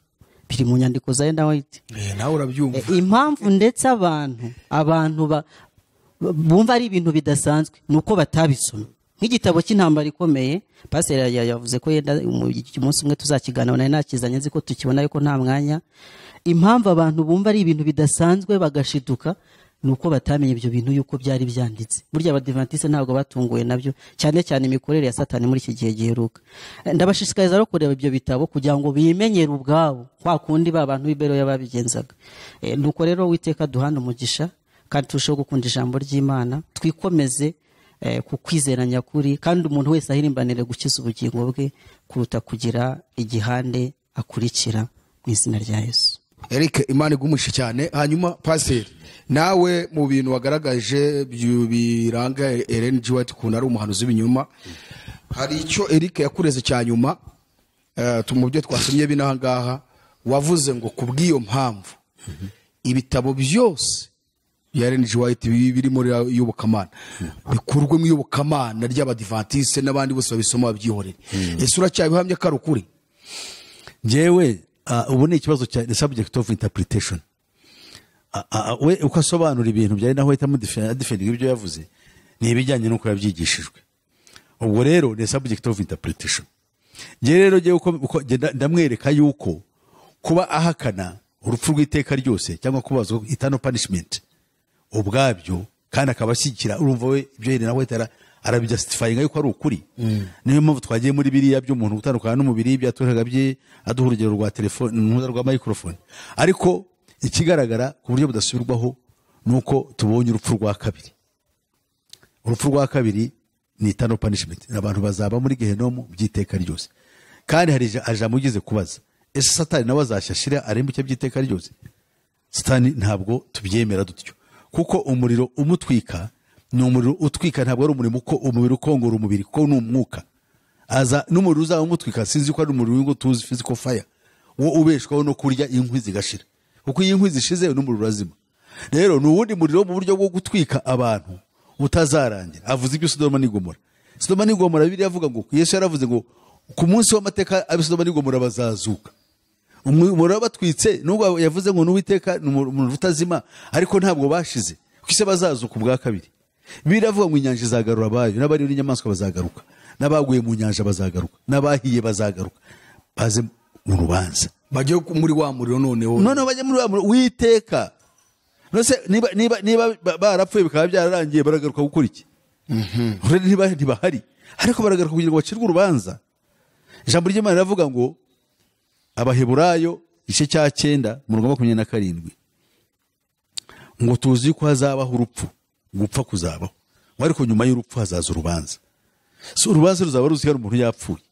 biri mu nyandiko za Ellen White. Nawe urabyumva. Impamvu ndetse abantu bumva ari ibintu bidasanzwe ni uko batabisomye. Nk'igitabo cy'intambara ikomeye, Pasiteri yavuze ko yenda umunsi umwe tuzakiganira, nari nakizanye nzi ko tukibona ariko nta mwanya. Impamvu abantu bumva ari ibintu bidasanzwe bagashiduka ni uko batamenye ibyo bintu yuko byari byanditse. Burya abadivantiste ntabwo batunguwe nabyo, cyane cyane imikorere ya Satani muri iki gihe giheruka. Ndabashishikariza rero kureba ibyo bitabo kugira ngo bimenyere ubwabo kwa kundi ba bantu b'Iberoya babigenzaga. Nuko rero Uwiteka duhana umugisha kandi turusheho gukunda ijambo ry'Imana, twikomeze ku kwizera nyakuri, kandi umuntu wese ahirimbanire gukiza ubugingo bwe kuruta kugira igihande akurikira, mu izina rya Yesu. Eric, Imana igumushe cyane. Hanyuma Pastor, nawe mu bintu wagaragaje biranga Ellen G. White ukuntu ari umuhanuzi w'ibinyoma, hari icyo Eric yakureze cya nyuma mu byo twasomye binaha ngaha, wavuze ngo kubw'iyo mpamvu ibitabo byose bya Ellen G. White biri muri iyobokamana bikurwe mu iyobokamana ry'Abadiventiste n'abandi bose babisoma babyihorere. Ese uracyabihamya ko ari ukuri? Njyewe ubu ni ikibazo cya the subject of interpretation. We uko asobanura ibintu byari naho ahita defending ibyo yavuze ni ibijyanye n'uko yabyigishijwe. Ubwo rero ni subject of interpretation. Njye rero uko ndamwereka yuko kuba ahakana urupfu rw'iteka ryose cyangwa kubazwa eternal punishment ubwabyo, kandi akaba ashyigikira, urumva we ibyo yene nawe arabijustifyinga yuko ari ukuri. Niyo mpamvu twagiye muri biriya by'umuntu gutandukana n'umubiri byatuhaga bye aduha urugero rwa telefone n'uruza rwa microphone. Ariko ikigaragara ku buryo budasubirwaho nuko tubonye urupfu rwa kabiri. Urupfu rwa kabiri ni eternal punishment, abantu bazaba muri gehenomu by'iteka ryose. Kandi hari ijambo ugeze kubaza, ese Satani nawe azashyashira arembuke by'iteka ryose? Satani ntabwo tubyemera dutyo, kuko umuriro umutwika ni umuriro utwika, ntabwo ari umurimo uko umubiri ukongora umubiri, kuko ni umwuka. Aza n'umuriro uzaba umutwika, sinzi ko ari umuriro ngo tuzi physical fire, wo ubeshwaho no kurya inkwi zigashira, kuko iyo inkwi zishize n'umuriro urazima. Rero ni uwundi muriro mu buryo bwo gutwika abantu utazarangira. Avuze ibyo Sodoma n'Igomora. Sodoma n'Igomora Bibiliya avuga ngo Yesu yaravuze ngo ku munsi w'amateka ab'Sodoma n'Igomora bazazuka. Umuriro batwitse, nubwo yavuze ngo n'Uwiteka ni umuriro utazima, ariko ntabwo bashize, kuko ise bazazuka ubwa kabiri. Bibiliya avuga ngo inyanja izagarura abayo, n'abari n'inyamaswa bazagaruka, n'abaguye mu nyanja bazagaruka, n'abahiye bazagaruka, baze mu rubanza, bajye muri wa muriro. Noneho bajye muri wa muriro w'iteka. Nose niba barapfuye bikaba byararangiye, baragaruka gukora iki? Ntibahari, ariko baragaruka kugira ngo bacirwe urubanza. Ijambo ry'Imana riravuga ngo Abaheburayo igice cya 9 umurongo 27 ngo tuzi ko hazabaho urupfu, gupfa kuzabaho, ariko nyuma y'urupfu hazaza urubanza. So urubanza ruzaba ruzi ko umuntu yapfuye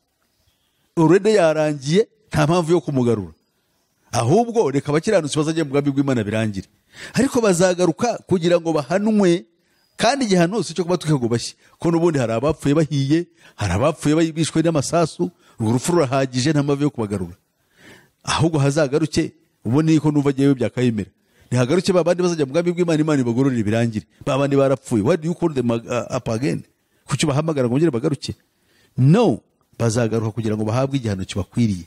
already, yarangiye, nta mpamvu yo kumugarura. Ahubwo reka abakiranutsi bazajye mu bwami bw'Imana birangire, ariko bazagaruka kugira ngo bahanwe. Kandi igihano si cyo kuba ngo bashye, ko n'ubundi hari abapfuye bahiye, hari abapfuye bishwe n'amasasu, urwo rupfu rurahagije, nta mpamvu yo kubagarura. Ahubwo hazagaruke, ubundi niko numva agiye byakayemera, ntihagaruke babandi bazajya mu bwami bw'Imana, Imana ibagororere birangire. Babandi barapfuye, why do you call them up again? Kuki bahamagara ngo bongere bagaruke? No, bazagaruka kugira ngo bahabwe igihano kibakwiriye.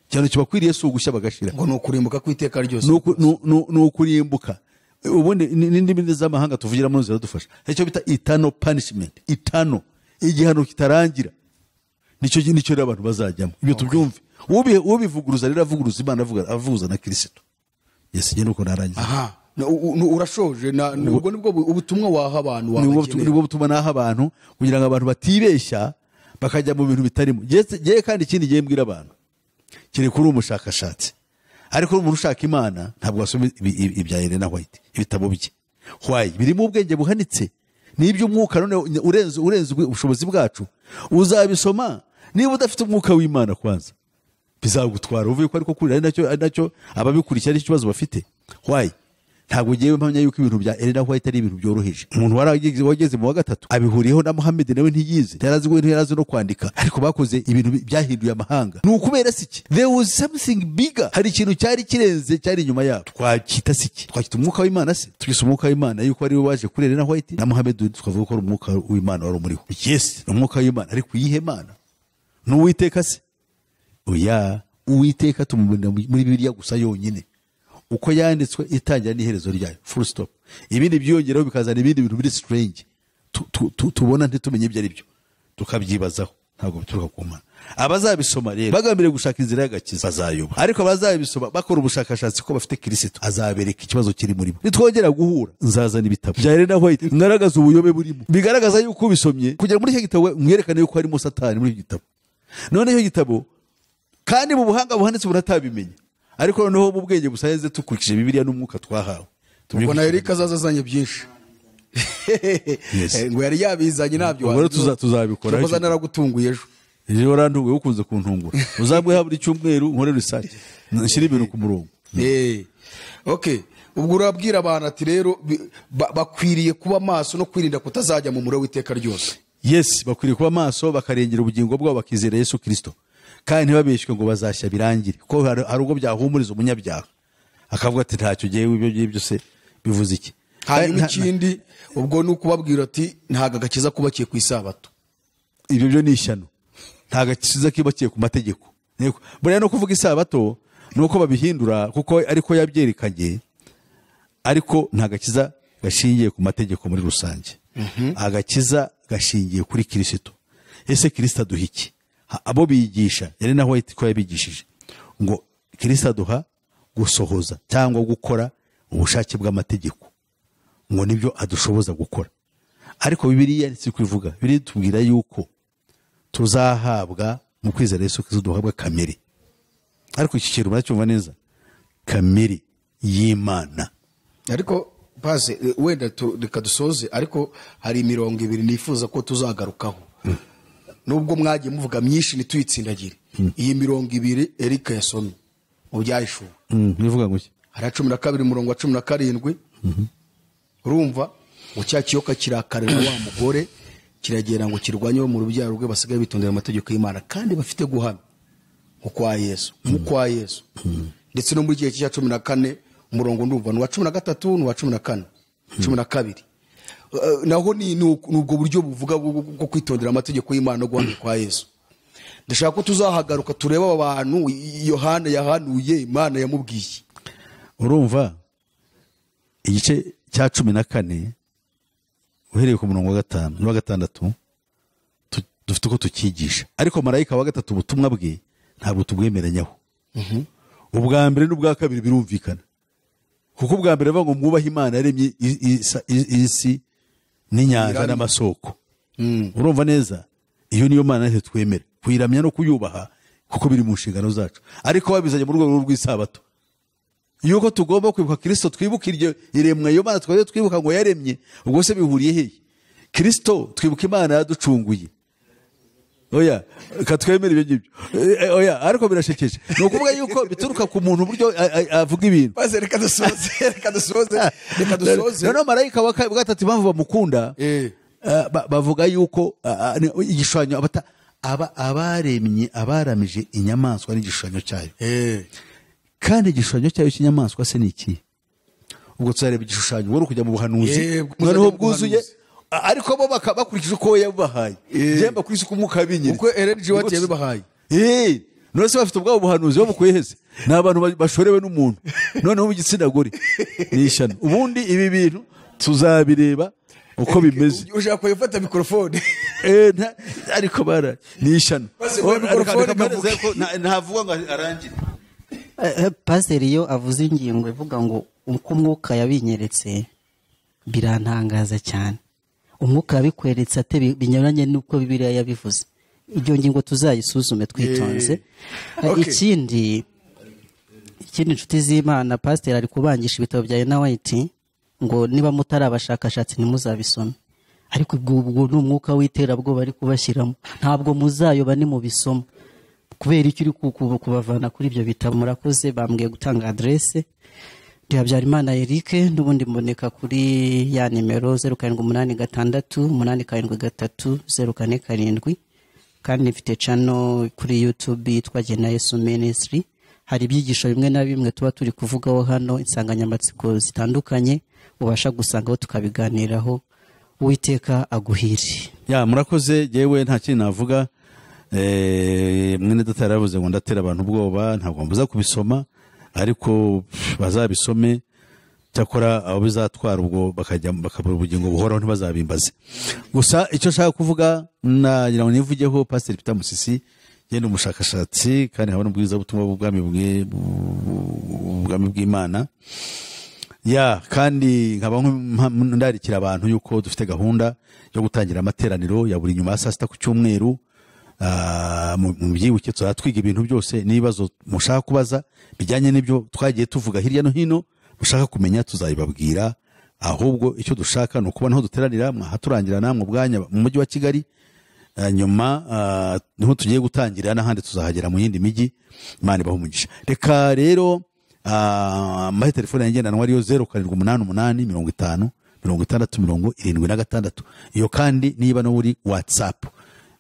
Igihano kibakwiriye si ugushya bagashira, ngo ni ukurimbuka kw'iteka ryose. Ni ukurimbuka. Ubundi n'indimi z'amahanga tuvugiramo ziradufasha. Icyo bita eternal punishment, eternal, igihano kitarangira, nicyo rero abantu bazajyamo. Ibyo tubyumve. Ubivuguruza rero avuguruza Imana, avuguruza na Kristo. Yes, njye nuko narangiza. Aha, urashoje. Ubwo nibwo ubutumwa waha abantu, nibwo butumwa naha abantu kugira ngo abantu batibeshya bakajya mu bintu bitarimo. Ngiye kandi ikindi ngiye mbwira abantu, kiri kuri umushakashatsi, ariko umuntu ushaka Imana ntabwo asoma ibya Elena White, ibitabo bye. Why? Birimo ubwenge buhanitse n'iby'umwuka, none urenze ubushobozi bwacu. Uzabisoma niba udafite umwuka w'Imana kwanza bizagutwara uvuye ko ariko kuri ari nacyo ababikurikira ari ikibazo bafite. Why? Ntabwo ngiye mpamya yuko ibintu bya Elena White ari ibintu byoroheje. Umuntu wageze mu wa gatatu abihuriyeho na Muhammad, nawe ntiyize, ntiyarazi no kwandika, ariko bakoze ibintu byahinduye amahanga. Ni ukubera siki? There was something bigger. Hari ikintu cyari kirenze cyari inyuma yabo. Twakita siki? Twakita umwuka w'Imana se? Twise umwuka w'Imana yuko ari we waje kuri Elena White na Muhammad, tukavuga ko umwuka w'Imana wari umuriho. Yes, umwuka w'Imana, ariko iyihe Mana? Ni Uwiteka se? Oya, Uwiteka tumubona muri Bibiliya gusa yonyine, uko yanditswe itangira n'iherezo ryayo, full stop. Ibindi byiyongeraho bikazana ibindi bintu biri strange tubona ntitumenye ibyo ari byo, tukabyibazaho. Ntabwo bituruka ku Mana. Abazabisoma rero bagambiriye gushaka inzira y'agakiza bazayoba, ariko abazabisoma bakora ubushakashatsi ko bafite Kristo, azabereka ikibazo kiri muri bo. Nitwongera guhura nzazana ibitabo bya Elena White ngaragaza ubuyobe burimo, bigaragaza yuko ubisomye kugera muri icyo gitabo mwerekane yuko harimo Satani muri icyo gitabo. None icyo gitabo kandi mu buhanga buhanitse buratabimenya, ariko noneho mu bwenge busayenze tukurikije Bibiliya n'umwuka twahawe. Ubwo na Eric azaza azanye byinshi. Ngo yari yabizanye nabyo. Ubwo rero tuzabikora. Cyokoza naragutunguye ejo. Ejo warantunguye, ukunze kuntungura. Uzabwe buri cyumweru nkore research, nshyire ibintu ku murongo. Okay, ubwo urabwira abantu ati rero bakwiriye kuba maso no kwirinda kutazajya mu muriro w'iteka ryose. Yes, bakwiriye kuba maso, bakarengera ubugingo bwabo, bakizera Yesu Kristo, kandi ntibabeshywe ngo bazashya birangire, kuko hari ubwo byahumuriza umunyabyaha akavuga ati ntacyo ngewe ibyo ngibyo se bivuze iki. Hanyuma ikindi ubwo ni ukubabwira ati ntabwo agakiza kubakiye ku isabato. Ibyo byo ni ishyano, nta gakiza kibakiye ku mategeko. Buriya no kuvuga isabato ni uko babihindura kuko ariko yabyerekanye, ariko nta gakiza gashingiye ku mategeko muri rusange. Agakiza gashingiye kuri Kristo. Ese Kristo aduha iki? Abo bigisha yari naho ko yabigishije ngo Kristo aduha gusohoza cyangwa gukora ubushake bw'amategeko, ngo nibyo adushoboza gukora. Ariko Bibiliya si kubivuga. Bibiliya itubwira yuko tuzahabwa mu kwizera Yesu Kristo duhabwa kamere. Ariko iki kintu muracyumva neza, kamere y'Imana. Ariko pase wenda reka dusoze, ariko hari imirongo ibiri nifuza ko tuzagarukaho. Nubwo mwagiye muvuga myinshi ntituyitsindagire. Iyi mirongo ibiri Eric yasomye mu Byahishuwe. Nivuga ngo iki? Hari 12 umurongo wa 17. Urumva ngo cya kiyoka kirakarira wa mugore kiragera ngo kirwanye mu rubyaro rwe basigaye bitondera amategeko y'Imana kandi bafite guhamya kwa Yesu, kwa Yesu. Ndetse no muri gihe cya 14 umurongo ndumva ni wa 13 ni wa 14 12. Naho ni ubwo buryo buvuga bwo kwitondera amategeko y'Imana no guhamya kwa Yesu. Ndashaka ko tuzahagaruka turebe aba bantu Yohana yahanuye Imana yamubwiye. Urumva igice cya 14 uhereye ku murongo wa 5 n'uwa 6 dufite uko tukigisha. Ariko marayika wa gatatu ubutumwa bwe ntabwo tubwemeranyaho. Ubwa mbere n'ubwa kabiri birumvikana, kuko ubwa mbere bavuga ngo mwubahe Imana yaremye isi n'inyanja n'amasoko. Urumva neza, iyo niyo Mana natwe twemera kuyiramya no kuyubaha kuko biri mu nshingano zacu. Ariko babizanye mu rwego rw'isabato yuko tugomba kwibuka Kristo, twibuka iryo iremwa iyo Mana twari twibuka ngo yaremye, ubwo se bihuriye hehe? Kristo twibuka Imana yaducunguye. Oya, katwemera ibyo ngibyo. Oya, ariko birashekeje. Ni ukuvuga yuko bituruka ku muntu uburyo avuga ibintu. Maze reka dusoze, reka dusoze, reka dusoze. Noneho marayika wa gatatu impamvu bamukunda, bavuga yuko igishushanyo abaremye abaramije inyamaswa n'igishushanyo cyayo. Kandi igishushanyo cyayo cy'inyamaswa se ni iki? Ubwo tuzareba igishushanyo wari kujya mu buhanuzi noneho bwuzuye, ariko bo bakurikije uko yabahaye. Njye kuri uko umwuka yabinyeretse, uko Ellen White yabibahaye. None se bafite ubwabo buhanuzi bo bukuye hese? Ni abantu bashorewe n'umuntu noneho mu gitsina gore ni ishyano. Ubundi ibi bintu tuzabireba uko bimeze. Ushaka kuyifata mikrofone ariko bara ni ishyano. Ntavuga ngo arangire. Pasiteri iyo avuze ingingo ivuga ngo uko umwuka yabinyeretse birantangaza cyane. Umwuka yabikweretse ate binyuranye n'uko Bibiliya yabivuze? Iyo ngingo tuzayisuzume twitonze. Ikindi inshuti z'Imana, pasiteri ari kubangisha ibitabo bya Ellen White ngo niba mutari abashakashatsi ntimuzabisome. Ariko ubwo ni umwuka w'iterabwoba ari kubashyiramo, ntabwo muzayoba nimubisoma. Kubera icyo uri kubavana kuri ibyo bitabo. Murakoze, bambwiye gutanga adresse. Ndi Habyarimana Eric, n'ubundi mboneka kuri ya nimero 0786 873 047, kandi mfite channel kuri YouTube yitwa Gena Yesu Ministry. Hari ibyigisho bimwe na bimwe tuba turi kuvugaho hano, insanganyamatsiko zitandukanye ubasha gusangaho tukabiganiraho. Uwiteka aguhire. Ya, murakoze. Jewe nta kintu navuga. Mwene data yaravuze ngo ndatera abantu ubwoba, ntabwo mbuza kubisoma, ariko bazabisome. Cyakora abo bizatwara ubwo bakajya bakabura ubugingo buhoraho ntibazabimbaze. Gusa icyo nshaka kuvuga nagira ngo nivugeho Pastor Peter Musisi, yenda umushakashatsi kandi habona ubwiza butumwa bw'ubwami bw'Imana. Ya, kandi nkaba ndarikira abantu yuko dufite gahunda yo gutangira amateraniro ya buri nyuma ya saa sita ku cyumweru. Mu byibuke tuzatwiga ibintu byose n'ibibazo mushaka kubaza bijyanye n'ibyo twagiye tuvuga hirya no hino, mushaka kumenya tuzabibabwira. Ahubwo icyo dushaka ni ukubona aho duteranira, mwahaturangira namwe ubwanya mu mujyi wa Kigali. Nyuma niho tugiye gutangira, n'ahandi tuzahagera mu yindi mijyi. Imana ibahe umugisha. Reka rero mbahe telefone yanjye ngendanwa, ariyo 0788 50 60 76. Iyo kandi niba no uri WhatsApp,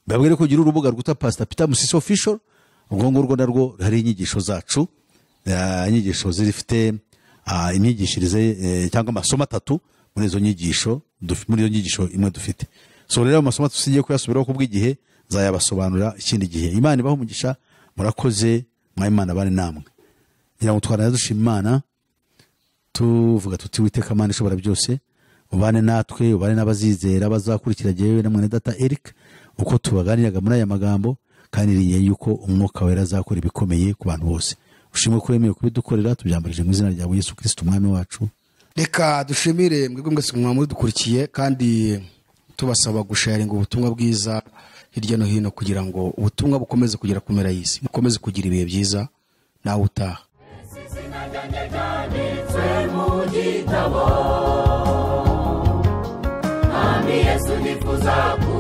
mbabwire ko ugira urubuga rwitwa Pastor Peter Musisi Official. Ubwo ngurwo narwo hari inyigisho zacu, inyigisho zifite imyigishirize cyangwa amasomo atatu muri izo nyigisho muri iyo nyigisho imwe dufite. So rero ayo masomo tusigiye kuyasubiraho kubw'igihe, nzayabasobanurira ikindi gihe. Imana ibahe umugisha, murakoze. Mwa Imana bane namwe. Ngira ngo twarana dushima Imana, tuvuga tuti: "Witeka Mana ishobora byose, ubane natwe, ubane n'abazizera bazakurikira jyewe na mwene data Eric uko tubaganiraga muri aya magambo, kandi niringiye yuko Umwuka Wera azakora ibikomeye ku bantu bose." Ushimwe ko wemeye kubidukorera. Tubyambarije mu izina ryawe Yesu Kristo Umwami wacu. Reka dushimire mwebwe mwese mwaba mudukurikiye, kandi tubasaba gusharinga ubutumwa bwiza hirya no hino kugira ngo ubutumwa bukomeze kugera ku mpera y'isi. Mukomeze kugira ibihe byiza. Nawe utaha. Izina ryanjye ryanditswe mu gitabo. Mwami Yesu, nifuza ku